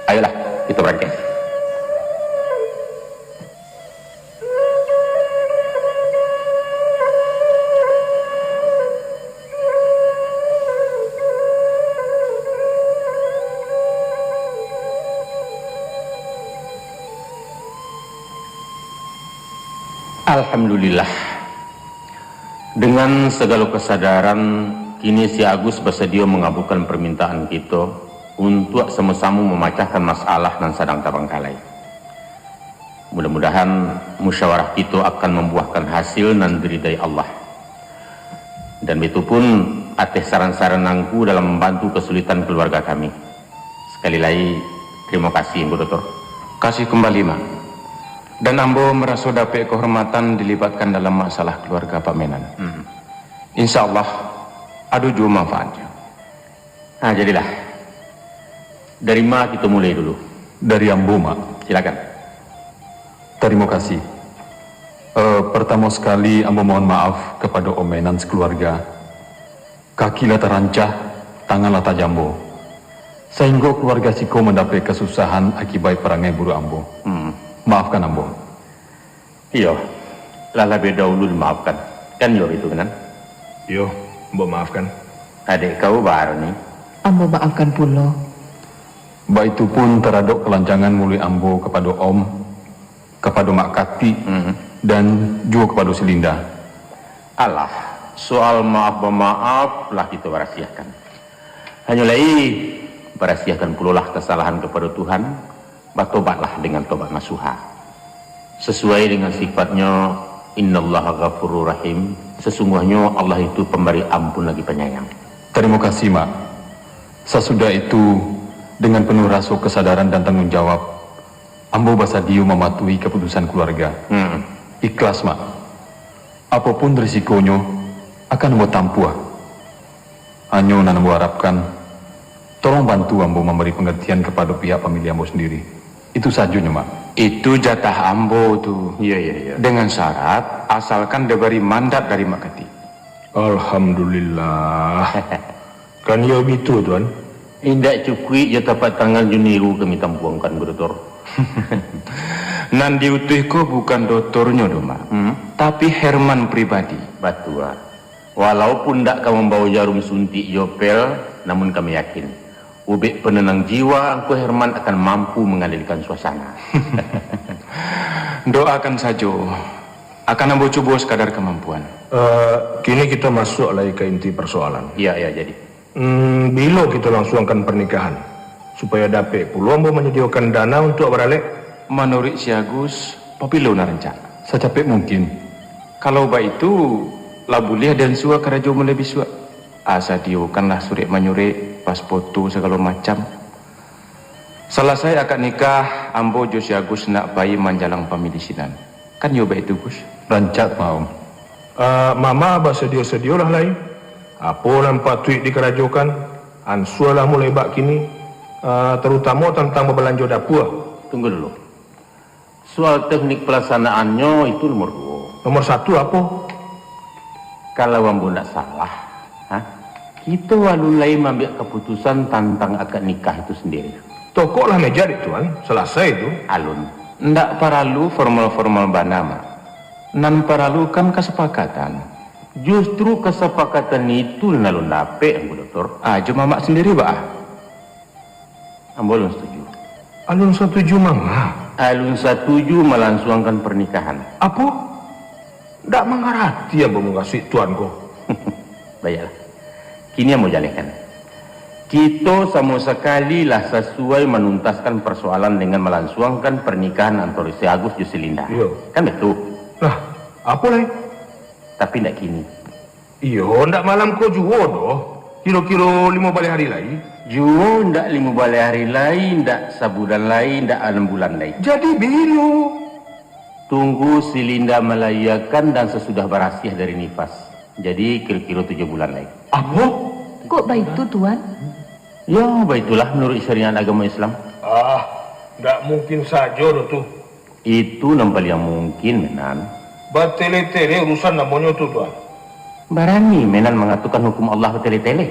Ayolah, kita barangkek. Alhamdulillah. Dengan segala kesadaran, kini si Agus basadio mangabulkan permintaan kito untuak samo-samo mamacahkan masalah nan sadang tabangkalai. Mudah-mudahan musyawarah kito akan mambuahkan hasil nan diridai Allah. Dan baitu pun ateh saran-saran Angku dalam mambantu kasulitan kaluarga kami. Sakali lai, tarimo kasih, Angku Doktor. Kasih kumbali, Mak. Dan ambo maraso dapek kahormatan dilibatkan dalam masalah kaluarga Pak Menan. Hmm. Insya Allah, ado juo manfaatnyo. Nah, jadilah. Dari ma kito mulai dulu? Dari ambo, Mak. Silakan. Tarimo kasih. Eh, partamo sakali, ambo mohon maaf kapado Om Menan sakaluarga. Kaki lah tarancah, tangan lah tajambo, sainggo kaluarga siko mandapek kasusahan akibaik parangai buruak ambo. Hmm. Maafkan ambo. Iyo, lah labiah daulu dimaafkan. Kan iyo itu, Menan? Iyo, ambo maafkan. Adek kau baa ni? Ambo maafkan pulo. Baitu pun taradok kalancangan muluik ambo kapado Om, kapado Mak Kati, Mhm. dan juo kapado si Linda. Alah, soal maaf-mamaaf lah kito barasiahkan. Hanyo lai, barasiahkan pulolah kasalahan kapado Tuhan, batobatlah dengan tobat nasuha. Sasuai dengan sifat-Nyo, "Innallaha ghafurur rahim," sasungguahnyo Allah itu pambari ampun lagi panyayang. Tarimo kasih, Mak. Sasudah itu, dengan penuh raso kasadaran dan tanggung jawab, ambo basadio mamatuhi kaputusan kaluarga. Hmm. Ikhlas, Mak. Apo pun risikonyo, akan ambo tampuah. Hanyo nan ambo arapkan, tolong bantu ambo mambari pangartian kapado pihak pamiliah ambo sandiri. Itu sajonyo, Mak. Itu jatah ambo tu. Iyo, iyo, iyo. Dengan syarat, asalkan dibari mandat dari Mak Kati. Alhamdulillah. Kan iyo bitu, Tuan? Indak cukuik jo tapak tangan jo niru kami tampuangkan, Doktor. Nan diutuih ko bukan doktornyo doh, Mak. Hmm? Tapi Herman pribadi. Batua. Walaupun ndak ka mambawa jarum suntik jo pel, namun kami yakin, ubek penenang jiwa Angku Herman akan mampu mangalihkan suasana. Doakan sajo. Akan ambo cubo sakadar kamampuan. Eh, kini kito masuak lai ka inti parsoalan. Iya, iya, jadi. Hmm, bilo kito langsuangkan parnikahan, supayo dapek pulo ambo manyadiokan dana untuak baralek? Manuruik si Agus, pabilo nan rancak? Sacapek mungkin. Kalau baitu, lah buliah diansua karajo mulai bisuak. Ah, sadiokanlah surek-manyurek, pas foto sagalo macam. Salasai akad nikah, ambo jo si Agus nak pai manjalang pamili sinan. Kan iyo baitu, Gus? Rancak, Om. Eh, Mama basadio-sadiolah lai. Apo nan patuik dikarajokan, ansualah mulai bak kini, eh, tarutamo tantang babalanjo dapua. Tunggu dulu. Soal teknik palaksanaannyo itu nomor duo. Nomor satu apo? Kalau ambo ndak salah, ha, kito alun lai maambiak kaputusan tantang akad nikah itu sandiri. Tokoklah meja, dek Tuan, salasai tu. Alun. Ndak paralu formal-formal bana, Mak. Nan paralu kan kasapakatan. Justru kasapakatan itu nan alun dapek, Angku Doktor. Ajo Mamak sandiri, Bah. Ambo alun satuju. Alun satuju manga? Alun satuju malansuangkan pernikahan. Apo? Ndak mangarati ambo mukasuik Tuan ko. Baiaklah. Kini ambo jalehkan. Kito samo sakali lah sasuai manuntaskan parsoalan dengan malansuangkan pernikahan antaro si Agus jo si Linda. Iyo. Kan baitu? Lah, apo lai? Tapi ndak kini. Iyo, ndak malam ko juo doh. Kiro-kiro limo baleh ari lai. Juo ndak limo baleh ari lai, ndak sabulan lai, ndak anam bulan lai. Jadi bilo? Tunggu si Linda malahiakan dan sasudah barasiah dari nifas. Jadi kiro-kiro tujuah bulan lai. Apo? Kok baitu, Tuan? Yo, baitulah manuruik syariat agamo Islam. Ah, ndak mungkin sajo doh tu. Itu nan paliang mungkin, Menan. Batele-tele urusan namonyo tu, Tuan. Barani Menan mangatokan hukum Allah batele-tele?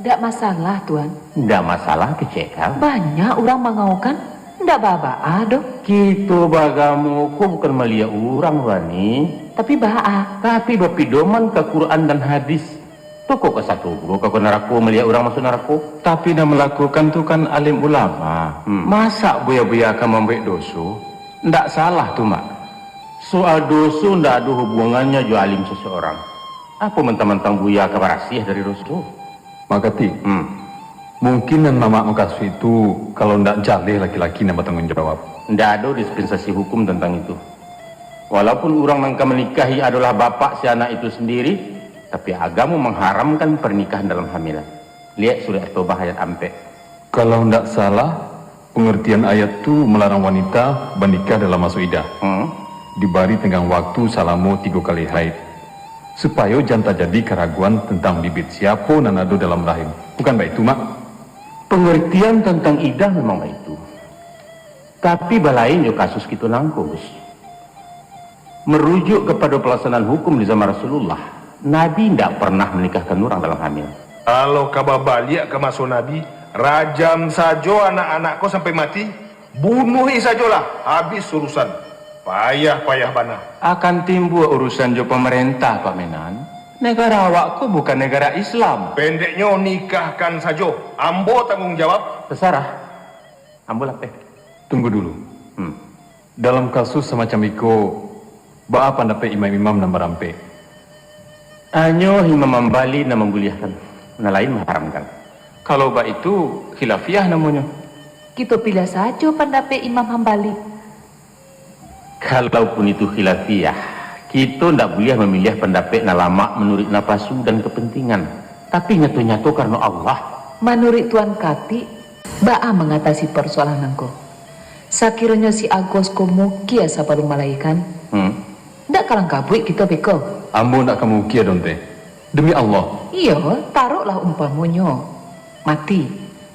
Ndak masalah, Tuan. Ndak masalah, kecek kau. Banyak urang mangaokan, ndak baa-baa doh. Kito baagamo ko bukan maliek urang, Rani. Tapi baa? Tapi bapidoman ka Quran dan hadis. Tokok ka sarugo, ka narako, maliek urang masuak narako. Tapi nan malakukan tu kan alim ulama. Hmm. Masa buya-buya ka mambuek doso? Ndak salah tu, Mak. Soal doso ndak ado hubungannyo jo alim sasaurang. Apo mantang-mantang buya ka barasiah dari doso? Mak Katik, hmm, mungkin nan Mamak mukasuik tu, kalau ndak jaleh laki-laki nan batangguang jawab. Ndak ado dispensasi hukum tantang itu. Walaupun urang nan ka manikahi adolah bapak si anak itu sandiri, tapi agamo mangharamkan pernikahan dalam hamil. Liek Surah At-Taubah ayat ampek. Kalau ndak salah, pengertian ayat tu malarang wanita banikah dalam maso idah. Hmm. Dibari tenggang waktu salamo tigo kali haid, supayo jan tajadi karaguan tantang bibit siapo nan ado dalam rahim. Bukan baitu, Mak? Pengertian tantang idah memang baitu. Tapi balain jo kasus kito nangko, Gus. Merujuk kapado palaksanaan hukum di zaman Rasulullah, Nabi indak pernah manikahkan urang dalam hamil. Kalau ka babaliak ka maso Nabi, rajam sajo anak-anak ko sampai mati, bunuahi sajolah, habis urusan. Payah-payah bana. Akan timbua urusan jo pamarentah, Pak Menan. Negara awak ko bukan negara Islam. Pendeknyo, nikahkan sajo. Ambo tangguang jawab. Tasarah. Ambo lapeh. Tunggu dulu. Hmm. Dalam kasus samacam iko, baa pandapek imam-imam nan barampek? Hanyo Imam Hambali nan mambuliahkan, nan lain maharamkan. Kalau baitu, khilafiah namonyo. Kito piliah sajo pandapek Imam Hambali. Kalaupun itu khilafiah, kito ndak buliah mamiliah pandapek nan lamak manuruik napasu dan kapantingan, tapi nyato-nyato karano Allah. Manuruik Tuan Katik, baa mangatasi parsoalan nangko? Sakironyo si Agus ko mukia sabalun malahiakan, hmm, ndak ka langkabuik kito beko? Ambo ndak ka mukia doh, Teh. Demi Allah. Iyo, taruiklah umpamonyo mati.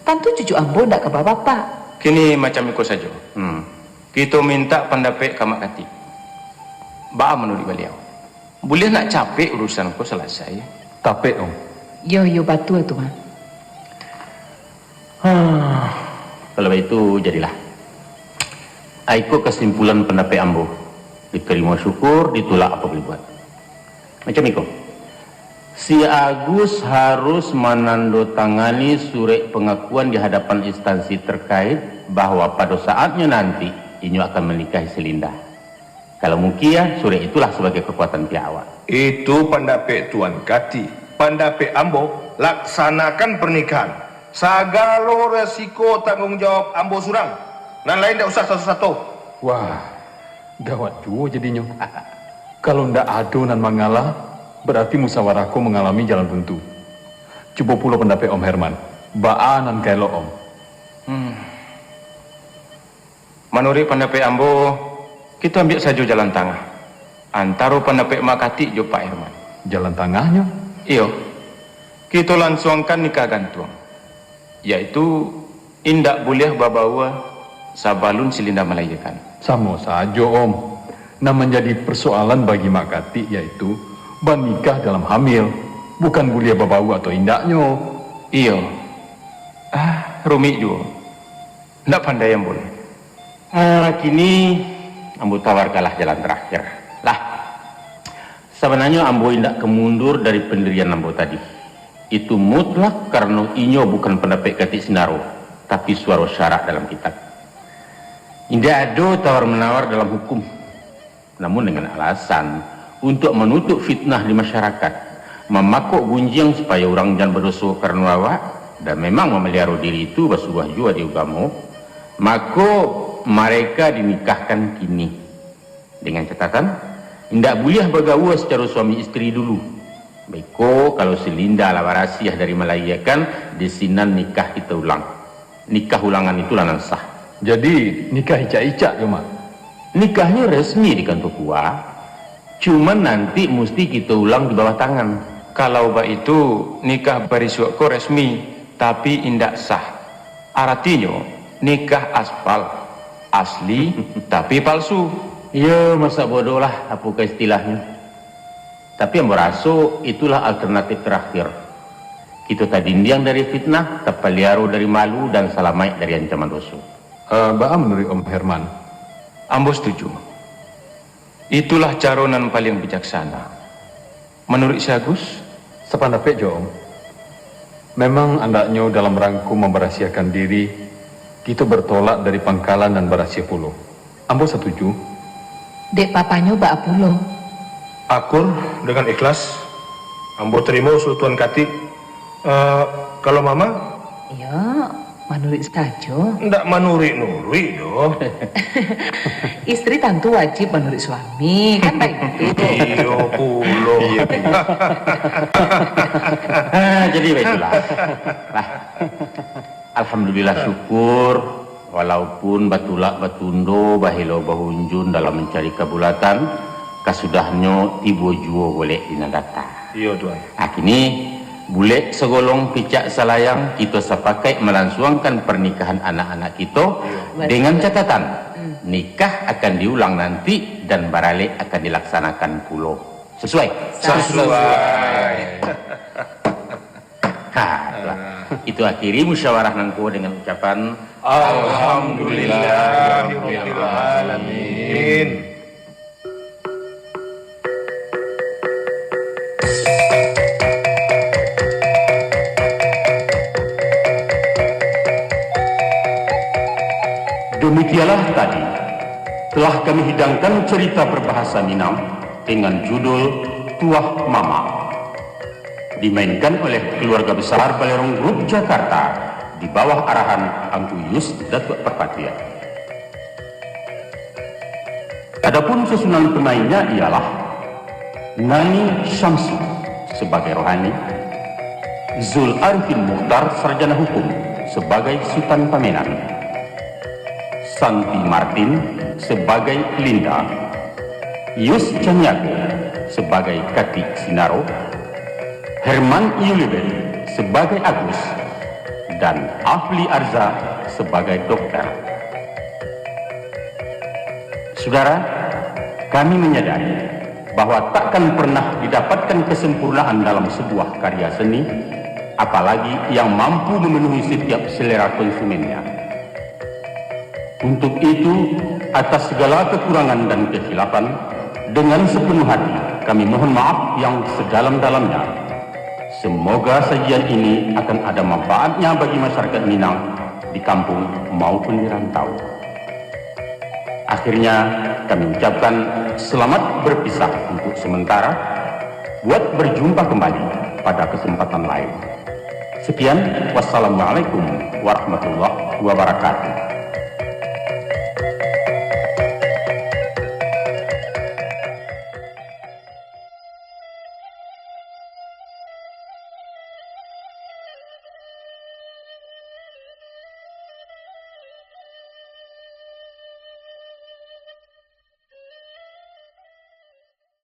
Tantu cucu ambo ndak ka babapak. Kini macam iko sajo. Hmm. Kito mintak pandapek ka Mak Katik. Baa manuruik baliau? Buliah ndak capek urusan ko salasai? Tapek, Om. Iyo, iyo, batua tu, Mak. Hah, kalau baitu, jadilah. Iko kasimpulan pandapek ambo. Ditarimo syukur, ditulak apo buliah buat. Macam iko. Si Agus harus manandotangani surek pangakuan di hadapan instansi terkait bahwa pado saatnyo nanti inyo akan manikahi si Linda. Kalau mukia, surek itulah sabagai kakuatan pihak awak. Itu pandapek Tuan Katik. Pandapek ambo, laksanakan pernikahan. Sagalo resiko tangguang jawab ambo surang. Nan lain ndak usah sato-sato. Wah, gawat juo jadinyo. Kalau ndak ado nan mangalah, barati musawarah ko mangalami jalan buntu. Cubo pulo pandapek Om Herman. Baa nan ka elok, Om? Hmm. Manuruik pandapek ambo, kito ambiak sajo jalan tangah antaro pandapek Mak Katik jo Pak Herman. Jalan tangahnyo? Iyo, kito lansuangkan nikah gantuang, yaitu indak buliah babaua sabalun si Linda malahiakan. Samo sajo, Om. Nan manjadi persoalan bagi Mak Katik yaitu banikah dalam hamil, bukan buliah babaua atau indaknyo. Iyo. Ah, rumik juo. Ndak pandai ambo lai. Ah, kini ambo tawarkanlah jalan terakhir. Lah, sabananyo ambo indak ka mundur dari pandirian ambo tadi. Itu mutlak karano inyo bukan pandapek Katik Sinaro, tapi suaro syarak dalam kitab. Indak ado tawar-manawar dalam hukum. Namun dengan alasan untuak manutuik fitnah di masyarakat, mamakok gunjiang supayo urang jan badoso karano awak, dan memang mamaliaro diri itu basuah juo di ugamo, mako, mareka dinikahkan kini. Dengan catatan, indak buliah bagaua sacaro suami isteri dulu. Beko, kalau si Linda lah barasiah dari malahiakan, di sinan nikah kito ulang. Nikah ulangan itulah nan sah. Jadi, nikah icak-icak tu, Mak? Nikahnyo resmi di kantua KUA, cuman nanti musti kito ulang di bawah tangan. Kalau baitu, nikah barisuak ko resmi, tapi indak sah. Aratinyo, nikah aspal, asli, tapi palsu. Iyo, masak bodoh lah, apokoh istilahnyo. Tapi ambo raso, itulah alternatif terakhir. Kito tadindiang dari fitnah, tapaliaro dari malu, dan salamaik dari ancaman doso. Eh, baa manuruik Om Herman? Ambo setuju. Itulah caro nan paliang bijaksana. Manuruik si Agus? Sapandapek jo, Om. Memang andaknyo dalam rangko mambarasiahkan diri, kito bertolak dari pangkalan nan barasiah pulo. Ambo satuju. Dek papanyo baa pulo? Akur, dengan ikhlas, ambo tarimo usul Tuan Katik. Eh, kalau Mama? Iyo, manuruik sajo. Ndak manuruik-nuruik doh. Isteri tantu wajib manuruik suami, kan baitu? Iyo pulo. Iyo, iyo. Ah, jadi baitulah. Lah. Alhamdulillah, syukur, walaupun batulak batundo, bahelo bahunjun dalam mancari kabulatan, kasudahnyo tibo juo bulek di nan data. Iyo, Tuan. Ah, kini, bulek sagolong picak salayang, kito sapakaik malansuangkan parnikahan anak-anak kito, iyo, dengan catatan, hmm, nikah akan diulang nanti dan baralek akan dilaksanakan pulo. Sesuai? Sesuai. Ha, itulah. Itu akhiri musyawarah nangko dengan ucapan Alhamdulillahirabbil alamin. Demikianlah tadi telah kami hidangkan cerita berbahasa Minang dengan judul Tuah Mamak. Dimainkan oleh keluarga besar Balerong Group Jakarta di bawah arahan Angku Yus Datuak Parpatiah. Adapun susunan pemainnya ialah Nani Syamsu sebagai Rohani, Zul Arifin Mukhtar Sarjana Hukum sebagai Sutan Pamenan, Santi Martin sebagai Linda, Yus Caniago sebagai Katik Sinaro, Herman Yulibet sebagai Agus, dan Afli Arza sebagai Dokter. Saudara, kami menyadari bahwa takkan pernah didapatkan kesempurnaan dalam sebuah karya seni, apalagi yang mampu memenuhi setiap selera konsumennya. Untuk itu, atas segala kekurangan dan kekhilafan, dengan sepenuh hati kami mohon maaf yang sedalam-dalamnya. Semoga sajian ini akan ada manfaatnya bagi masyarakat Minang di kampung maupun di rantau. Akhirnya, kami ucapkan selamat berpisah untuk sementara, buat berjumpa kembali pada kesempatan lain. Sekian, wassalamualaikum warahmatullahi wabarakatuh.